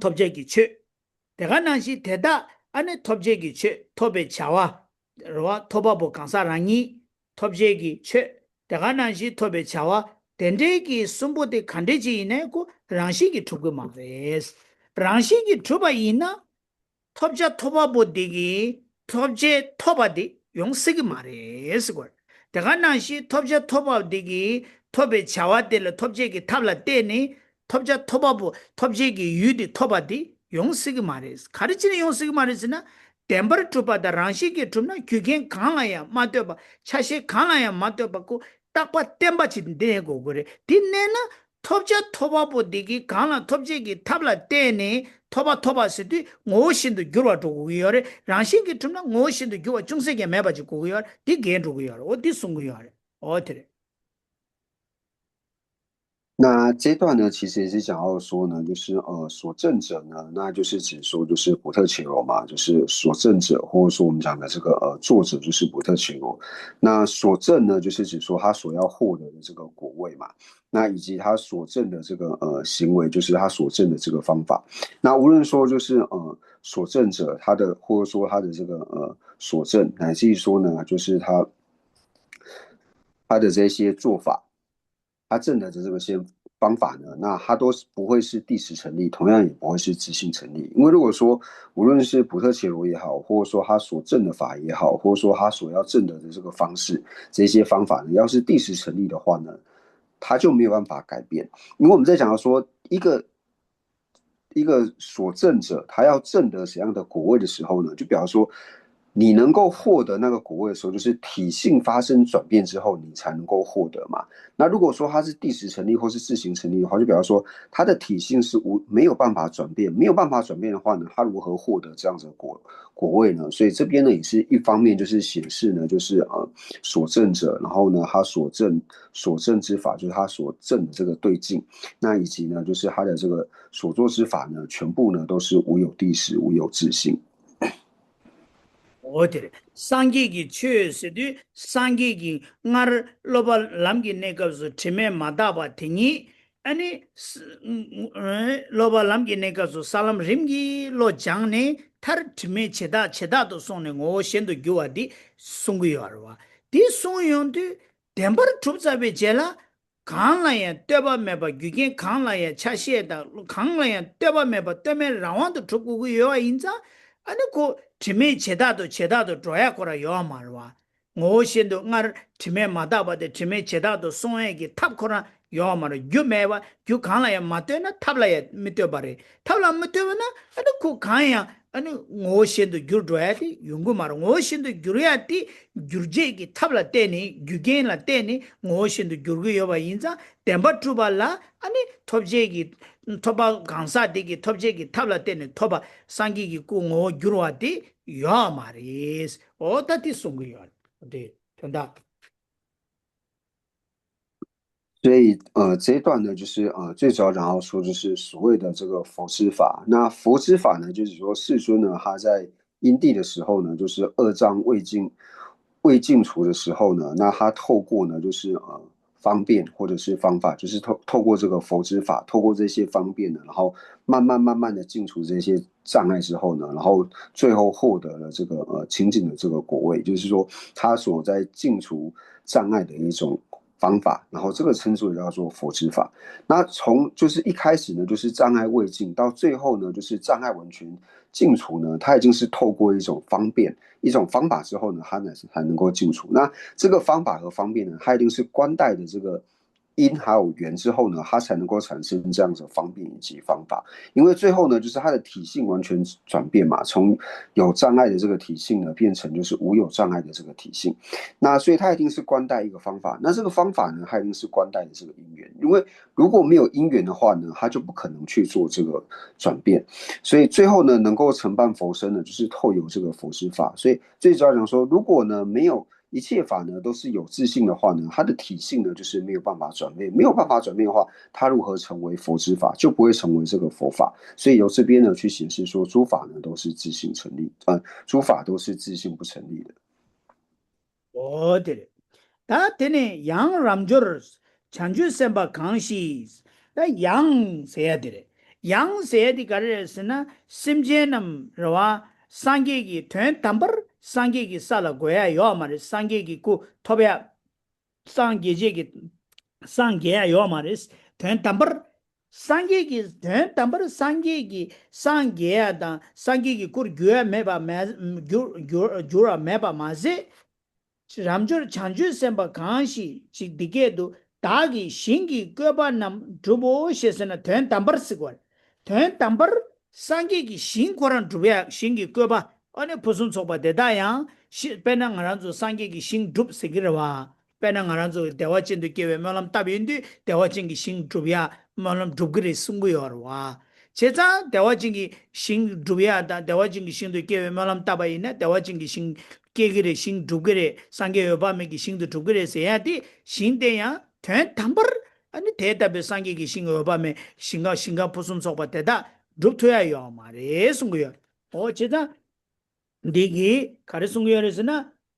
ཐོབ་བྱེད་ཀྱི་ཆོས། དེ་ག་ནང་བཞིན་དེ་དག་ཨ་ནི་ཐོབ་བྱེད་ཀྱི་ཆོས། ཐོབ་པའི་བྱ་བ་རེད་བ། ཐོབ་པ་པོ་གང་ཟག་རང་ཉིད། ཐོབ་བྱེད་ཀྱི་ཆོས། དེ་ག་ནང་བཞིན་ཐོབ་པའི་བྱ་བ་དེ་འདྲའི་གི་གསུམ་པོ་དེ་ག་འདྲས་ཅིག་ཡིན་ནའི་ཁོ་རང་བཞིན་གྱིས་གྲུབ་ཀྱི་མ་རེད། རང་བཞིན་གྱིས་གྲུབ་པ་ཡིན་ན། ཐོབ་བྱ་ཐོབ་པ་པོ་དེ་གིས་ཐོབ་བྱེད་ཐོབ་པ་དེ་ཡོང་སྲིད་ཀྱི་མ་རེད་ཟེར་གོ། དེ་ག་ནང་བཞིན་ཐོབ་བྱ་ཐོབ་པ་དེ་གིས་ཐོབ་པའི་བྱ་བ་དེ་ལ་ཐོབ་བྱེད་ཀྱི་ཐབས་ལ་བརྟེན་ནས། ཐོབ་བྱ་ཐོབ་པ་པོ་ཐོབ་བྱེད་ཀྱི་ཡུལ་དེ་ཐོབ་པ་དེ་ཡོང་སྲིད་ཀྱི་མ་རེད། ག་རེ་བྱས་ནས་ཡོང་སྲིད་ཀྱི་མ་རེད་ཟེར་ན། བདེན་པར་གྲུབ་པ་དང་རང་བཞིན་གྱིས་གྲུབ་ན། རྒྱུ་རྐྱེན་གང་ལ་ཡང་མ་ལྟོས་པ། ཆ་ཤས་གང་ལ་ཡང་མ་ལྟོས་པ་ཁོ་རྟག་པ་བརྟན་པ་ཅིག་འདི་ནས་དགོས་དགོས་རེད། འདི་གནས་ན། ཐོབ་བྱ་ཐོབ་པ་པོ་འདི་གིས་གང་ལ་ཐོབ་བྱེད་ཀྱི་ཐབས་ལ་བརྟེན་ནས་ཐོབ་པ་ཐོབ་པ་ཟེར་དུས་ངོ་བོ་བཞིན་དུ་འགྱུར་བ་འགྲོ་དགོས་ཀྱི་ཡོད་རེད། རང་བཞིན་གྱིས་གྲུབ་ན་ངོ་བོ་བཞིན་དུ་འགྱུར་བ་ཅུང་ཟད་ཀྱང་མེད་པ་ཅིག་དགོས་ཀྱི་ཡོད་རེད། འདི་འགལ་འགྲོ་གི་ཡོད་རེད། འོ་འདི་གསུང་གི་ཡོད་རེད། འོ་དེ་རེད། 那这段呢，其实也是讲到说呢，就是呃，所证者呢，那就是指说就是普特伽罗嘛，就是所证者，或者说我们讲的这个呃作者就是普特伽罗。那所证呢，就是指说他所要获得的这个果位嘛，那以及他所证的这个呃行为，就是他所证的这个方法。那无论说就是呃所证者他的，或者说他的这个呃所证，乃至于说呢，就是他他的这些做法，他证的这个些方法呢，那他都是不会是第十成立，同样也不会是直性成立。因为如果说无论是普特伽罗也好，或者说他所证的法也好，或者说他所要证的这个方式，这些方法呢，要是第十成立的话呢，它就没有办法改变。因为我们在讲到说一个一个所证者，他要证得怎样的果位的时候呢，就表示说，你能够获得那个果位的时候，就是体性发生转变之后，你才能够获得嘛。那如果说它是第十成立或是自行成立的话，就表示说它的体性是无没有办法转变，没有办法转变的话呢，它如何获得这样子的果果位呢？所以这边呢也是一方面就是显示呢，就是呃所证者，然后呢他所证所证之法就是他所证的这个对境，那以及呢就是他的这个所作之法呢，全部呢都是无有地时，无有自性。 འོ་དེ་རེད། སངས་རྒྱས་ཀྱི་ཆོས་ཟེར་དུས་སངས་རྒྱས་ཀྱིས་སྔར་སློབ་པ་ལམ་གྱི་གནས་སྐབས་སུ་དྲི་མས་མ་དག་པ་དེ་ཉིད་ཨ་ནི་ས་སློབ་པ་ལམ་གྱི་གནས་སྐབས་སུ་ས་ལམ་རིམ་གྱིས་བློ་སྦྱངས་ནས་མཐར་དྲི་མས་ཇི་ལྟ་ཇི་ལྟར་དུ་སོང་ནས་ངོ་བོ་གཞན་དུ་འགྱུར་བ་འདི་གསུང་གི་ཡོད་རེད་བ། འདི་གསུང་ཡོང་དུས་བདེན་པར་གྲུབ་ཚར་བའི་རྗེས་ལ། གང་ལ་ཡང་ལྟོས་པ་མེད་པ་རྒྱུ་རྐྱེན་གང་ལ་ཡང་ཆ་ཤས་དང་གང་ལ་ཡང་ལྟོས་པ་མེད་པ་ལྟོས་མེད་རང་དབང་དུ་གྲུབ་དགོས་ཀྱི་ཡོད་པ་ཡིན་ཙང་། ཨ་ནི་ཁོ་དྲི་མས་ཇི་ལྟར་དུ་ཇི་ལྟར་དུ་འགྲོ་ཡ་ཁོ་རང་ཡོད་མ་རེད་བ། ངོ་བོ་ཤིན་ཏུ་སྔར་དྲི་མས་མ་དག་པ་དེ་དྲི་མས་ཇི་ལྟར་དུ་སོང་ཡས་ཀྱི་ཐབས་ཁོ་རང་ཡོད་མ་རེད། རྒྱུ་མེད་པ་རྒྱུ་གང་ལ་ཡང་མ་ལྟོས་ན་ཐབས་ལ་ཡང་མི་ལྟོས་པ་རེད། ཐབས་ལ་མི་ལྟོས་པ་ན་ཨ་ནི་ཁོ་གང་ཡང་ཨ་ནི་ངོ་བོ་ཤིན་ཏུ་འགྱུར་འགྲོ་ཡ་དེ་ཡོང་གི་མ་རེད། ངོ་བོ་ཤིན་ཏུ་འགྱུར་ཡ་དེ་འགྱུར་བྱེད་ཀྱི་ཐབས་ལ་བརྟེན་ནས་རྒྱུ་རྐྱེན་ལ་བརྟེན་ནས་ངོ་བོ་ཤིན་ཏུ་འགྱུར་གྱི་ཡོད་པ་ཡིན་ཙང་བདེན་པ་གྲུབ་པ་ལ་ཨ་ནི་ཐོབ་བྱེད་ཀྱི་ཐོབ་པ་གང་ཟག་དེ་གི་ཐོབ་བྱེད་ཀྱི་ཐབས་ལ་བརྟེན་ནས་ཐོབ་པ་སངས་རྒྱས་ཀྱི་སྐུ་ངོ་བོ་འགྱུར་བ་དེ་ཡོད་མ་རེད། འོ་ད་དེ་གསུང་གི་ཡོད་རེད། དེ་དོན་དག 所以呃，这一段呢，就是呃，最主要然后说就是所谓的这个佛知法。那佛知法呢，就是说世尊呢，他在因地的时候呢，就是二障未尽未尽除的时候呢，那他透过呢，就是呃方便或者是方法，就是透透过这个佛知法，透过这些方便呢，然后慢慢慢慢的尽除这些障碍之后呢，然后最后获得了这个呃清净的这个果位，就是说他所在尽除障碍的一种方法，然后这个称之为叫做佛知法。那从就是一开始呢，就是障碍未尽，到最后呢，就是障碍完全尽除呢，它已经是透过一种方便、一种方法之后呢，它才才能够尽除。那这个方法和方便呢，它一定是观待的这个因还有缘之后呢，它才能够产生这样子的方便以及方法。因为最后呢，就是它的体性完全转变嘛，从有障碍的这个体性呢，变成就是无有障碍的这个体性。那所以它一定是观待一个方法，那这个方法呢，它一定是观待的这个因缘，因为如果没有因缘的话呢，它就不可能去做这个转变。所以最后呢，能够成办佛身呢，就是透由这个佛知法。所以最主要讲说，如果呢没有一切法呢都是有自性的话呢，它的体性呢就是没有办法转变，没有办法转变的话，它如何成为佛知法，就不会成为这个佛法。所以由这边呢去显示说，诸法呢都是自性成立，呃，诸法都是自性不成立的。 འོ་དེ་རེད། ད་དེ་ནས་ཡང་རབ་འབྱོར་བྱང་ཆུབ་སེམས་དཔའ་གང་ཞིག་ད་ཡང་ཟེར་ཡ་དེ་རེད། ཡང་ཟེར་ཡ་དེ་ག་རེ་རེད་ཟེར་ན་སེམས་ཅན་རྣམས་རེད་བ། སངས་རྒྱས་ཀྱི་དོན་དམ་པར་སངས་རྒྱས་ཀྱི་ས་ལ་འགོད་ཡ་ཡོད་མ་རེད། སངས་རྒྱས་ཀྱི་སྐུ་ཐོབ་ཡ། སངས་རྒྱས་བྱེད་ཀྱི་སངས་རྒྱས་ཡ་ཡོད་མ་རེད། དོན་དམ་པར་སངས་རྒྱས་ཀྱི་དོན་དམ་པར་སངས་རྒྱས་ཀྱི་སངས་རྒྱས་ཡ་དང་སངས་རྒྱས་ཀྱི་སྐུར་འགྱུར་ཡ་མེད་པ་མ་འགྱུར་འགྱུར་འགྱུར་བ་མེད་པ་མ་ཟད། རབ་འབྱོར་བྱང་ཆུབ་སེམས་དཔའ་གང་ཞིག་ཅིག་འདི་སྐད་དུ་བདག་གིས་ཞིང་གི་བཀོད་པ་རྣམས་བསྒྲུབ་བོ་ཞེས་ཟེར་ན་དོན་དམ་པར་ཟེར་བ་རེད། དོན་དམ་པར་སངས་རྒྱས་ཀྱི་ཞིང་ཁོ་རང་བསྒྲུབ་ཡ་ཞིང་གི་བཀོད་པ་ཨ་ནི་ཕུན་སུམ་ཚོགས་པ་དེ་དག་ཡང་ཤི་དཔེར་ན་ང་རང་ཚོ་སངས་རྒྱས་ཀྱི་ཞིང་བསྒྲུབ་ཟེར་གྱི་རེད་བ། དཔེར་ན་ང་རང་ཚོ་བདེ་བ་ཅན་དུ་སྐྱེ་བའི་སྨོན་ལམ་བཏབ་ཡོང་དུས་བདེ་བ་ཅན་གྱི་ཞིང་བསྒྲུབ་ཡ་སྨོན་ལམ་བསྒྲུབ་ཀྱི་རེད་གསུང་གི་ཡོད་རེད་བ། བྱས་ཙང་བདེ་བ་ཅན་གྱི་ཞིང་བསྒྲུབ་ཡ་དང་བདེ་བ་ཅན་གྱི་ཞིང་དུ་སྐྱེ་བའི་སྨོན་ལམ་བཏབ་པ་ཡིན་ན་བདེ་བ་ཅན་གྱི་ཞིང་སྐྱེ་གི་རེད། ཞིང་འགྲུབ་ཀྱི་རེད། སངས་རྒྱས་འོད་དཔག་མེད་ཀྱི་ཞིང་དུ་འགྲུབ་ཀྱི་རེད་ཟེར་ཡ་དེ་ཞིང་དེ་ཡང་དོན་དམ་པར་ཨ་ནི་དེ་ལྟ་བུའི་སངས་རྒྱས་ཀྱི་ཞིང་འོད་དཔག་མེད་ཞིང་ཁམས་ཞིང་ཁམས་ཕུན་སུམ་ཚོགས་པ་དེ་དག་སྒྲུབ་ཐུབ་ཡ་ཡོད་མ་རེད་གསུང་གི་ཡོད། འོ་བྱས་ཙང་། འདི་གིས་ག་རེ་གསུང་གི་ཡོད་རེད་ཟེར་ན།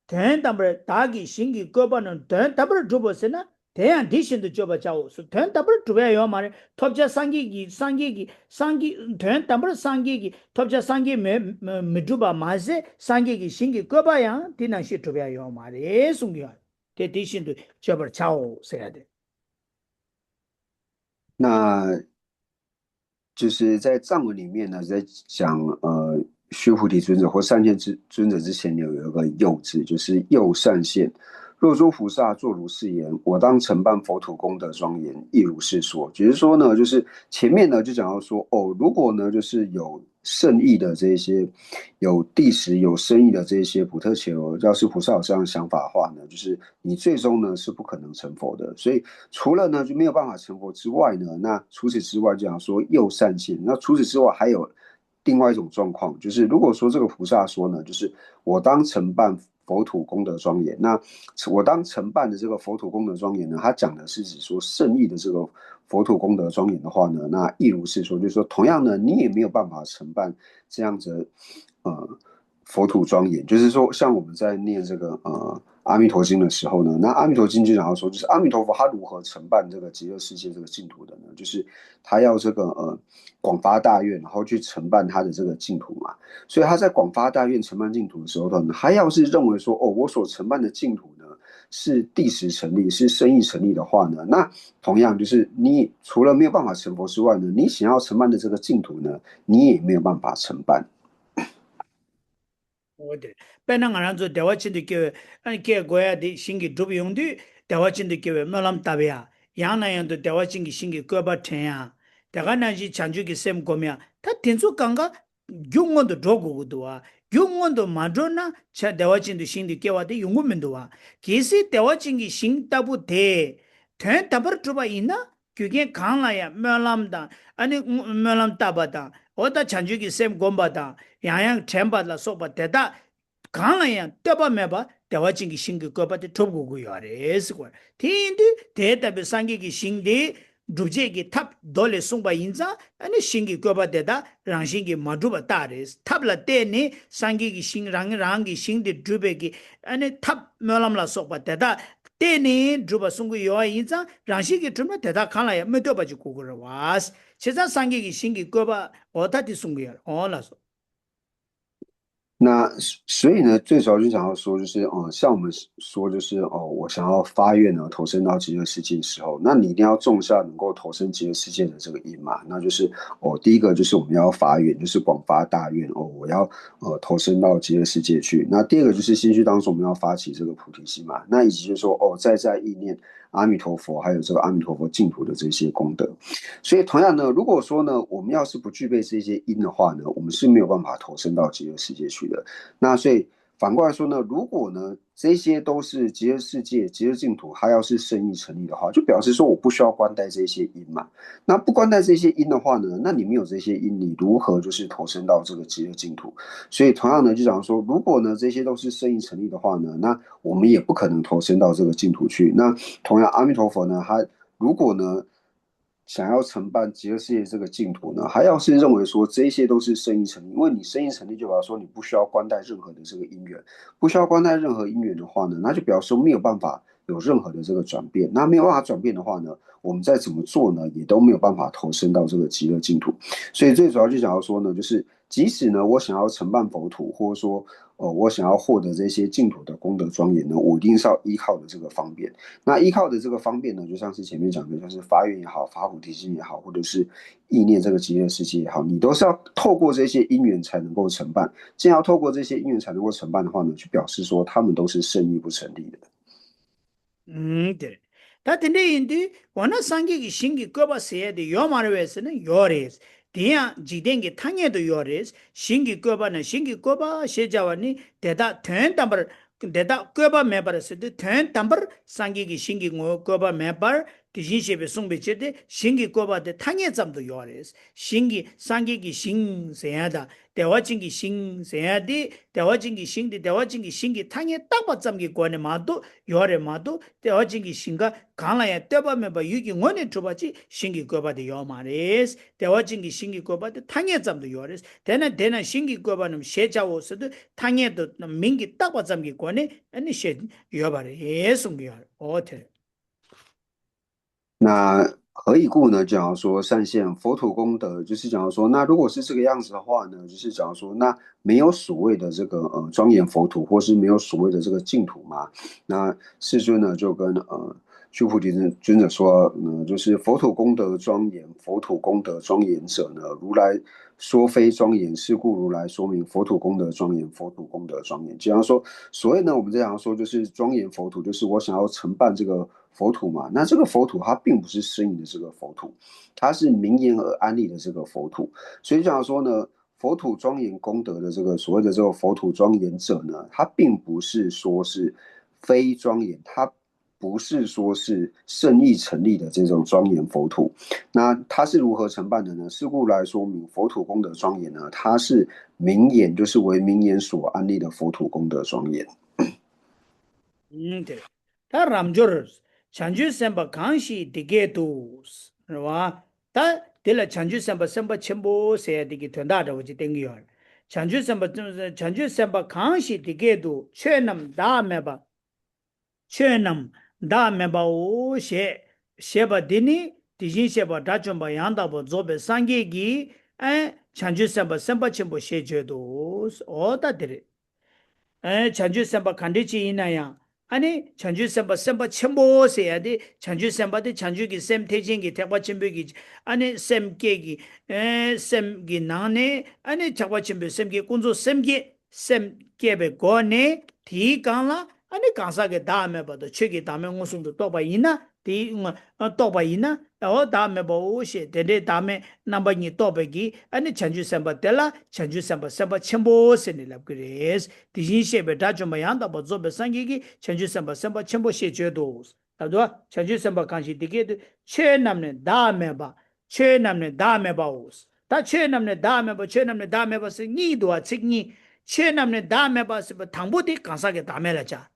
དོན་དམ་པར་བདག་གིས་ཞིང་གི་བཀོད་པ་རྣམས་དོན་དམ་པར་བསྒྲུབ་པོ་ཟེར་ན་དེ་ཡང་འདི་བཞིན་དུ་སྤྱོད་པར་བྱའོ་ཟེར། དོན་དམ་པར་བསྒྲུབ་ཡ་ཡོད་མ་རེད། ཐོབ་བྱ་སངས་རྒྱས་ཀྱི་སངས་རྒྱས་ཀྱི་སངས་རྒྱས་དོན་དམ་པར་སངས་རྒྱས་ཀྱི་ཐོབ་བྱ་སངས་རྒྱས་མི་མི་མི་བསྒྲུབ་པ་མ་ཟད་སངས་རྒྱས་ཀྱི་ཞིང་གི་བཀོད་པ་ཡང་དེ་ནང་བཞིན་བསྒྲུབ་ཡ་ཡོད་མ་རེད་གསུང་གི་ཡོད། དེ་དེ་བཞིན་དུ་སྤྱོད་པར་བྱའོ་ཟེར་ཡ་དེ། 那就是在藏文里面呢，在讲呃须菩提尊者或善现之尊者之前呢，有一个又字，就是又善现。若诸菩萨作如是言，我当承办佛土功德庄严，亦如是说。就是说呢，就是前面呢就讲到说，哦，如果呢就是有圣意的这些，有地识、有圣意的这些普特伽罗，要是菩萨有这样的想法的话呢，就是你最终呢是不可能成佛的。所以除了呢就没有办法成佛之外呢，那除此之外就讲说又善现。那除此之外还有另外一种状况，就是如果说这个菩萨说呢，就是我当承办佛土功德庄严，那我当承办的这个佛土功德庄严呢，它讲的是指说圣意的这个佛土功德庄严的话呢，那亦如是说，就是说同样呢，你也没有办法承办这样子，呃，佛土庄严，就是说，像我们在念这个呃阿弥陀经的时候呢，那阿弥陀经就讲到说，就是阿弥陀佛他如何承办这个极乐世界这个净土的呢？就是他要这个呃广发大愿，然后去承办他的这个净土嘛。所以他在广发大愿承办净土的时候呢，他要是认为说，哦，我所承办的净土呢是地识成立，是圣意成立的话呢，那同样就是你除了没有办法成佛之外呢，你想要承办的这个净土呢，你也没有办法承办。འོ་དེ། དཔེར་ན་ང་རང་ཚོ་བདེ་བ་ཅན་དུ་སྐྱེ་བའི་ཨ་ནི་སྐྱེ་དགོས་ཡ་དེ་ཞིང་གི་སྒྲུབ་ཡོང་དུས་བདེ་བ་ཅན་དུ་སྐྱེ་བའི་སྨོན་ལམ་བཏབ་ཡ། ཡང་ན་ཡང་དུ་བདེ་བ་ཅན་གྱི་ཞིང་གི་བཀོད་པ་དྲན་ཡ། དེ་ག་ནང་བཞིན་བྱང་ཆུབ་ཀྱི་སེམས་སྒོམ་ཡ། ད་དེ་ཚོ་གང་ག་རྒྱུ་སྔོན་དུ་འགྲོ་དགོས་ཀྱི་འདུག་བ། རྒྱུ་སྔོན་དུ་མ་འགྲོ་ན་བྱ་བདེ་བ་ཅན་དུ་ཞིང་དུ་སྐྱེ་བ་དེ་ཡོང་གི་མི་འདུག་བ། གལ་སྲིད་བདེ་བ་ཅན་གྱི་ཞིང་ལྟ་བུ་དེ་དོན་དམ་པར་གྲུབ་པ་ཡིན་ན། རྒྱུ་རྐྱེན་གང་ལ་ཡང་སྨོན་ལམ་དང་ཨ་ནི་སྨོན་ལམ་བཏབ་པ་དང་འོ་ད་བྱང་ཆུབ་ཀྱི་སེམས་བསྒོམ་པ་དང་ཡང་ཡང་དྲན་པ་ལ་སོགས་པ་དེ་དག་གང་ལ་ཡང་ལྟོས་པ་མེད་པ་བདེ་བ་ཅན་གྱི་ཞིང་གི་བཀོད་པ་དེ་གྲུབ་དགོས་ཀྱི་ཡོད་རེད་ཟེར་གོ། དེ་ཡིན་དུས་དེ་ལྟ་བུའི་སངས་རྒྱས་ཀྱི་ཞིང་དེ་སྒྲུབ་བྱེད་ཀྱི་ཐབས་མདོ་ལས་གསུངས་པ་ཡིན་ཙང་ཨ་ནི་ཞིང་གི་བཀོད་པ་དེ་དག་རང་བཞིན་གྱིས་མ་གྲུབ་པ་རྟགས་རེད། ཐབས་ལ་བརྟེན་ནས་སངས་རྒྱས་ཀྱི་ཞིང་རང་རང་གི་ཞིང་དེ་སྒྲུབ་པའི་གི་ཨ་ནི་ཐབས་སྨོན་ལམ་ལ་སོགས་པ་དེ་དག་བརྟེན་ནས་གྲུབ་པ་གསུང་གི་ཡོད་པ་ཡིན་ཙང་རང་བཞིན་གྱིས་གྲུབ་ན་དེ་དག་གང་ལ་ཡང་མི་ལྟོས་པ་ཅིག་དགོས་ཀྱི་རེད་བ། བྱས་ཙང་སངས་རྒྱས་ཀྱི་ཞིང་གི་བཀོད་པ་འོ་ད་དེ་གསུང་གི་ཡོད་རེད། འོ་ལགས་སོ། 那所以呢，最主要就想要说，就是呃，像我们说，就是哦，我想要发愿呢，投身到极乐世界的时候，那你一定要种下能够投身极乐世界的这个因嘛。那就是哦，第一个就是我们要发愿，就是广发大愿哦，我要呃投身到极乐世界去。那第二个就是心绪当中我们要发起这个菩提心嘛。那以及就是说哦，再再意念阿弥陀佛，还有这个阿弥陀佛净土的这些功德。所以同样呢，如果说呢，我们要是不具备这些因的话呢，我们是没有办法投身到极乐世界去的。那所以反过来说呢，如果呢这些都是极乐世界、极乐净土，它要是圣意成立的话，就表示说我不需要观待这些因嘛。那不观待这些因的话呢，那你没有这些因，你如何就是投身到这个极乐净土？所以同样呢，就讲说，如果呢这些都是圣意成立的话呢，那我们也不可能投身到这个净土去。那同样，阿弥陀佛呢，他如果呢想要承办极乐世界这个净土呢，他要是认为说这些都是圣意成立，因为你圣意成立就表示说你不需要观待任何的这个因缘，不需要观待任何因缘的话呢，那就表示说没有办法有任何的这个转变。那没有办法转变的话呢，我们再怎么做呢，也都没有办法投身到这个极乐净土。所以最主要就讲到说呢，就是即使呢我想要承办佛土，或者说呃我想要获得这些净土的功德庄严呢，我一定是要依靠的这个方便。那依靠的这个方便呢，就像是前面讲的，像是发愿也好，发菩提心也好，或者是意念这个极乐世界也好，你都是要透过这些因缘才能够承办。既然要透过这些因缘才能够承办的话呢，就表示说他们都是圣意不成立的。 ཨུམ། དེ་རེད། ད་དེ་འདྲ་ཡིན་དུས་འོ་ན་སངས་རྒྱས་ཀྱི་ཞིང་གི་བཀོད་པ་ཟེར་ཡ་དེ་ཡོད་མ་རེད་པས་ཟེར་ན་ཡོད་རེད། དེ་ཡང་འཇིག་རྟེན་གྱི་ཐ་སྙད་དུ་ཡོད་རེད། ཞིང་གི་བཀོད་པ་ན་ཞིང་གི་བཀོད་པ་ཞེས་བྱ་བ་ནི་དེ་དག་དོན་དམ་པར་དེ་དག་བཀོད་པ་མེད་པར་ཟེར་དུས་དོན་དམ་པར་སངས་རྒྱས་ཀྱི་ཞིང་གི་ངོ་བོའི་བཀོད་པ་མེད་པར་དེ་བཞིན་གཤེགས་པས་གསུངས་པའི་ཕྱིར་ཏེ་ཞིང་གི་བཀོད་པ་དེ་ཐ་སྙད་ཙམ་དུ་ཡོད་རེད། ཞིང་གི་སངས་རྒྱས་ཀྱི་ཞིང་ཟེར་ཡ་དང་། བདེ་བ་ཅན་གྱི་ཞིང་ཟེར་ཡ་དེ་བདེ་བ་ཅན་གྱི་ཞིང་དེ་བདེ་བ་ཅན་གྱི་ཞིང་གི་ཐ་སྙད་བཏགས་པ་ཙམ་གྱི་སྒོ་ནས་མ་གཏོགས་ཡོད་རེད་མ་གཏོགས་བདེ་བ་ཅན་གྱི་ཞིང་ཁམས་གང་ལ་ཡང་ལྟོས་པ་མེད་པ་ཡུལ་གྱི་ངོས་ནས་གྲུབ་པ་ཅིག་ཞིང་གི་བཀོད་པ་དེ་ཡོད་མ་རེད། བདེ་བ་ཅན་གྱི་ཞིང་གི་བཀོད་པ་དེ་ཐ་སྙད་ཙམ་དུ་ཡོད་རེད། དེས་ན་དེ་ན་ཞིང་གི་བཀོད་པ་རྣམས་ཞེས་བྱའོ་ཟེར་དུས་ཐ་སྙད་དུ་མིང་གིས་བཏགས་པ་ཙམ་གྱི་སྒོ་ནས་ཨ་ནི་བཤད་ཡོད་པ་རེད་གསུང་གི་ཡོད་རེད། འོ་དེ་རེད། 那何以故呢？讲到说善现佛土功德，就是讲到说，那如果是这个样子的话呢，就是讲到说，那没有所谓的这个呃庄严佛土，或是没有所谓的这个净土嘛？那世尊呢就跟呃须菩提尊者说，嗯，就是佛土功德庄严，佛土功德庄严者呢，如来说非庄严，是故如来说名佛土功德庄严，佛土功德庄严。就像说，所以呢，我们这样说，就是庄严佛土，就是我想要承办这个佛土嘛。那这个佛土它并不是生exist的这个佛土，它是名言而安立的这个佛土。所以就像说呢，佛土庄严功德的这个所谓的这个佛土庄严者呢，它并不是说是非庄严，它不是说是圣意成立的这种庄严佛土。那它是如何承办的呢？是故如来说名佛土功德庄严呢，它是名言，就是为名言所安立的佛土功德庄严。 ད་རབ་འབྱོར། བྱང་ཆུབ་སེམས་དཔའ་གང་ཞིག་འདི་སྐད་དུ། རེད་བ། ད་དེ་ལ་བྱང་ཆུབ་སེམས་དཔའ་སེམས་དཔའ་ཆེན་པོ་ཟེར་ཡ་དེ་གི་དོན་དག་འདྲ་བོ་ཅིག་བསྟན་གྱི་ཡོད། བྱང་ཆུབ་སེམས་དཔའ་བྱང་ཆུབ་སེམས་དཔའ་གང་ཞིག་འདི་སྐད་དུ། ཆོས་རྣམས་བདག་མེད་པ། ཆོས་རྣམས་བདག་མེད་པའོ་ཞེས་ཞེས་པ་འདི་ནི་དེ་བཞིན་གཤེགས་པ་དགྲ་བཅོམ་པ་ཡང་དག་པར་རྫོགས་པའི་སངས་རྒྱས་ཀྱིས། ཨེ། བྱང་ཆུབ་སེམས་དཔའ་སེམས་དཔའ་ཆེན་པོ་ཞེས་བརྗོད་དོ། འོ་ད་དེ་རེད། ཨེ། བྱང་ཆུབ་སེམས་དཔའ་ག་འདྲ་ཅིག་ཡིན་ན་ཡང་། ཨ་ནི་བྱང་ཆུབ་སེམས་དཔའ་སེམས་དཔའ་ཆེན་པོ་ཟེར་ཡ་དེ། བྱང་ཆུབ་སེམས་དཔའ་དེ་བྱང་ཆུབ་ཀྱི་སེམས་ཐེག་ཆེན་གྱི་ཐེག་པ་ཆེན་པོའི་གི། ཨ་ནི་སེམས་བསྐྱེད་ཀྱི། ཨེ། སེམས་ཀྱི་ནང་ནས། ཨ་ནི་ཐེག་པ་ཆེན་པོའི་སེམས་བསྐྱེད་ཀུན་རྫོབ་སེམས་བསྐྱེད། སེམས་བསྐྱེད་པའི་སྒོ་ནས་དེའི་སྒང་ལ། ཨ་ནི་གང་ཟག་གི་བདག་མེད་པ་དང་ཆོས་ཀྱི་བདག་མེད་མངོན་སུམ་དུ་རྟོགས་པ་ཡིན་ན། དེའི་རྟོགས་པ་ཡིན་ན། འོ་བདག་མེད་པའོ་ཞེས་དེ་འདྲའི་བདག་མེད་རྣམ་པ་གཉིས་རྟོགས་པའི་གི། ཨ་ནི་བྱང་ཆུབ་སེམས་དཔའ་དེ་ལ་བྱང་ཆུབ་སེམས་དཔའ་སེམས་དཔའ་ཆེན་པོ་ཟེར་ནས་ལབ་ཀྱི་རེད། དེ་བཞིན་གཤེགས་པའི་དགྲ་བཅོམ་པ་ཡང་དག་པར་རྫོགས་པའི་སངས་རྒྱས་ཀྱིས་བྱང་ཆུབ་སེམས་དཔའ་སེམས་དཔའ་ཆེན་པོ་ཞེས་བརྗོད་དོ། ད་དུ་བྱང་ཆུབ་སེམས་དཔའ་གང་ཞིག་འདི་སྐད་དུ། ཆོས་རྣམས་ནི་བདག་མེད་པ། ཆོས་རྣམས་ནི་བདག་མེད་པའོ། ད་ཆོས་རྣམས་ནི་བདག་མེད་པ། ཆོས་རྣམས་ནི་བདག་མེད་པ་ཟེར་གཉིས་འདུག་བ། ཚིག་གཉིས། ཆོས་རྣམས་ནི་བདག་མེད་པ་ཟེར་བ་དང་པོ་དེ་གང་ཟག་གི་བདག་མེད་ལ་བྱ།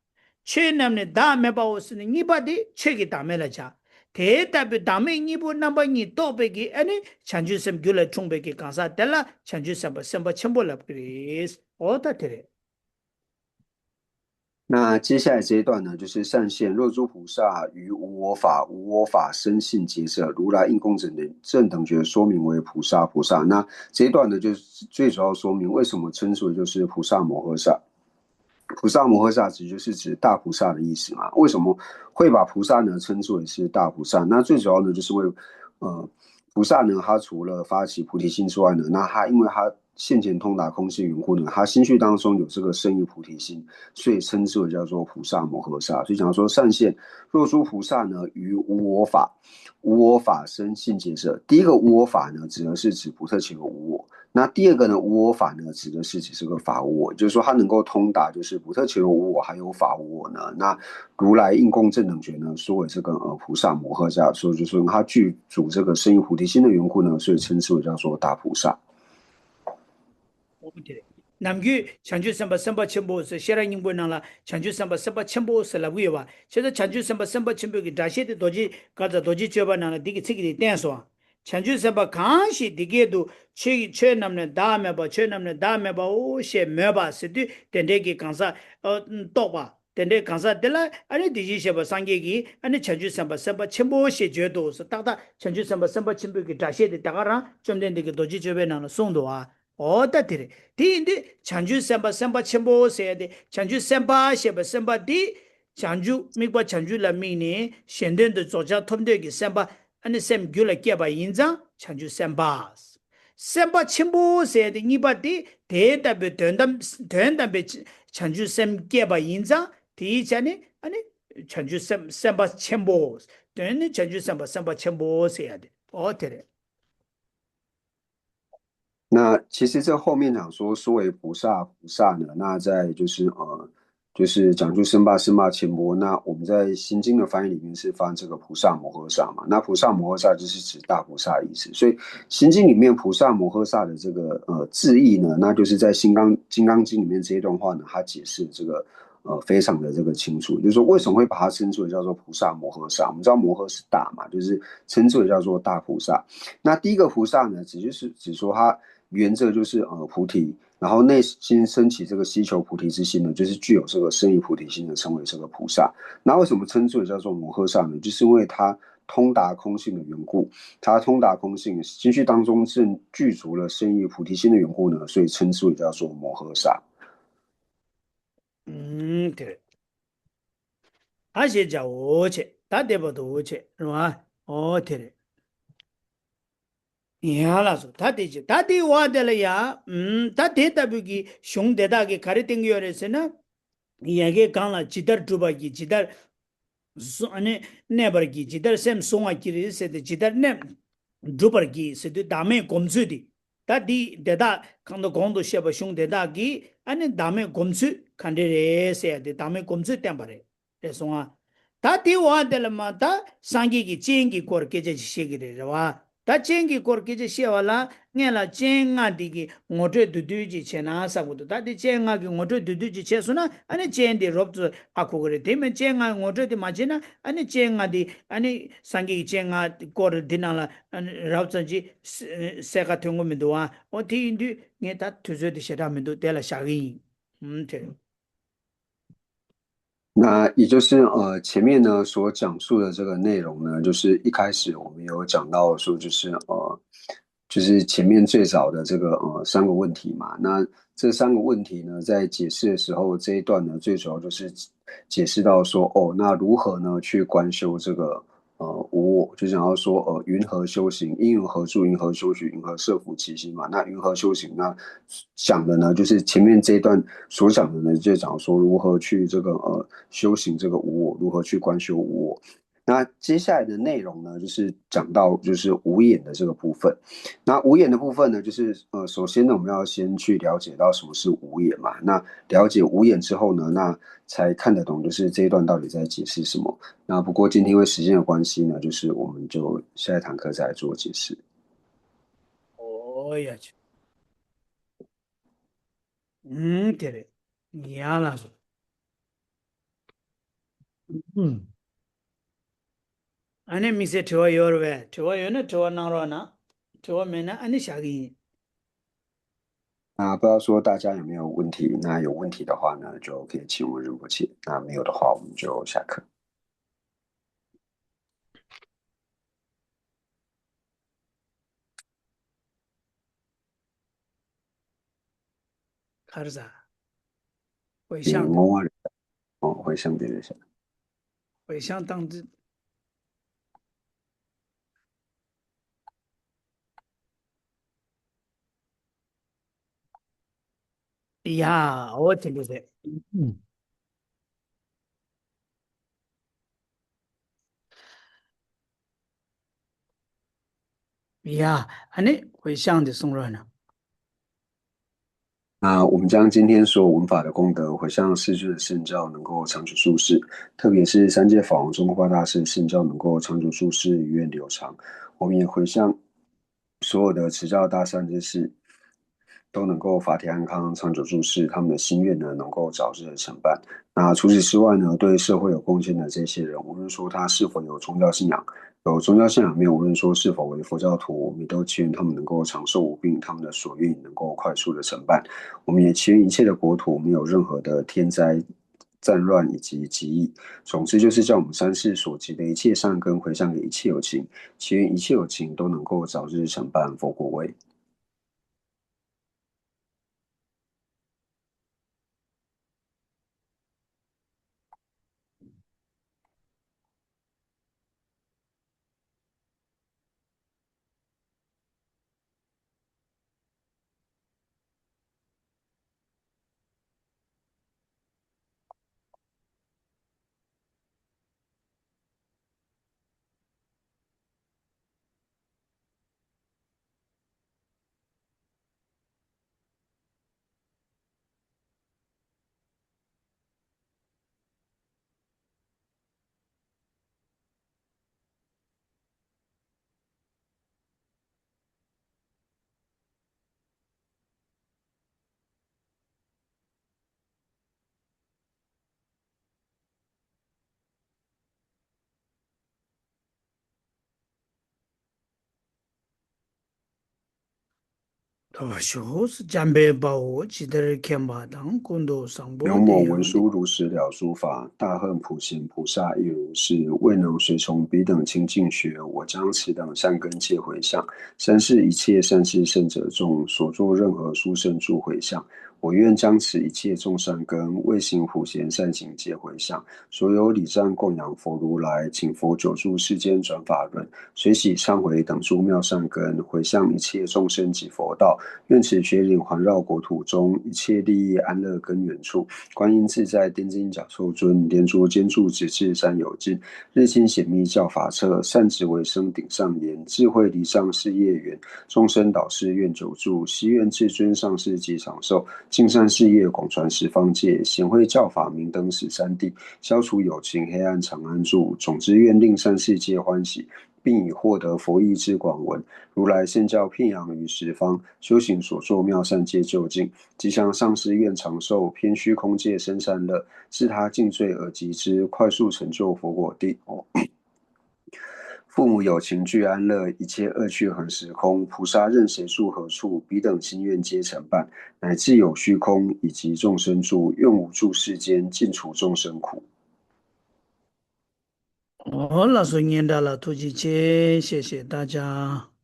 ཆོས་རྣམས་ནི་བདག་མེད་པའོ་ཟེར་ནས་གཉིས་པ་དེ་ཆོས་ཀྱི་བདག་མེད་ལ་བྱ། དེ་ལྟ་བུའི་བདག་མེད་གཉིས་པོ་རྣམ་པ་གཉིས་རྟོགས་པའི་གི། ཨ་ནི་བྱང་ཆུབ་སེམས་རྒྱུད་ལ་འཁྲུངས་པའི་གི་གང་ཟག་དེ་ལ་བྱང་ཆུབ་སེམས་དཔའ་སེམས་དཔའ་ཆེན་པོ་ལབ་ཀྱི་རེད། འོ་ད་དེ་རེད། 那接下来这一段呢，就是善现若诸菩萨于无我法，无我法生信解者，如来应供正等正等觉，说名为菩萨。菩萨。那这一段呢，就是最主要说明为什么称之为就是菩萨摩诃萨。菩萨摩诃萨指就是指大菩萨的意思嘛。为什么会把菩萨呢称之为是大菩萨？那最主要呢，就是因为呃，菩萨呢，他除了发起菩提心之外呢，那他因为他现前通达空性缘故呢，他心绪当中有这个圣意菩提心，所以称之为叫做菩萨摩诃萨。所以讲说善现若诸菩萨呢，于无我法，无我法生信解者。第一个无我法呢，指的是指不特伽罗无我。那第二个呢，无我法呢，指的是指这个法无我，就是说他能够通达就是不特伽罗无我还有法无我呢。那如来应供正等觉呢，说为这个呃菩萨摩诃萨，所以就说他具足这个圣意菩提心的缘故呢，所以称之为叫做大菩萨。 ནམ་རྒྱུན་བྱང་ཆུབ་སེམས་དཔའ་སེམས་དཔའ་ཆེན་པོ་ཟེར། ཤེས་རབ་སྙིང་པོའི་ནང་ལ་བྱང་ཆུབ་སེམས་དཔའ་སེམས་དཔའ་ཆེན་པོ་ཟེར་ལབ་ཀྱི་ཡོད་པ། བྱས་ཙང་བྱང་ཆུབ་སེམས་དཔའ་སེམས་དཔའ་ཆེན་པོའི་གི་སྒྲ་བཤད་དེ་རྡོ་རྗེ་བཀའ་སྩལ་རྡོ་རྗེ་གཅོད་པ་ནང་ལ་འདི་གི་ཚིག་གི་དེ་བསྟན་སོང་། བྱང་ཆུབ་སེམས་དཔའ་གང་ཞིག་འདི་སྐད་དུ། ཆོས་ཀྱི་ཆོས་རྣམས་ནི་བདག་མེད་པ། ཆོས་རྣམས་ནི་བདག་མེད་པའོ་ཞེས་མོས་པ་ཟེར་དུས་དེ་འདྲའི་གི་གང་ཟག་ཨ་རྟོགས་པ། དེ་འདྲའི་གང་ཟག་དེ་ལ་ཨ་ནི་དེ་བཞིན་གཤེགས་པ་སངས་རྒྱས་ཀྱིས་ཨ་ནི་བྱང་ཆུབ་སེམས་དཔའ་སེམས་དཔའ་ཆེན་པོ་ཞེས་བརྗོད་དོ་ཟེར། ཏག་ཏག་བྱང་ཆུབ་སེམས་དཔའ་སེམས་དཔའ་ཆེན་པོའི་གི་སྒྲ་བཤད་དེ་ད་ག་རང་བཅོམ་ལྡན་འདས་ཀྱིས་རྡོ་རྗེ་གཅོད་པའི་ནང་ལ་གསུངས་འདུག་ཨ། འོ་ད་དེ་རེད། དེ་ཡིན་དུས་བྱང་ཆུབ་སེམས་དཔའ་སེམས་དཔའ་ཆེན་པོ་ཟེར་ཡ་དེ། བྱང་ཆུབ་སེམས་དཔའ་ཞེས་པ་སེམས་དཔའ་དེ། བྱང་ཆུབ་དམིགས་པ་བྱང་ཆུབ་ལ་དམིགས་ནས་གཞན་དོན་དུ་རྫོགས་བྱང་ཐོབ་འདོད་ཀྱི་སེམས་པ། ཨ་ནི་སེམས་རྒྱུད་ལ་སྐྱེས་པ་ཡིན་ཙང་བྱང་ཆུབ་སེམས་དཔའ། སེམས་དཔའ་ཆེན་པོ་ཟེར་ཡ་དེ་གཉིས་པ་དེ། དེ་ལྟ་བུའི་དོན་དམ་དོན་དམ་པའི་བྱང་ཆུབ་སེམས་སྐྱེས་པ་ཡིན་ཙང་དེའི་ཆ་ནས་ཨ་ནི་བྱང་ཆུབ་སེམས་སེམས་དཔའ་ཆེན་པོ། དོན་ནི་བྱང་ཆུབ་སེམས་དཔའ་སེམས་དཔའ་ཆེན་པོ་ཟེར་ཡ་དེ། འོ་དེ་རེད། 那其实这后面讲说，说为菩萨，菩萨呢，那在就是呃，就是讲究身八身八千波。那我们在心经的翻译里面是翻这个菩萨摩诃萨嘛。那菩萨摩诃萨就是指大菩萨的意思。所以心经里面菩萨摩诃萨的这个呃字义呢，那就是在金刚金刚经里面这一段话呢，它解释这个呃非常的这个清楚，就是说为什么会把它称之为叫做菩萨摩诃萨？我们知道摩诃是大嘛，就是称之为叫做大菩萨。那第一个菩萨呢，指就是指说他原则就是呃菩提，然后内心升起这个希求菩提之心呢，就是具有这个圣意菩提心的，称为这个菩萨。那为什么称之为叫做摩诃萨呢？就是因为他通达空性的缘故，他通达空性，心绪当中正具足了圣意菩提心的缘故呢，所以称之为叫做摩诃萨。 ཨུམ། དེ་རེད། ཨ་ཞེས་བྱའོ་ཆེ། ད་དེ་བར་དུ་འོ་བྱས་རེད་བ། འོ་དེ་རེད། ཡང་ལགས་སོ། ད་དེ་བྱས་ད་དེའི་འོག་དེ་ལ་ཡ། ཨུམ། ད་དེ་ལྟ་བུའི་གི་གཞུང་དེ་དག་གིས་ག་རེ་བསྟན་གྱི་ཡོད་རེད་ཟེར་ན། ཡ་གི་གང་ལ་ཇི་ལྟར་གྲུབ་པར་བགྱི། ཇི་ལྟར་གཟུ་ཨ་ནི་གནས་པར་བགྱི། ཇི་ལྟར་སེམས་གཟུང་བར་བགྱི་རེད་ཟེར་ཏེ། ཇི་ལྟར་གནས་གྲུབ་པར་བགྱི་ཟེར་དུས་བདག་མེད་སྒོམ་ཚུལ་དེ། ད་འདི་དེ་དག་གང་དུ་གོང་དུ་བཤད་པ་གཞུང་དེ་དག་གིས་ཨ་ནི་བདག་མེད་སྒོམ་ཚུལ་ག་འདྲ་རེད་ཟེར་ཡ་དེ། བདག་མེད་སྒོམ་ཚུལ་བསྟན་པ་རེད། རེད་སོང་ང་། ད་དེའི་འོག་དེ་ལ་མ་ད་སངས་རྒྱས་ཀྱིས་སྤྱན་གྱི་སྐོར་སྐད་ཆ་ཅིག་བཤད་ཀྱི་རེད། རེད་བ། ད་སྤྱན་གྱི་སྐོར་སྐད་ཆ་བཤད་པ་ལ་སྔོན་ལ་སྤྱན་ལྔ་འདི་གི་ངོ་སྤྲོད་བསྡུས་བསྡུས་ཅིག་བྱས་ན་བསམ་གྱི་འདུག་ད་དེ་སྤྱན་ལྔ་གི་ངོ་སྤྲོད་བསྡུས་བསྡུས་ཅིག་བྱས་སོང་ན་ཨ་ནི་སྤྱན་དེ་རོབ་ཙམ་ཧ་གོ་གི་རེད། དེ་མིན་སྤྱན་ལྔ་ངོ་སྤྲོད་དེ་མ་བྱས་ན་ཨ་ནི་སྤྱན་ལྔ་དེ་ཨ་ནི་སངས་རྒྱས་ཀྱི་སྤྱན་ལྔ་སྐོར་འདི་ནང་ལ་ཨ་ནི་རབ་ཙམ་ཅིག་གསལ་ཁ་ཐོན་གྱི་མི་འདུག་ཨ། འོ་དེ་ཡིན་དུས་ངས་ད་དུས་ཚོད་དེ་ཞེ་དྲག་མི་འདུག་དེ་ལ་བཞག་གི་ཡིན། ཨུམ་དེ།那也就是呃，前面呢所讲述的这个内容呢，就是一开始我们有讲到说，就是呃，就是前面最早的这个呃三个问题嘛。那这三个问题呢，在解释的时候，这一段呢，最主要就是解释到说，哦，那如何呢去观修这个呃无我，就讲到说，呃，云何修行，因云何住，云何修学，云何摄伏其心嘛。那云何修行，那讲的呢，就是前面这一段所讲的呢，就讲说如何去这个呃修行这个无我，如何去观修无我。那接下来的内容呢，就是讲到就是无眼的这个部分。那无眼的部分呢，就是呃，首先呢，我们要先去了解到什么是无眼嘛。那了解无眼之后呢，那才看得懂就是这一段到底在解释什么。那不过今天因为时间的关系呢，就是我们就下一堂课再来做解释。哦呀，去。嗯，对嘞，你呀，那是。嗯。 ཨ་ནི་དམིགས་བསལ་དྲི་བ་ཡོད་རེད་པས། དྲི་བ་ཡོད་ན་དྲི་བ་གནང་རོགས་གནང་། དྲི་བ་མེད་ན་ཨ་ནི་བཞག་གི་ཡིན། 那不知道说大家有没有问题？那有问题的话呢，就可以请问仁波切。那没有的话，我们就下课。 ག་རེ་ཟ། འོད་ཤང་དང་། ངོ་བོ་རེད། ཨོ། འོད་ཤང་དེ་རེད་ཤག་འོད་ཤང་དང་དེ། ཡ། འོ་དེ་འདྲ་རེད། ཡ། ཨ་ནི་འོད་ཤང་དེ་གསུང་རོགས་གནང་། 那我们将今天所有闻法的功德回向世尊的圣教能够长久住世，特别是三界法王宗喀巴大师的圣教能够长久住世，余愿流长。我们也回向所有的持教大善知识都能够法体安康，长久住世，他们的心愿呢能够早日的成办。那除此之外呢，对社会有贡献的这些人，无论说他是否有宗教信仰，有宗教信仰没有，无论说是否为佛教徒，我们也都祈愿他们能够长寿无病，他们的所愿能够快速的成办。我们也祈愿一切的国土没有任何的天灾、战乱以及疾疫。总之，就是叫我们三世所积的一切善根回向给一切有情，祈愿一切有情都能够早日成办佛果位。འདོར་ཤོག་འཇམ་དཔལ་དཔའ་བོས་ཇི་ལྟར་མཁྱེན་པ་དང་། ཀུན་ཏུ་བཟང་པོ། དེ་ཡང་མིན་འདུག། 勇猛文殊如实了诸法，大恨普贤菩萨亦如是。未能随从彼等清净學，我将此等善根皆迴向。三世一切善智聖者眾，所作任何殊勝諸迴向，我願將此一切眾善根，為行普賢善行皆迴向。所有禮讚供養佛如來，請佛久住世間轉法輪， 隨喜懺悔等諸妙善根，迴向一切眾生及佛道。願此覺林環繞國土中，一切利益安樂根源處。觀音自在天津甲受尊，蓮足兼住直至山有盡。日清顯密教法徹，善止為生頂上蓮。智慧梨障事業圓，眾生導師願久住。誓願至尊上師及長壽，盡善事業廣傳十方界。顯慧教法明燈十三地，消除有情黑暗長安住。總之願令善世皆歡喜， 並以獲得佛意之廣聞，如來聖教遍揚於十方，修行所作妙善皆究竟。吉祥上師願長壽，遍虛空界生善樂，自他盡罪而及之，快速成就佛果地。哦。父母有情俱安樂，一切惡趣恆時空。菩薩任誰住何處，彼等心願皆成辦。乃至有虛空，以及眾生住，願無住世間，盡除眾生苦。 ཨོ་ལགས་སོ། སྙན་གྲགས་ལ་ཐུགས་རྗེ་ཆེ། ཞེས་ཞེས་ད་ཅག་